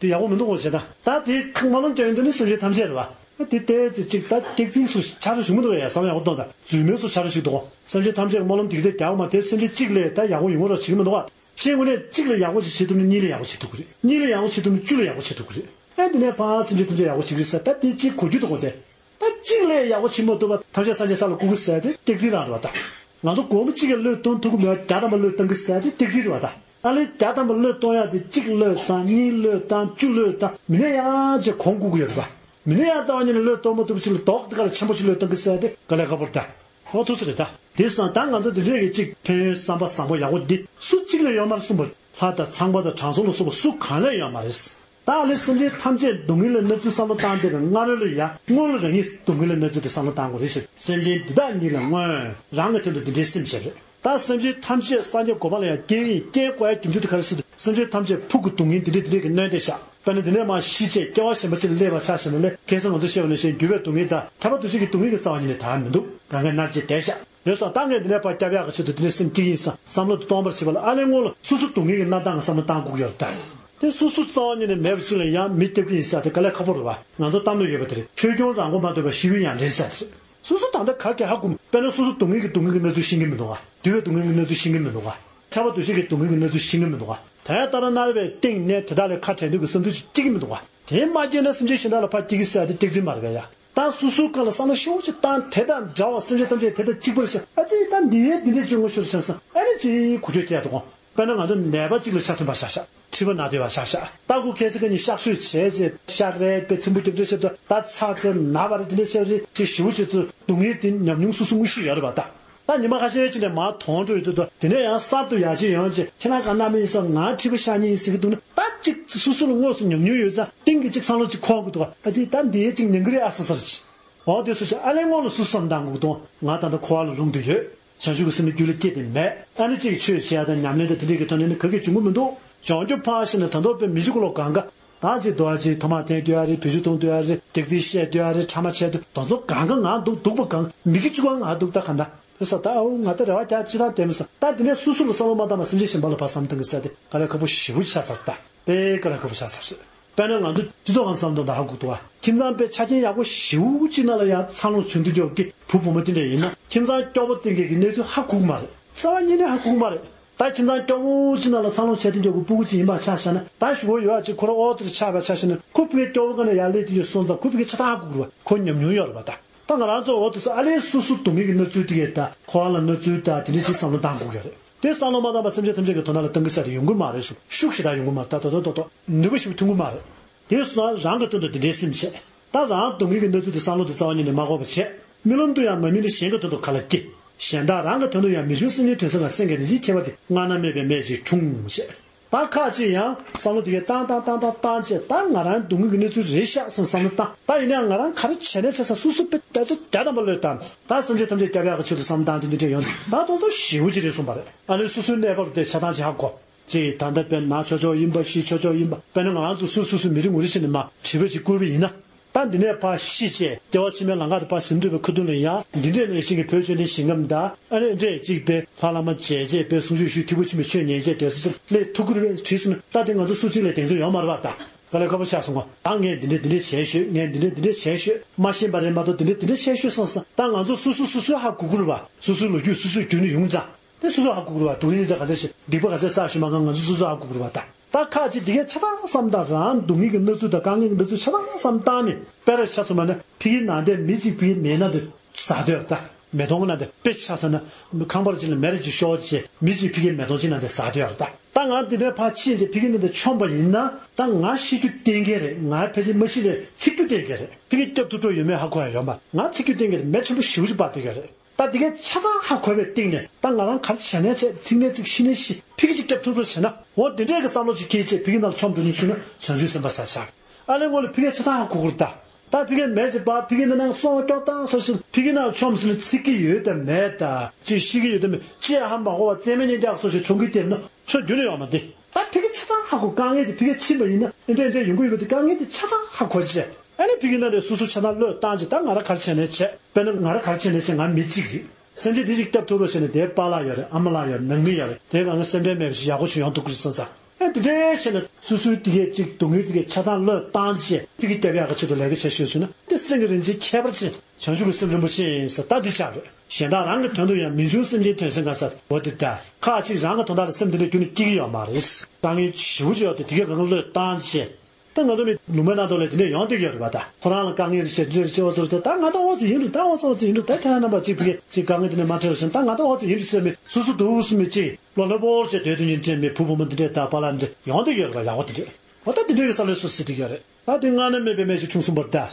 དེ་ཡག་པོ་མི་འདུག་གོ་བྱས་ད། ད་དེ་ཁག་སྨོན་ལམ་རྒྱག་ཡོང་དུས་ནི་སེམས་ཅན་ཐམས་ཅད་རེད་པ། ད་དེ་ལྟས་ཚེ་གཅིག་ད་སྐྱག་རྫུན་སུ་ཆ་རོགས་ཞུ་མི་འདུག་ཡ་བསམ་ཡག་པོ་གཏོང་ད། རྫུན་མའི་སུ་ཆ་རོགས་ཞུ་འདུག་གོ་སེམས་ཅན་ཐམས་ཅད་སྨོན་ལམ་དེ་ག་ཚད་རྒྱག་པ་མ་དེ་སེམས་ཅན་གཅིག་ལས་ད་ཡག་པོ་ཡོང་གི་རོགས་བྱེད་ཀྱི་མི་འདུག་ག་ཤེས་དངོས་གནས་གཅིག་ལ་ཡག་པོ་ཞིག་བྱེད་ཐུབ་ན་གཉིས་ལ་ཡག་པོ་བྱེད་ཐུབ་ཀྱི་རེད། གཉིས་ལ་ཡག་པོ་བྱེད་ཐུབ་ན་བཅུ་ལ་ཡག་པོ་བྱེད་ཐུབ་ཀྱི་རེད། ཨེ་འདི་ནས་ཕར་སེམས་ཅན་ཐམས་ཅད་ཡག་པོ་བྱེད་ཀྱི་རེད་ཟེར་ད་དེ་གཅིག་གོ་རྒྱུ་འདུག་གོ་དེ། ད་གཅིག་ལས་ཡག་པོ་བྱེད་མ་ཐུབ་པ་ཐམས་ཅད་སངས་རྒྱས་ས་ལ་བཀུར་གི་ཟེར་དེ་སྐྱག་རྫུན་རང་རེད་པ་ད། ང་ཚོ་སྒོར་མོ་གཅིག་གིས་བློས་གཏོང་ཐུབ་ཀྱི་མེད་པ་བརྒྱ་ཐམ་པ་བློས་གཏོང་གི་ཟེར་དེ་སྐྱག་རྫུན་རེད་པ་ད། ཨ་ལས་བརྒྱ་ཐམ་པ་བློས་གཏོང་ཡག་དེ་གཅིག་བློས་བཏང་གཉིས་བློས་བཏང་བཅུ་བློས་བཏང་མི་ནས་ཡག་ཅིག་གོང་བཀུར་གྱི་ཡོད་རེད་པ། མི་ནས་ཡག་རྩ་བ་ཉིད་ནས་བློས་གཏོང་མ་ཐུབ་ཅིག་ལ་རྡོག་དེ་ག་ལ་ཆེན་པོ་ཅིག་བློས་གཏོང་གི་ཟེར་དེ་དཀའ་ལས་ཁག་པོ་རེད་ད། ཧོ་ཐུགས་སུ་རེད་ད། དེ་སོང་ད་ང་ཚོ་འདི་འདྲས་ཀྱི་གཅིག་ཕན་ཡོན་བསམ་པ་བཟང་པོ་ཡག་པོ་འདི་སུ་གཅིག་ལས་ཡོད་མ་རེད་གསུངས་པ། ལྷ་དང་ཚངས་པ་དང་དྲང་སྲོང་ལ་སོགས་པ་སུ་གང་ལས་ཡོད་མ་རེད། ད་ཨ་ལས་སེམས་ཅན་ཐམས་ཅད་སྡུག་བསྔལ་ལས་མནར་ཚུལ་བསམ་བློ་བཏང་བསྡད་པའི་སྔ་རོལ་ལ་ཡ་སྔོན་ལ་རང་ཉིད་སྡུག་བསྔལ་ལས་མནར་ཚུལ་དེ་བསམ་བློ་བཏང་དགོས་རེད་ཟེར། སེམས་ཅན་འདི་དག་ཉིད་ལ་མངོན། རང་གི་དོན་དུ་འདི་འདྲའི་སེམས་བྱས་རེད། ད་སེམས་ཅན་ཐམས་ཅད་སངས་རྒྱས་གོ་འཕང་ལ་ཡང་སྐྱེལ་ཡིན། སྐྱེལ་དགོས་ཡ་རྒྱུ་མཚན་དེ་ག་རེ་ཟེར་དུས་སེམས་ཅན་ཐམས་ཅད་ཕུགས་ཀྱི་སྡུག་བསྔལ་འདི་འདྲས་འདི་འདྲས་ཀྱིས་གནོན་བསྡད་ཤག་དཔེར་ན་འདི་ནས་མར་ཤི་བྱས་སྐྱེ་བ་གཞན་པ་ཅིག་ལ་སླེབས་པ་ཆ་བཞག་ན་ལས་ཁ་སང་ང་ཚོས་བཤད་པ་ནང་བཞིན་འགྱུར་བའི་སྡུག་བསྔལ་དང་ཐར་པ་འདུ་བྱེད་ཀྱི་སྡུག་བསྔལ་གྱི་རྩ་བ་ཉིད་ནས་དར་མི་འདུག་གང་གས་མནར་བྱས་བསྡད་ཤག་རེད་སོང་། ད་ངས་འདི་ནས་ཕར་སྐྱབས་ཡག་གི་ཆེད་དུ་འདི་ནས་སེམས་སྐྱིད་ཡིན་བསམ་བསམ་བློ་དེ་གཏོང་བར་བྱེད་པ་ལ་ཨ་ལས་སྔོན་ལ་སོ་སོ་སྡུག་བསྔལ་གྱི་མནར་སྟངས་ཀྱི་བསམ་བློ་བཏང་དགོས་ཀྱི་ཡོད་རེད་ད། དེ་སོ་སོ་རྩ་བ་ཉིད་ནས་མེད་པ་ཅིག་ལ་ཡང་མི་སྟེར་གྱི་ཡིན་ཟེར་དེ་དཀའ་ལས་ཁག་པོ་རེད་པ། ང་ཚོ་གཏམ་ལ་ཡོད་པ་དེ་རེད། ཆོས་སྐྱོང་རང་མགོ་མ་ཐོན་པར་ཤི་བའི་ཡང་འདྲེན་ཟེར་དེ་རེད། སོ་སོ་ད་ལྟ་ག་གེ་ཧ་གོ་མེད། དཔེར་ན་སོ་སོ་སྡུག་བསྔལ་གྱི་སྡུག་བསྔལ་གྱི་གནས་ཚུལ་ཤེས་ཀྱི་མི་འདུག་ག་སྡུག་བསྔལ་གྱི་གནས་ཚུལ་ཤེས་ཀྱི་མི་འདུག་ག་ཁྱབ་པ་འདུ་ཤེས་ཀྱི་སྡུག་བསྔལ་གྱི་གནས་ཚུལ་ཤེས་ཀྱི་མི་འདུག་ག་དེ་ལྟར་སྣང་བའི་སྟེང་ནས་དེ་དག་ལས་ཁ་བྲལ་འདོད་ཀྱི་བསམ་ཚུལ་ཅིག་སྐྱེ་གི་མི་འདུག་ག་དེ་མ་སྐྱེས་ན་སེམས་ཅན་གཞན་དག་ལ་ཕར་སྐྱེ་གི་ཟེར་ཡ་དེ་སྐྱེ་རྩིས་མ་རེད་པས་ཡ། ད་སོ་སོའི་སྒང་ལ་བསམ་བློ་ཞེ་པོ་ཅིག་བཏང་། དེ་དང་འདྲ་བ་སེམས་ཅན་ཐམས་ཅད་དེ་དང་གཅིག་པར་ཤེས། ཨ་ཙི་ད་འདི་ཡས་འདི་འདྲས་ཅིག་ངོ་ཤོར་ཤག་བསམ། ཨ་ནི་ཅིག་གོ་ཆོད་སྐྱེ་ཡ་འདུག་ག་དཔེར་ན་ང་ཚོ་ནད་པ་གཅིག་ལ་ཆ་མཐུན་པ་བཞག་བཞག་མཁྲིས་པ་ན་སྡོད་པ་བཞག་བཞག་ལྟ་སྐོར་ཁ་སང་ཁ་ཉིན་གཤག་བཅོས་བྱས་རྗེས་ཤ་རས་པའི་ཚིམ་པོ་རྒྱབ་འདྲ་བྱས་འདུག་ད་ཚ་ཚ་ན་བ་རེད། དེ་འདྲ་བྱས་རེད་ཅེས་ཞེ་པོ་ཅིག་ཏུ་སྡུག་བསྔལ་དེ་ཉམས་མྱོང་སོ་སོ་དངོས་ཤུགས་ཡོད་རེད་པ། ད་ད་ཉི་མ་ཁ་ཤས་ཅིག་ནས་མར་དོན་འགྲོ་ཡོད་དུས་དོ། དེ་ནས་ཡང་གསར་དུ་ཡར་བཅོས་ཡོང་རྗེས་ཁྱེད་རང་ག་ན་མི་ཡིན་ས་ང་མཁྲིས་པ་ཤ་ཉེ་ཡིན་ཟེར་གི་འདུག་ན། ད་ཅིག་སོ་སོ་ལ་དངོས་སུ་ཉམས་མྱོང་ཡོད་ཙང་གཏིང་གི་ཅིག་བསམ་བློ་ཅིག་འཁོར་གི་འདུག་ཨ་ཙི་ད་འདི་ཅིག་ཉན་གི་རེད་ཨ་བསམ་ས་རེད་ཅིག་འོ་དེ་སུ་ཅིག་ཨ་ལས་སྔོན་ལ་སུ་བསམ་བཏང་དགོས་གི་འདུག་ང་ད་ལྟ་འཁོར་བ་ལ་ལྷུང་དུ་ཡོད། བྱང་ཆུབ་ཀྱི་སེམས་ནི་རྒྱུད་ལ་སྐྱེས་ཏེ་མེད། ཨ་ནི་གཅིག་ཆོས་བྱེད་ཡ་དང་ཉམས་ལེན་དང་དེ་འདྲས་ཀྱི་ཐོག་ནས་ནི་ག་གེ་འབྱུང་གི་མི་འདུག་བྱང་ཆུབ་འཕགས་ཤིང་ནི་ད་དུང་དཔེ་མི་འཇིགས་ལོ་གང་ག་ད་ཅིག་འདུག་ཨ་ཅིག་ཐོག་མར་འཐེན་སྡོད་ཡ་རེད། བེད་སྤྱོད་གཏོང་སྡོད་ཡ་རེད། སྡིག་ཚིག་བཤད་སྡོད་ཡ་རེད། ཕྲ་མ་བྱས་སྡོད་དོ་ཚོ་གང་ག་ང་འདུག་སྡུག་པ་གང་མི་དགེ་བཅུ་གང་ང་འདུག་ད་གང་ད་དེ་ས་ད་འོ་ང་ད་རེ་བ་རྒྱག་ཅི་ད་དེ་མི་ས་ད་དེ་ནས་སུ་སུ་ལ་བསམ་བློ་མ་བཏང་བ་སེམས་ཅན་གཞན་པ་ལ་ཕར་བསམ་བཏང་གི་ས་དེ་དཀའ་ལས་ཁག་པོ་ཞེ་པོ་ཆགས་ཚར་ད་དཔེ་དཀའ་ལས་ཁག་པོ་ཆགས་ཚར་ཟེར། དཔེར་ན་ང་ཚོ་སྤྱི་ཚོགས་ཁང་བསམ་བློ་ད་ཧ་གོ་འདུག་བ། ཁྱིམ་ཚང་དཔེ་ཆ་རྐྱེན་ཡག་པོ་ཞེ་པོ་ཅིག་ནང་ལ་ཡང་འཚར་ལོངས་བྱུང་དུས་འཇོག་གི་བུ་བུ་མོ་དེ་འདྲ་ཡིན་ན་ཁྱིམ་ཚང་སྐྱོ་པོ་སྟེང་གི་གནས་ཚུལ་ཧ་གོ་གི་མ་རེད། རྩ་བ་ཉིད་ནས་ཧ་གོ་གི་མ་རེད། ད་ཁྱིམ་ཚང་སྐྱོ་པོ་ཅིག་ནང་ལ་འཚར་ལོངས་བྱས་དུས་འཇོག་གི་སྤུ་གུ་ཅིག་ཡིན་པ་ཆ་བཞག་ན། ད་ཞུ་བོ་ཡོད་ཨ་ཅིག་ཁོ་རང་ཨོ་ཙི་རེ་ཆགས་པ་ཆ་བཞག་ན་ཁོ་ཕ་གི་སྐྱོ་པོ་ག་ནས་ཡར་སླེབས་དུས་ཡོད་སོང་ཙང་ཁོ་ཕ་གི་ཆ་ཚང་ཧ་གོ་གི་རེད་བ། ཁོ་ཉམས་མྱོང་ཡོད་རེད་བ། ད་ད་ང་རང་ཚོ་འོ་དེ་ས་ཨ་ལས་སོ་སོ་སྡུག་བསྔལ་གྱི་གནས་ཚུལ་དེ་གས་ད་འཁོར་བ་ལ་གནས་ཚུལ་ད་དེ་འདྲ་ཞིག་བསམ་བློ་བཏང་དགོས་ཀྱི་རེད། དེ་བསམ་བློ་མ་བཏང་བར་སེམས་ཅན་ཐམས་ཅད་ཀྱི་དོན་དག་ལ་བཏང་གི་ས་དེ་ཡོང་གི་མ་རེད་གསུངས། ཤུགས་ཞེ་དྲག་ཡོང་གི་མ་རེད། ད་དོ་དོ་དོ་དོ་ནུས་པ་ཞིག་ཐོན་གི་མ་རེད། དེ་སོང་རང་གི་དོན་དུ་དེ་འདྲའི་སེམས་བྱས། ད་རང་སྡུག་བསྔལ་གྱི་གནས་ཚུལ་དེ་བསམ་བློ་དེ་རྩ་བ་ཉིད་ནས་མ་འཁོར་བ་བྱས། རྨི་ལམ་དུ་ཡང་མ་རྨིས་ན་གཞན་གྱི་དོན་དུ་ག་ལ་སྐྱེ། གཞན་དག་རང་གི་དོན་དུ་ཡང་མི་འབྱུང་། སེམས་ཉིད་དོན་གསལ་ཁ་སེང་གེ་རིན་ཆེན་ཁྱད་པར་ཏེ། སྔ་ན་མེད་པའི་སྨན་གྱིས་འཁྲུངས་བྱས། ད་ཁ་ཅིག་ཡང་བསམ་བློ་དེ་གས་བཏང་བཏང་བཏང་བཏང་བཏང་བྱས། ད་ང་རང་སྡུག་བསྔལ་གྱི་གནས་ཚུལ་རེད་ཤག་བསམ་བསམ་བློ་བཏང་། ད་ཡིན་ན་ཡང་ང་རང་ག་རེ་བྱས་ནས་བྱས་ས་སོ་སོ་དཔེ་བརྒྱ་ཆ་བརྒྱ་ཐམ་པ་བློས་བཏང་། ད་སེམས་ཅན་ཐམས་ཅད་སྐྱོབ་ཡག་གི་ཆེད་དུ་བསམ་བཏང་དེ་འདྲ་འདྲ་ཡོང་། ད་དོ་དོ་ཞེ་པོ་ཅིག་རེད་གསུངས་པ་རེད། ཨ་ནི་སོ་སོའི་གནས་བབ་དེ་ཆ་ཚང་ཅིག་ཧ་གོ། ཅེས་ད་ལྟ་དཔེར་ན་ཆོག་ཆོག་ཡིན་པ་ཤི་ཆོག་ཆོག་ཡིན་པ། དཔེར་ན་ང་རང་ཚོ་སུ་སུ་སུ་མི་རེ་ངོ་རེ་བྱས་ནས་མ་དྲི་བ་ཅིག་བསྐུར་བ་ཡིན་ན། ད་འདི་ནས་ཕར་ཤི་བྱས་སྐྱེ་བ་ཕྱི་མའི་ལམ་ཁ་དུ་ཕར་ཟིན་འགྲོ་བའི་ཁ་ཐུག་ལ་ཡང་འདི་འདྲས་ནས་ཤིང་གི་བོད་ཆོས་ལྡན་ཞིང་ཁམས་དང་ཨ་ནི་འདྲས་གཅིག་པའི་ལྷ་བླ་མ་མཇལ་བྱས་པའི་གསུང་ཆོས་ཞུས། ཐིག་པོ་ཆེན་པོའི་ཆོས་ཉན་བྱས་དེ་སོ་སོ་ལས་ཐུགས་ཁུར་བས་བྲིས་སོང་ན། ད་དེ་ང་ཚོ་སུ་གཅིག་ལས་དེ་ཚོ་ཡོང་མ་རེད་པ། ད་དཀའ་ལས་ཁག་པོ་ཆགས་སོང་ངོ་། ད་ངས་འདི་འདྲས་འདི་འདྲས་བྱས་ཤོད། ངས་འདི་འདྲས་འདི་འདྲས་བྱས་ཤོད། མ་ཤེས་པ་རེད་མ་གཏོགས་འདི་འདྲས་འདི་འདྲས་བྱས་ཤོད་བསམ་བསམ། ད་ང་ཚོ་སོ་སོ་སོ་སོས་ཧ་གོ་དགོས་རེད་པ། སོ་སོའི་ལོ་རྒྱུས་སོ་སོས་བརྒྱུད་ནས་ཡོང་ཙང་། དེ་སོ་སོ་ཧ་གོ་དགོས་རེད་པ། སྡུག་བསྔལ་དེ་ག་ཚད་ཞིག་སྡིག་པ་ག་ཚད་བསགས་ཤིག་མ་གང་ང་ཚོ་སོ་སོ་ཧ་གོ་དགོས་རེད་པ། ད་ད་ཁ་ཅིག་དེ་གས་ཆ་ཚང་བསམ་བཏང་། རང་སྡུག་བསྔལ་གྱི་གནས་ཚུལ་དང་དཀའ་ངལ་གྱི་གནས་ཚུལ་ཆ་ཚང་བསམ་བཏང་ནས། དཔེར་ཆ་མཚོན་པ་ན་ཕ་གི་ནང་དེ་མི་གཅིག་ཕ་གི་མེད་ན་དེ་ཟ་འདོད་རེད་ད། མེ་དོང་གི་ནང་དེ་དཔེ་ཆ་མཚོན་ན་ཁང་པར་ཅིག་ལ་མེ་རེ་ཅིག་ཤོར་བྱས་མི་གཅིག་ཕ་གི་མེ་དོང་ཅིག་ནང་དེ་ཟ་འདོད་རེད་ད། ད་ང་འདི་འདྲའི་ཕར་ཕྱིན་བྱས་ཕ་གི་ནང་དེ་མཆོངས་པ་ཡིན་ན། ད་ང་ཤི་རྒྱུ་གཏན་འཁེལ་རེད། ང་ཕལ་ཆེར་མ་ཤི་རེད། འཚིག་རྒྱུ་གཏན་འཁེལ་རེད། ཕ་གི་སྐྱོབ་ཐུབ་འགྲོ་ཡོད་མེད་ཧ་གོ་ཡ་ཡོད་མ་རེད། ང་འཚིག་རྒྱུ་གཏན་འཁེལ་རེད། མེ་ཆེན་པོ་ཞེ་པོ་ཅིག་སྤར་བསྡད་ཡོད་རེད། ད་འདི་གས་ཆ་ཚང་ཧ་གོ་བའི་སྟེང་ནས་ད་ང་རང་ག་རེ་བྱས་ནས་བྱས། འཚིག་ནས་འཚིག་ཤི་ནས་ཤི། ཕ་གི་ཅིག་སྐྱོབ་ཐུབ་རོགས་བྱས་ན། འོ་དེ་འདྲས་ཀྱི་བསམ་བློ་ཅིག་སྐྱེས་བྱས་ཕ་གི་ནང་ལ་མཆོངས་འགྲོ་ནས་བྱུང་ན་བྱང་ཆུབ་སེམས་དཔའ་ཟེར་ཆགས། ཨ་ལས་སྔོན་ལ་ཕ་གིར་ཆ་ཚང་ཧ་གོ་དགོས་རེད་ད། ད་ཕ་གིར་མེ་ཅིག་སྤར། ཕ་གི་འདི་ནང་སོང་སྐྱོབ་བཏང་ཟེར་བཞིན་ཕ་གི་ནང་ལ་མཆོངས་ཟིན་ན་འཚིག་གི་ཡོད་དམ་མེད་དམ། ཅིག་ཤི་གི་ཡོད་དམ་མེད། ཅིག་ཧ་མ་གོ་བ་རྩེད་མོ་ཉན་རྒྱག་སོགས་ཅིག་བྱུང་གི་བསྡད་ན་ཆོ་རྒྱུ་ནི་ཡོད་མ་རེད། ད་ཕ་གི་ཆ་ཚང་ཧ་གོ། དཀའ་ངལ་དེ་ཕ་གི་ཕྱིན་པ་ཡིན་ན་འདྲ་འདྲ་ཡོང་གི་ཡོད་པ་དེ། དཀའ་ངལ་དེ་ཆ་ཚང་ཧ་གོ་བྱས། ཨ་ནི་ཕ་གི་ནང་དེ་སོ་སོ་ཆ་ཚང་བློས་བཏང་བྱས། ད་ང་རང་ག་རེ་བྱས་ནས་བྱས། དཔེར་ན་ང་རང་ག་རེ་བྱས་ནས་བྱས། ང་མི་གཅིག་རེད། སེམས་ཅན་དེ་ཅིག་སྐྱོབ་ཐུབ་རོགས་བྱས་ནས། དེའི་པཱ་ལགས་ཡོད་རེད། ཨ་མ་ལགས་ཡོད་རེད། ནང་མི་ཡོད་རེད། དེའི་སྒང་ང་སེམས་ཁྲལ་མེད་པ་ཞིག་ཡག་པོ་ཅིག་ཡོང་ཐུབ་ཀྱི་རེད་བསམ་བསམ། ཨ་དེ་འདྲའི་བྱས་ནས་སོ་སོའི་དེ་གས་ཅིག་སྡུག་བསྔལ་དེ་གས་ཆ་ཚང་བློས་བཏང་བྱས་ཕ་གི་སྐྱོབ་ཡག་གི་ཆེད་དུ་ལས་ཀ་བྱས་ཤོད་བྱུང་ན། དེ་སེང་གེ་རིན་ཆེན་ཁྱད་པར་ཅན། བྱང་ཆུབ་ཀྱི་སེམས་རིན་པོ་ཆེ་ཡིན་ཟེར། ད་འདི་ཆགས་རེད། གཞན་དག་རང་གི་དོན་དུ་ཡང་མི་འབྱུང་། སེམས་ཅན་དོན་གསལ་ཁ་ཟེར། འོ་དེ་ལྟར་ཁ་ཅིག་རང་གི་དོན་དག་ལ་སེམས་དེ་འདྲ་རྒྱུན་ནས་སྐྱེ་གི་ཡོད་མ་རེད། དཀའ་ངལ་ཞེ་པོ་ཅིག་ཡོད་དེ། དེ་གས་གང་བློས་བཏང་བྱས། ད་ང་ཚོ་མི་ལུང་པའི་ནང་དུ་ལ་དེ་འདྲ་ཡོང་བསྡད་ཀྱི་ཡོད་རེད་པ། ད་ཁོ་རང་ལ་དཀའ་ངལ་རེ་བྱས། དེ་འདྲ་རེ་བྱས། འོ་ཚོ་རེ་བྱས། ད་ང་ད་འོ་ཚོ་ཡིན་རུང་། ད་འོ་ཚོ་འོ་ཚོ་ཡིན་རུང་། ད་ཁྱེད་རང་རྣམ་པ་ཅིག་ཕ་གི་ཅིག་དཀའ་ངལ་དེ་འདྲ་མ་འཕྲད་རོགས་བྱས། ད་ང་ད་འོ་ཚོ་ཡིན་རུང་ཟེར་མི་སོ་སོ་འདུག་སེ་མི་ཅིག་ལོ་ལོན་པོ་བྱས་སྡོད་དུས་ཉིན་དྲན་མི་བུ་བུ་མོ་འདི་འདྲས་དང་པཱ་ལགས་འདི་འདྲས་ཡོང་བསྡད་ཀྱི་ཡོད་རེད་པ། ཡག་པོ་དེ་འདྲས། འོ་ད་དེ་འདྲས་ཀྱི་བསམ་བློའི་སོ་སོ་ཟེར་བསྡད་ཀྱི་ཡོད་རེད། ད་དེ་སྔར་ན་མེད་པའི་སྨན་གྱིས་འཁྲུངས་གསུངས་པ་རེད་ད།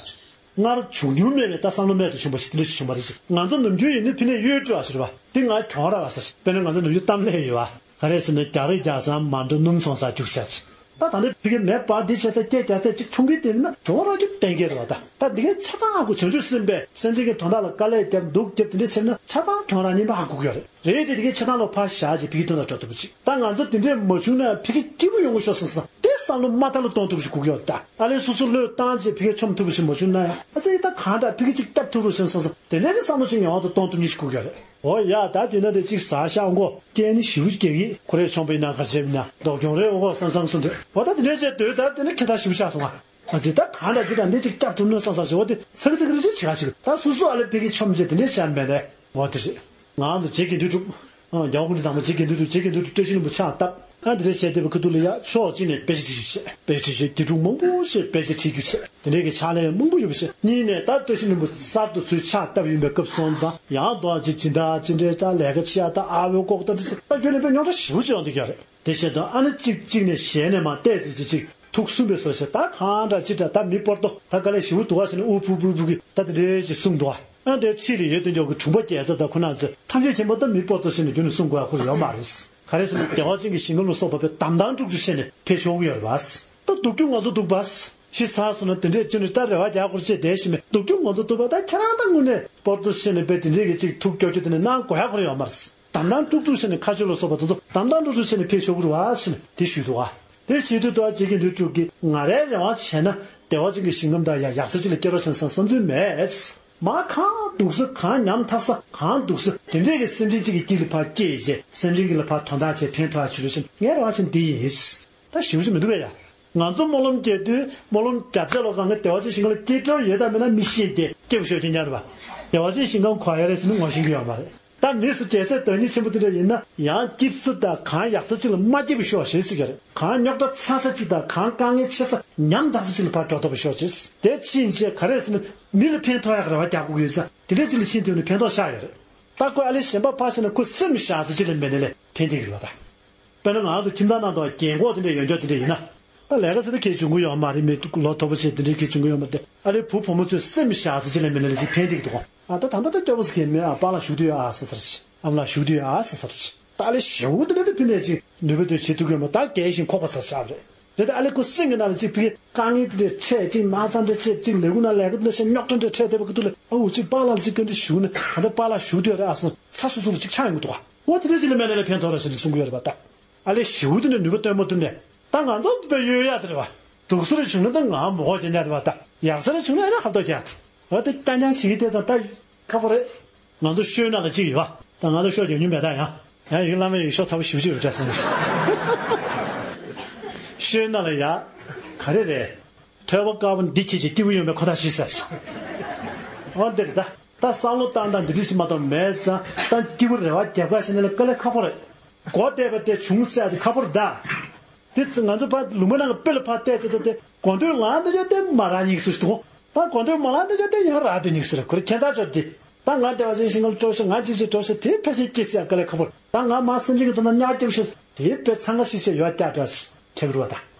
སྔར་བྱུང་མྱོང་མེད་པའི་ད་བསམ་བློ་མེད་དུ་བྱུང་བ་ཞིག་དེ་འདྲ་ཞིག་བྱུང་བ་རེད་ཅིག་ང་ཚོ་ནམ་རྒྱུན་ཡིན་ན་ཕི་ནས་གཡོལ་སྤྲོད་པ་ཞིག་རེད་པ། དེ་ང་གྱོང་རག་པ་ཟེར་ཞིག་དཔེར་ན་ང་ཚོ་ནམ་རྒྱུན་གཏམ་ལན་ཡོད་པ། ག་རེ་ཟེར་ན། རྒྱག་རེས་རྒྱག་ཙང་མ་འགྲོ་སྣུམ་ཚོང་ས་རྒྱུག་ཤག་ཅིག་ད་ད་ནི་ཕི་གི་མེ་སྤར་འདི་བྱས་ཚར། སྐད་རྒྱག་ཚར་ཅིག་མཆོང་གི་བསྡད་ན་གྱོང་རག་རྒྱུ་གཏན་འཁེལ་རེད་པ། ད་ད་འདི་གའི་ཆ་ཚང་ཧ་གོ། བྱང་ཆུབ་སེམས་དཔས་སེམས་ཅན་གྱི་དོན་དག་ལ་དཀའ་ལས་བརྒྱབ་སྡུག་བརྒྱབ་དེ་འདྲ་བྱས་ན་ཆ་ཚང་གྱོང་རག་ངན་པ་ཧ་གོ་གི་ཡོད་རེད། རེད་དེ། དེ་གའི་ཆ་ཚང་ལོ་ཕར་བཞག་ཅིག་ཕི་གི་དོན་དག་འགྲོ་ཐུབ་པ་ཅིག་ད་ང་ཚོ་དེ་འདྲས་མ་བྱུང་ན་ཕི་གི་སྐྱིད་པོ་ཡོང་གི་ཤོག་བསམ་བསམ། དེ་བསམ་བློ་མ་མཐའ་ལ་གཏོང་ཐུབ་པ་ཞིག་དགོས་ཀྱི་ཡོད་རེད། ད་ཨ་ལས་སོ་སོ་བློས་བཏང་བྱས་ཕི་གི་མཆོང་ཐུབ་པ་ཞིག་མ་བྱུང་ན་ཡང་། ཨ་ཙི་ད་གང་འདྲ་ཕི་གི་ཅིག་སྐྱབས་ཐུབ་རོགས་བྱས་བསམ་བསམ། དེ་འདྲས་ཀྱི་བསམ་བློ་ཅིག་ངེས་པར་དུ་གཏོང་ཐུབ་མཁན་ཞིག་དགོས་ཀྱི་ཡོད་རེད། འོ་ཡ། ད་དེ་ན་དེ་གཅིག་ཟ་ཤག་འགོ། སྐད་ནི་ཞེ་པོ་སྐད་ཀྱིས། ཁོ་རས་མཆོངས་པ་ཡིན་ན་ག་བྱས་པ་ཡིན་ན་ལྡོག་གྱོང་རེད། འོ་གོ་བསམ་བསམ་གསུངས་འདྲ། འོ་ད་དེ་འདྲས་བྱས་སྡོད། ད་དེ་ནི་ཁེ་ཐག་ཞེ་པོ་ཆགས་སོང་ང་། ཨ་ཙི་ད་གང་འདྲ་ཅིག་ད་འདི་ཅིག་སྐྱབས་ཐུབ་ན་བསམ་བསམ་ཞིག་འོ་དེ་ཚིག་ཚིག་རེ་ཅིག་བྱེད་ག་ཅིག་ད་སོ་སོ་ཨ་ལས་ཕ་གི་མཆོངས་བྱས་དེ་འདྲས་བྱས་མེད་ལེ། འོ་དེ་རེད། ང་ཚོ་བྱེད་ཀྱི་འདུག་གྲུབ། ཨ། རྒྱལ་བ་སྐུ་ཕྲེང་དང་པོ་རྗེ་དགེ་འདུན་གྲུབ། རྗེ་དགེ་འདུན་གྲུབ་བཀྲ་ཤིས་ལྷུན་པོ་ཕྱག་བཏབ། ཨ། འདི་འདྲ་བྱས་བསྡད་པའི་ཁ་ཐུག་ལ་ཡ། ཕྱོགས་གཅིག་ནས་དཔེ་ཆ་ཁྲིད་རྒྱུ་བྱས། དཔེ་ཆ་ཁྲིད་རྒྱུ་བྱས། དགེ་ཕྲུག་མང་པོ་ཞིག་དཔེ་ཆ་ཁྲིད་རྒྱུ་བྱས། དེ་འདྲའི་གི་ཕྱག་ལས་མང་པོ་ཡོད་པ་བྱས། གཉིས་ནས་ད་བཀྲ་ཤིས་ལྷུན་པོ་གསར་དུ་ཚུར་ཕྱག་བཏབ་ཡིན་པའི་སྐབས་སོང་ཙང་། ཡང་དོ་ཅིག་སྦྱིན་བདག་ཅི་འདྲའི་ད་ལས་ཀ་བྱེད་ཡ། ད་ཨ་བོའི་ལྐོག་ད་འདི་ཚོ་ད་ཁྱོན་ནས་དཔེ་རྙོག་དྲ་ཞེ་པོ་ཅིག་ཡོང་བསྡད་ཀྱི་ཡོད་རེད། དེ་བཞིན་དུ་ཨ་ནི་གཅིག་གཅིག་ནས་གཞན་ནས་མར་བལྟས་ཚེ་ཅིག་ཅིག་ཐུགས་སུན་པའི་བཟོ་ཞིག། ད་གང་འདྲ་ཅི་འདྲ། ད་མི་སྤོར་ཏོ་ད་དཀའ་ལས་ཞེ་པོ་འདུག་བ་ཟེར་ནས་ཨུ་ཕུ་ཕུ་ཕུ་གི་ད་དེ་འདྲའི་ཞིག་གསུངས་འདུག་བ། ཨ། དེ་འཁྲིས་ལ་ཡོད་དེ་འཇོག་གི་དྲུང་པ་རྒྱལ་ཚབ་དང་ཁོ་རྣམ་ཚོས་ཐམས་ཅད་མཁྱེན་པ་ད་མི་སྤོར་ཏོ་ཟེར་ནས་ཁྱོན་ནས་གསུང་དགོས་ཡ་ཁོ་རང་ཡོད་མ་རེད། ག་རེ་ཟེར་ན་བདེ་བ་ཅན་གྱི་ཞིང་ཁམས་ལ་སོགས་པ་བའི་གདམས་ཐང་དཀྲུག་དཀྲུག་བྱས་ནས་ཕེབས་ཆོག་གི་ཡོད་རེད་བ། ད་སྡུག་གྱོང་ང་ཚོ་འདུག་བ། ཤི་ཚར་སོང་ན་དེ་འདྲས་ཁྱོན་ནས་ད་རེ་བ་རྒྱག་དགོས་ཅེས་བསྡད་ཤི་མེད། སྡུག་གྱོང་ང་ཚོ་འདུག་བ། ད་ཁྱེད་རང་ད་དངོས་གནས་སྤོར་ཏོ་བྱས་ནས་བས་དེ་འདྲས་ཀྱི་ཅིག་ཐུགས་སྐྱོ་སྐྱོ་དེ་ནས་གནང་དགོས་ཡ་ཁོ་རང་ཡོད་མ་རེད། གདམས་ཐང་དཀྲུག་དཀྲུག་བྱས་ནས་མཁའ་སྤྱོད་ལ་སོགས་པ་དེ་ཚོ་གདམས་ཐང་དཀྲུག་དཀྲུག་བྱས་ནས་ཕེབས་ཆོག་གི་རེད་བ་ཟེར་ནས་དེ་ཞུས་འདུག་བ། དེ་བྱེད་དུས་ད་རྗེ་དགེ་འདུན་གྲུབ་ཀྱིས་ང་རའི་རེ་བ་བྱས་ན་བདེ་བ་ཅན་གྱི་ཞིང་ཁམས་དང་ཡང་ཡག་ས་ཅིག་ལ་སྐྱེ་རོགས་བྱས་ན་བསམ་བསམ་ཚུལ་མེད། མ་གང་སྡུག་ས་གང་ཉམ་ཐག་ས་གང་སྡུག་ས་དེ་འདྲས་ཀྱི་སེམས་ཅན་གཅིག་གི་དཀྱིལ་ལ་ཕར་སྐྱེས་བྱས་སེམས་ཅན་གྱི་ལ་ཕར་དོན་དག་བྱས་ཕན་ཐོགས་ཡ་བྱེད་རོགས་བྱས་ན་ངའི་རེ་བ་བྱས་ན་འདི་ཡིན། ད་ཞེ་པོ་ཅིག་མི་འདུག་གས་ཡ། ང་ཚོ་སྨོན་ལམ་རྒྱག་དུས་སྨོན་ལམ་རྒྱབ་ཆ་ལོག་གང་ག་བདེ་བ་ཅན་ཞིང་ཁམས་ལ་སྐྱེ་འགྲོ་ཡོད་དམ་མེད་ན་མི་ཤེས་ཏེ་སྐྱེ་བ་ཤོག་ཅིག་ཉར་བ། བདེ་བ་ཅན་ཞིང་ཁམས་གོ་ཡ་རེད་ཟེར་ནས་ངོ་ཤེས་ཀྱི་ཡོད་མ་རེད། ད་མི་སུ་རྒྱལ་སྲས་བདག་ཉིད་ཆེན་པོ་དེ་འདྲ་ཡིན་ན་ཡང་སྐྱིད་ས་དང་གང་ཡག་ས་ཅིག་ལ་མ་སྐྱེ་བའི་ཤོག་ཞེས་ཟེར་གྱི་རེད། གང་རྙོག་དྲ་ཚ་ས་ཅིག་དང་གང་དཀའ་ངལ་ཆེ་ས་ཉམ་ཐག་ས་ཅིག་ལ་ཕར་འགྲོ་ཐུབ་པའི་ཤོག་ཅེས། དེ་ཕྱིན་ཆད་ག་རེ་ཟེར་ན་མི་ལ་ཕན་ཐོགས་ཡག་གི་རེ་བ་རྒྱག་དགོས་ཀྱི་ཡོད་ཙང་དེ་འདྲའི་ཅིག་ལ་ཕྱིན་ཐུབ་ན་ཕན་ཐོགས་ཤག་ཡོད་རེད། ད་ཁོས་ཨ་ལེ་གཞན་པ་ཕར་ཕྱིན་ན་ཁོ་སེམས་བཞག་ས་ཅིག་ལ་མེད་ན་ལས་ཕན་བསྡད་ཀྱི་རེད་བ་ད། དཔེར་ན་ང་ཚོ་ཁྱིམ་ཚང་ནང་དུ་རྒན་གོག་དེ་འདྲ་ཡོད་འཇོག་དེ་འདྲ་ཡིན་ན། ད་ལས་ཀ་ཟེར་ད་གལ་བྱུང་གི་ཡོད་མ་རེད། མི་ལོ་མཐོ་པོ་བྱས་དེ་འདྲའི་གལ་བྱུང་གི་ཡོད་མ་རེད་དེ། ཨ་རིའི་བུ་བུ་མོ་ཚོས་སེམས་བཞག་ས་ཅིག་ལ་མེད་ན་ལས་ཅིག་ཕན་ཐེག་འདུག་ཨ་ད་ད་ལྟ་ད་སྐྱོ་པོ་ཟེར་མཁན་མེད་ཨ། པཱ་ལགས་བཞུགས་དུས་ཨ་ཟེར་ཟེར་ཅིག་ཨ་མ་ལགས་བཞུགས་དུས་ཨ་ཟེར་ཟེར་ཅིག་ད་ཨ་ལེ་ཞེ་པོ་དེ་འདྲ་དེ་ཕན་ཐེག་ཅིག་ནུས་པ་དེ་བྱེད་ཐུབ་ཀྱི་ཡོད་མ་ད་རྒས་ཤིང་འཁོགས་པ་ཟེར་ཆགས་རེད། རེད་ད་ཨ་ལེ་ཁོ་སེམས་ཀྱི་ནང་ལ་ཅིག་ཕ་གིའི་དཀའ་ངལ་དེ་འདྲ་འཕྲད་ཅིག་ན་ཚ་འདྲ་འཕྲད་ཅིག་ལས་ཁུངས་ནང་ལས་ཀ་དེ་འདྲ་བྱས་རྙོག་དྲ་འདྲ་འཕྲད་བསྡད་པ་ཁུ་ཐུག་ལ་ཨ་འུ་ཅིག་པཱ་ལགས་ལ་ཅིག་སྐད་འདྲ་ཞུ་ན་ད་ལྟ་པཱ་ལགས་བཞུགས་དུས་ཨ་རེད་ཨ་ཟེར་ཚ་སུ་སུ་ལ་ཅིག་ཆགས་ཡོང་གི་འདུག་ཨ། འོ་དེ་འདྲ་ཅིག་ལ་མེད་ན་ལས་ཕན་ཐོགས་ར་ཟེར་ནས་གསུང་གི་ཡོད་རེད་པ་ད། ཨ་ལེ་ཞེ་པོ་དེ་འདྲ་ནུས་པ་སྟོན་མ་ཐུབ་ནས་ད་ང་ཚོ་དཔེ་གཡོལ་ཡག་དེ་རེད་བ། སྡུག་ས་རེ་བྱུང་ན་ད་ང་མོ་གོ་རྒྱག་ཉག་རེད་བ་ད། ཡག་ས་རེ་བྱུང་ན་ཨེ་ན་ཧབ་ཐོག་རྒྱག་ད། འོ་དེ་རྐྱང་རྐྱང་བྱེད་ཀྱི་དེ་ད་ད་ཁག་པོ་རེད། ང་ཚོ་ཤོད་ན་ལ་གཅིག་ཡོད་བ། ད་ང་ཚོ་ཤོད་རྒྱག་མྱོང་མེད་ད་ཡང་། ཡང་ཡིན་བླ་མས་ཡིན་ཤོག་ཚ་པོ་ཞེ་པོ་ཅིག་རེད་དྲན་སོང་། ཤོད་ན་ལ་ཡ། ག་རེ་རེད། ཐོས་པ་དཀར་པོ་འདི་ཁྱེད་ཀྱི་སྐྱིད་པོ་ཡོང་བའི་ཁོ་ཐག་ཞིག་ཟེར། འོ་འདི་རེད་ད། ད་བསམ་བློ་བཏང་སྟངས་འདི་འདྲ་ཞིག་མ་གཏོགས་མེད་ཙང་ད་སྐྱིད་པོ་རེ་བ་རྒྱབ་ཁ་ཞིག་ནས་ལ་དཀའ་ལས་ཁག་པོ་རེད། སྒོ་བལྟས་པ་དེ་བྱུང་ཟེར་དེ་ཁག་པོ་རེད་ད། དེ་ཚོ་ང་ཚོ་ཕར་ལུང་པ་ནང་གི་དཔེ་ལ་ཕར་བལྟས་དེ་དེ་དེ་དགོང་དྲོ་ལངས་དེ་ཡོད་དེ་མ་རག་ཉིག་སུ་ཞིག་འདུག་ད་དགོང་དྲོ་མ་ལངས་དེ་ཡོད་དེ་ཡང་རག་དེ་ཉིག་སུ་རེད་ཁོ་རེ་ཁྱད་མཚར་ཆོག་དེ། ད་ང་བདེ་བ་ཅན་ཞིང་ཁམས་སྤྲོ་ཤོག་ང་ཅི་ཞིག་སྤྲོ་ཤོག་དེ་ཕལ་ཆེར་སྐྱེ་སྲིད་ཡ་དཀའ་ལས་ཁག་པོ་རེད། ད་ང་མ་སེམས་ཅན་གྱི་དོན་དག་གཉག་སྐྱབས་ཤོག་དེ་དཔེ་ཚང་ཁ་ཤིག་ཤེས་ཡོད་སྐྱག་འདྲ་ཞིག་ཁྲེག་རུ་བ་ད།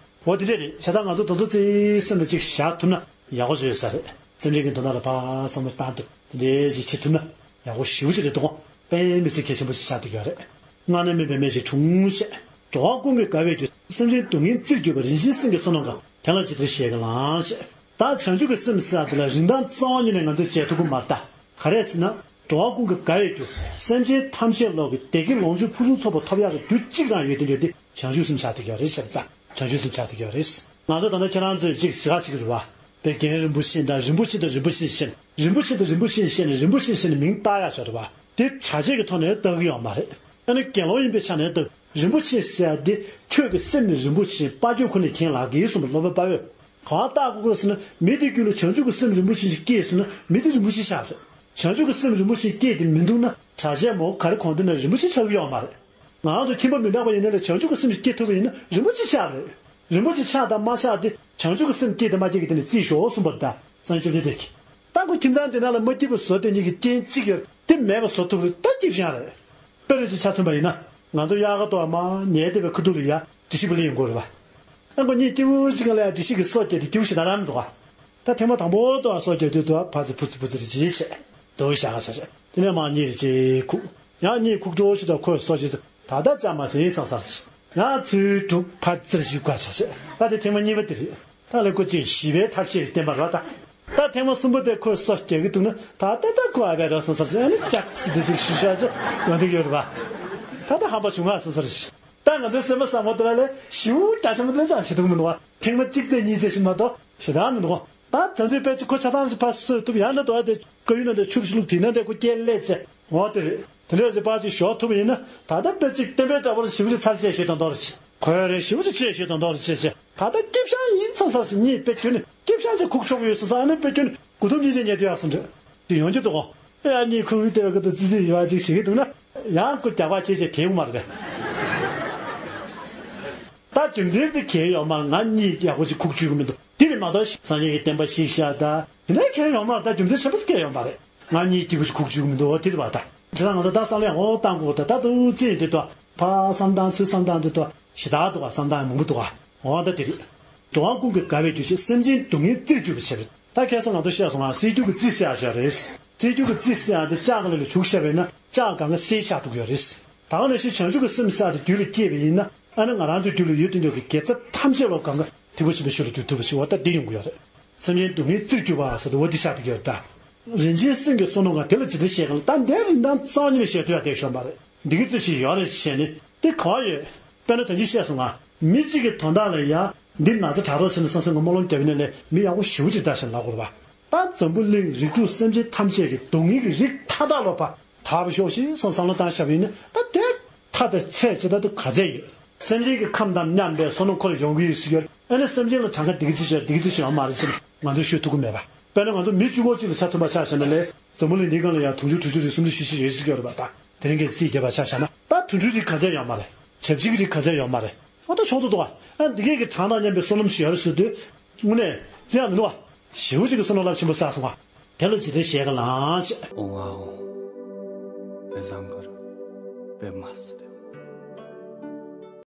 འོ་དེ་འདྲས་རེད་བྱས་ཙང་ང་ཚོ་དེ་ཚོ་ཚེ་སེམས་ལ་ཅིག་བཞག་ཐུབ་ན་ཡག་པོ་བཟོ་ཡོད་ས་རེད། སེམས་ཅན་གྱི་དོན་དག་ལ་ཕར་བསམ་བློ་བཏང་ཐུབ་དེ་འདྲས་ཅིག་བྱེད་ཐུབ་ན་ཡག་པོ་ཞེ་པོ་ཅིག་རེད་འདུག་དཔེ་མི་སྲིད་གལ་ཆེན་པོ་ཅིག་ཆགས་བསྡད་ཀྱི་ཡོད་རེད། སྔ་ན་སྨན་པའི་སྨན་གཞིར་འཁྲུངས་ཞེས། འགྲོ་བ་ཀུན་གྱི་དགའ་བའི་རྒྱུ། སེམས་ཅན་སྡུག་བསྔལ་རྩིར་གྱུར་པ། རིན་ཆེན་སེམས་ཀྱི་བསོད་ནམས་གང་། དེ་ལ་ཇི་ལྟར་བཞེས་ཀྱིས་བླངས་ཞེས། ད་བྱང་ཆུབ་ཀྱི་སེམས་ཟེར་ཡ་དེ་ལ་རིན་ཐང་རྩ་བ་ཉིད་ནས་ང་ཚོས་བྱེད་ཐུབ་ཀྱི་མ་རེད་ད། ག་རེ་ཟེར་ན། འགྲོ་བ་ཀུན་གྱི་དགའ་བའི་རྒྱུ། སེམས་ཅན་ཐམས་ཅད་ལོག་གི་བདེ་སྐྱིད་ལོངས་སྤྱོད་ཕུན་སུམ་ཚོགས་པ་ཐོབ་ཡག་གི་རྒྱུ་གཅིག་རང་ཡོད་དེ་འདྲ་དེ་བྱང་ཆུབ་སེམས་ཆགས་བསྡད་ཀྱི་ཡོད་རེད་ཟེར་ད། བྱང་ཆུབ་སེམས་ཆགས་བསྡད་ཀྱི་ཡོད་རེད། ང་ཚོ་ད་ལྟ་ཁྱེད་རང་ཚོས་ཅིག་ཟེར་ག་ཅིག་རེད་བ། དཔེ་རྒན་རིན་པོ་ཆེ་འདྲ་རིན་པོ་ཆེ་དང་རིན་པོ་ཆེ་བཤད་ན་རིན་པོ་ཆེ་དང་རིན་པོ་ཆེ་བཤད་ན་རིན་པོ་ཆེ་བཤད་ན་མིང་བཏགས་ཡག་ཆགས་རེད་བ། དེ་གྲྭ་ཆས་ཀྱི་ཐོག་ནས་བཏགས་ཀྱི་ཡོད་མ་རེད། ཨ་ནི་དགེ་སློང་ཡིན་པའི་ཆ་ནས་བཏགས། རིན་པོ་ཆེ་ཟེར་ཡ་འདི་ཁྱོད་ཀྱི་སེམས་ནི་རིན་པོ་ཆེ་དཔལ་འབྱོར་ཁོ་ནས་ཁྱེད་ལག་གི་གསུངས་པ་སློབ་དཔོན་དཔའ་བོས། གང་བཏགས་དགོས་ཀྱི་ཟེར་ན་མི་དེ་རྒྱུད་ལ་བྱང་ཆུབ་ཀྱི་སེམས་རིན་པོ་ཆེ་ཞིག་སྐྱེས་ཟེར་ན་མི་དེ་རིན་པོ་ཆེ་ཆགས་རེད། བྱང་ཆུབ་ཀྱི་སེམས་རིན་པོ་ཆེ་སྐྱེས་དེ་མི་འདུག་ན་གྲྭ་ཆས་མོ་ག་རེ་གོན་དུས་ན་རིན་པོ་ཆེ་ཆགས་ཀྱི་ཡོད་མ་རེད། ང་རང་ཚོ་ཁྱིམ་པ་མི་འདྲ་བ་ཡིན་ན་ལས་བྱང་ཆུབ་ཀྱི་སེམས་ཤིག་སྐྱེ་ཐུབ་པ་ཡིན་ན་རིན་པོ་ཆེ་ཆགས་རེད། རིན་པོ་ཆེ་ཆགས་དང་མ་ཆགས་དེ་བྱང་ཆུབ་ཀྱི་སེམས་སྐྱེ་དང་མ་སྐྱེ་གི་དེ་ནས་རྩིས་ཞོག་གསུངས་པ་ད་སངས་རྒྱས་བཅོམ་ལྡན་འདས་ཀྱིས། ད་ཁོ་ཁྱིམ་ཚང་དེ་ནང་ལ་མ་སྐྱིད་པ་བཟོ་དེ་ཉིད་ཀྱི་རྐྱེན་གཅིག་ཡོད་དེ་མེད་པ་བཟོ་ཐུབ་རེད་ད་སྐྱིད་ཤང་རེད། དཔེ་རེ་ཅིག་ཆ་མཚོན་པ་ཡིན་ན་ང་ཚོ་དབྱར་ཁ་ཐོག་མ་ཉལ་བསྡད་པའི་ཁ་ཐུག་ལ་ཡ་སྒྲིག་གཞི་བུ་ལི་ཡོང་དགོས་རེད་བ། ཨ་ཁོ་གཉིད་སྐྱིད་པོ་ཅིག་ག་ལ་ཡ་སྒྲིག་གཞི་གི་སོ་བརྒྱབ་དེ་སྐྱིད་པོ་ཞིག་ད་རང་མི་འདུག་ག་ད་ཐེངས་མ་དང་པོ་ཏོ་ཨ་སོ་རྒྱག་དུས་ཏོ་ཨ་ཕ་ཚི་ཕུ་ཚི་ཕུ་ཚི་རེ་ཅི་བྱས། དོ་ཞག་ག་ཆ་བྱས། དེ་ནས་མ་གཉིད་རེ་ཅི་ཁུག་ཡང་གཉིད་ཁུག་འགྲོ་ཞིག་ཏོ་ཁོས་སོ་ཅི་ད་ལྟ་ཅག་མ་ཟིན་སང་སར་ཅི། ཡང་ཚུལ་དྲུག་ཕ་ཚིར་ཞིག་ག་ཆ་བྱས། ད་དེ་ཐེངས་མ་གཉིས་པ་དེ་རེད། ད་ལས་ཁོ་ཅིག་ཞི་བའི་ཐབས་ཤེས་བསྟན་པ་རེད་ད། ད་ཐེངས་མ་གསུམ་པ་དེ་ཁོས་སོ་རྒྱག་གི་འདུག་ན་ད་ལྟ་ད་ཁོ་ཨ་བས་རོ་སང་སར་ཅི་ཨ་ནི་ཅག་ཚི་དེ་ཅིག་ཞུ་ཤ་ཅི་ཡོང་དེ་ཡོད་རེད་པ། ད་ད་ཧམ་པ་བྱུང་ང་སང་སར་ཅི། ད་ང་ཚོའི་སེམས་པ་བཟང་པོ་དེ་ལ་ལས་ཞིའུ་རྒྱ་ཆེན་པོ་དེ་ལ་ཅང་བྱེད་ཐུབ་མི་འདུག་བ། ཐེངས་མ་གཅིག་ཙམ་གཉིས་ཙམ་ཞིག་མ་གཏོགས་ཞེ་དྲག་མི་འདུག་ད་དོན་ཚོད་དཔེ་ཅིག་ཁོ་ཆ་ཚང་ཞིག་ཕར་གསོད་ཐུབ་ཡང་ན་དོ་དེ་བཀའ་ཡུལ་ན་དེ་ཆུར་ཞུ་ལུག་དེ་ན་དེ་ཁོ་སྐྱེལ་ལས་ཚེ་འོ་དེ་རེད། དེ་འདྲ་ཞིག་ཕར་ཅིག་ཞོག་ཐུབ་ཡིན་ན་ད་ལྟ་དཔེ་ཅིག་བསྟན་པའི་བཀྲ་བར་ཞིབ་རེ་ཚར་བཅད་ཞོད་དང་དོར་ཅི། ཁོས་རེ་ཞིབ་ཅིག་བཅད་ཞོད་དང་དོར་བཅད་ཅི། ད་ལྟ་སྐྱིད་ཤང་ཡིན་སང་སར་ཞིག་གཉིད་དཔེ་ཁྱོད་ནི་སྐྱིད་ཤང་ཅིག་ཁུག་ཆོག་ཡོད་སོ་སང་ཨ་ནི་དཔེ་ཁྱོད་ནི་དགུ་ཐུམ་གཉིས་ཅན་ཉལ་དུ་ཡག་སོང་འདྲ་དེ་ཡོང་རྒྱུ་འདུག་གོ། ཨེ་ཨ་གཉིད་ཁུག་གི་དེ་བ་གི་དུ་ཙི་ཙི་ཡོད་ཅིག་བྱེད་ཀྱི་འདུག་ན། ཡང་ཁོ་རྒྱག་པ་བྱེད་བྱེད་དེའུ་མར་ག་ད་རྒྱུ་མཚན་དེ་གལ་ཡོད་མ་རེད། ང་གཉིད་ཡག་པོ་ཞིག་ཁུག་བཅུག་གི་མི་འདུག་དེ་རེད་མ་གཏོགས་སངས་རྒྱས་ཀྱི་བསྟན་པ་བཤིག་ཤག་ད་དེ་འདྲའི་གལ་ཡོད་མ་རེད། ད་རྒྱུ་མཚན་ཆེན་པོ་གལ་ཡོད་མ་རེད། ང་གཉིད་སྐྱིད་པོ་ཞིག་ཁུག་བཅུག་གི་མི་འདུག་དེ་རེད་པ། ད་བྱས་ཙང་ང་ཚོ་ད་བསམ་བློ་ཡག་པོ་བཏང་དགོས། ད་ད་དུ་རྩིས་དེ་ད་ཕར་བསམ་སྟངས་ཚུར་བསམ་སྟངས་དེ་ད་ཞེ་དྲག་འདུག་ག་བསམ་སྟངས་མང་པོ་འདུག་ག་འོ་ད་དེ་རེད། འགྲོ་བ་ཀུན་གྱི་དགའ་བའི་རྒྱུ་བྱེད། སེམས་ཅན་སྡུག་བསྔལ་རྩིར་གྱུར་པའི་ཕྱིར། ད་ཁ་སང་ང་ཚོ་བཤད་སོང་ང་། སྲིད་རྒྱུད་ཀྱི་རྩིས་ཟེར་ཡག་ཅིག་ཡོད་རེད། སྲིད་རྒྱུད་ཀྱི་རྩིས་ཟེར་ཡག་དེ་ལྕགས་སྒང་ལ་བྱུག་བཞག་པ་ཡིན་ན་ལྕགས་སྒང་ག་གསེར་ཆགས་འགྲོ་གི་ཡོད་རེད། ད་ག་ནང་བཞིན་བྱང་ཆུབ་ཀྱི་སེམས་ཟེར་ཡག་དེ་རྒྱུད་ལ་སྐྱེས་པ་ཡིན་ན་ཨ་ནི་ང་རང་ཚོའི་རྒྱུད་ལ་ཡོད་དེ་འདྲ་གི་དགེ་རྩ་ཐམས་ཅད་ལོ་གང་ག་དེ་བོ་ཆེན་པོའི་ཆོས་ལ་འགྱུར་ཐུབ་པ་ཞིག་འོ་ད་འདི་ཡོང་གི་ཡོད་རེད། སེམས་ཅན་སྡུག་བསྔལ་རྩིར་གྱུར་པ་ཟེར་དེ་འོ་འདི་ཆགས་བསྡད་ཀྱི་ཡོད་རེད་ད། རིན་ཆེན་སེམས་ཀྱི་བསོད་ནམས་གང་། དེ་ལ་ཇི་ལྟར་བཤད་གང་ལགས། ད་འདིའི་རིན་ཐང་རྩ་བ་ཉིད་ནས་བཤད་ཐུབ་ཡག་དེ་ཤོར་བ་རེད། འདི་གི་རྩིས་ཤིག་ཡོད་རེད་བཤད་ནི་དེ་ག་བ་ཡོད། དཔེར་ན་ད་གིན་བཤད་སོང་ང་། མི་གཅིག་གི་དོན་དག་ལ་ཡང་འདི་ན་ཚ་དྲག་རོགས་བྱས་ནས་བསམ་བསམ་ང་སྨོན་ལམ་རྒྱབ་ཡིན་ན་ལས་མི་ཡག་པོ་ཞེ་པོ་ཅིག་ད་ཞེས་ལབ་དགོས་རེད་པ། ད་འཛམ་བུ་གླིང་རིགས་དྲུག་སེམས་ཅན་ཐམས་ཅད་ཀྱི་སྡུག་བསྔལ་གྱི་རིགས་མཐའ་དག་ལོ་པ་དག་པ་ཤོག་ཤིག་བསམ་བསམ་བློ་བཏང་བཞག་པ་ཡིན་ན་ད་དེ་མཐའ་དང་ཚད་ཅི་ད་དུ་ག་ཚད་ཡོད། སེམས་ཅན་གྱི་ཁམས་དང་མཉམ་པའི་བསོད་ནམས་ཁོ་ལ་ཡོང་གི་ཡོད་ཟེར་གྱི་ཡོད། ཨ་ནི་སེམས་ཅན་ལ་གྲངས་ཀ་འདི་གི་ཅི་བྱས་འདི་གི་ཅི་བྱས་ཡོད་མ་རེད་ཟེར་ང་ཚོས་ཤོད་ཐུབ་ཀྱི་མེད་པ། དཔེར་ན་ང་ཚོ་མི་གཅིག་པོ་གཅིག་ལ་ཆ་མཐུན་པ་ཆ་བཞག་ན་ལས་འཛམ་བུ་གླིང་འདིའི་སྒང་ལ་ཡང་དུང་ཕྱུར་དྲུག་ཅུ་རེ་སུམ་ཅུ་བཞི་བཅུ་ཡོད་ཟེར་གྱི་ཡོད་རེད་པ། ད་དེ་རིང་གི་རྩིས་རྒྱབ་པ་ཆ་བཞག་ན་ད་དུང་ཕྱུར་གཅིག་ག་ཚད་ཡོད་མ་རེད། ཆབས་ཅིག་གི་རིགས་ག་ཚད་ཡོད་མ་རེད། ཨ་ད་ཆོག་ཏུ་འདུག་ཨ། ཨ་འདི་གས་ཀྱི་གྲངས་དང་མཉམ་པའི་བསོད་ནམས་ཤིག་ཡོད་རེད་ཟེར་དུས། དངོས་གནས་བརྩི་ཡག་མི་འདུག་ཨ། ཞེ་པོ་ཅིག་གི་བསོད་ནམས་རླབས་ཆེན་པོ་བསགས་སོང་ཨ། དེ་ལ་ཇི་ལྟར་བཤད་ག་ལགས་ཞེས། ཨོ་ཨོ། པེ་ཟང་གར། པེ་མ་སི་ཏེ།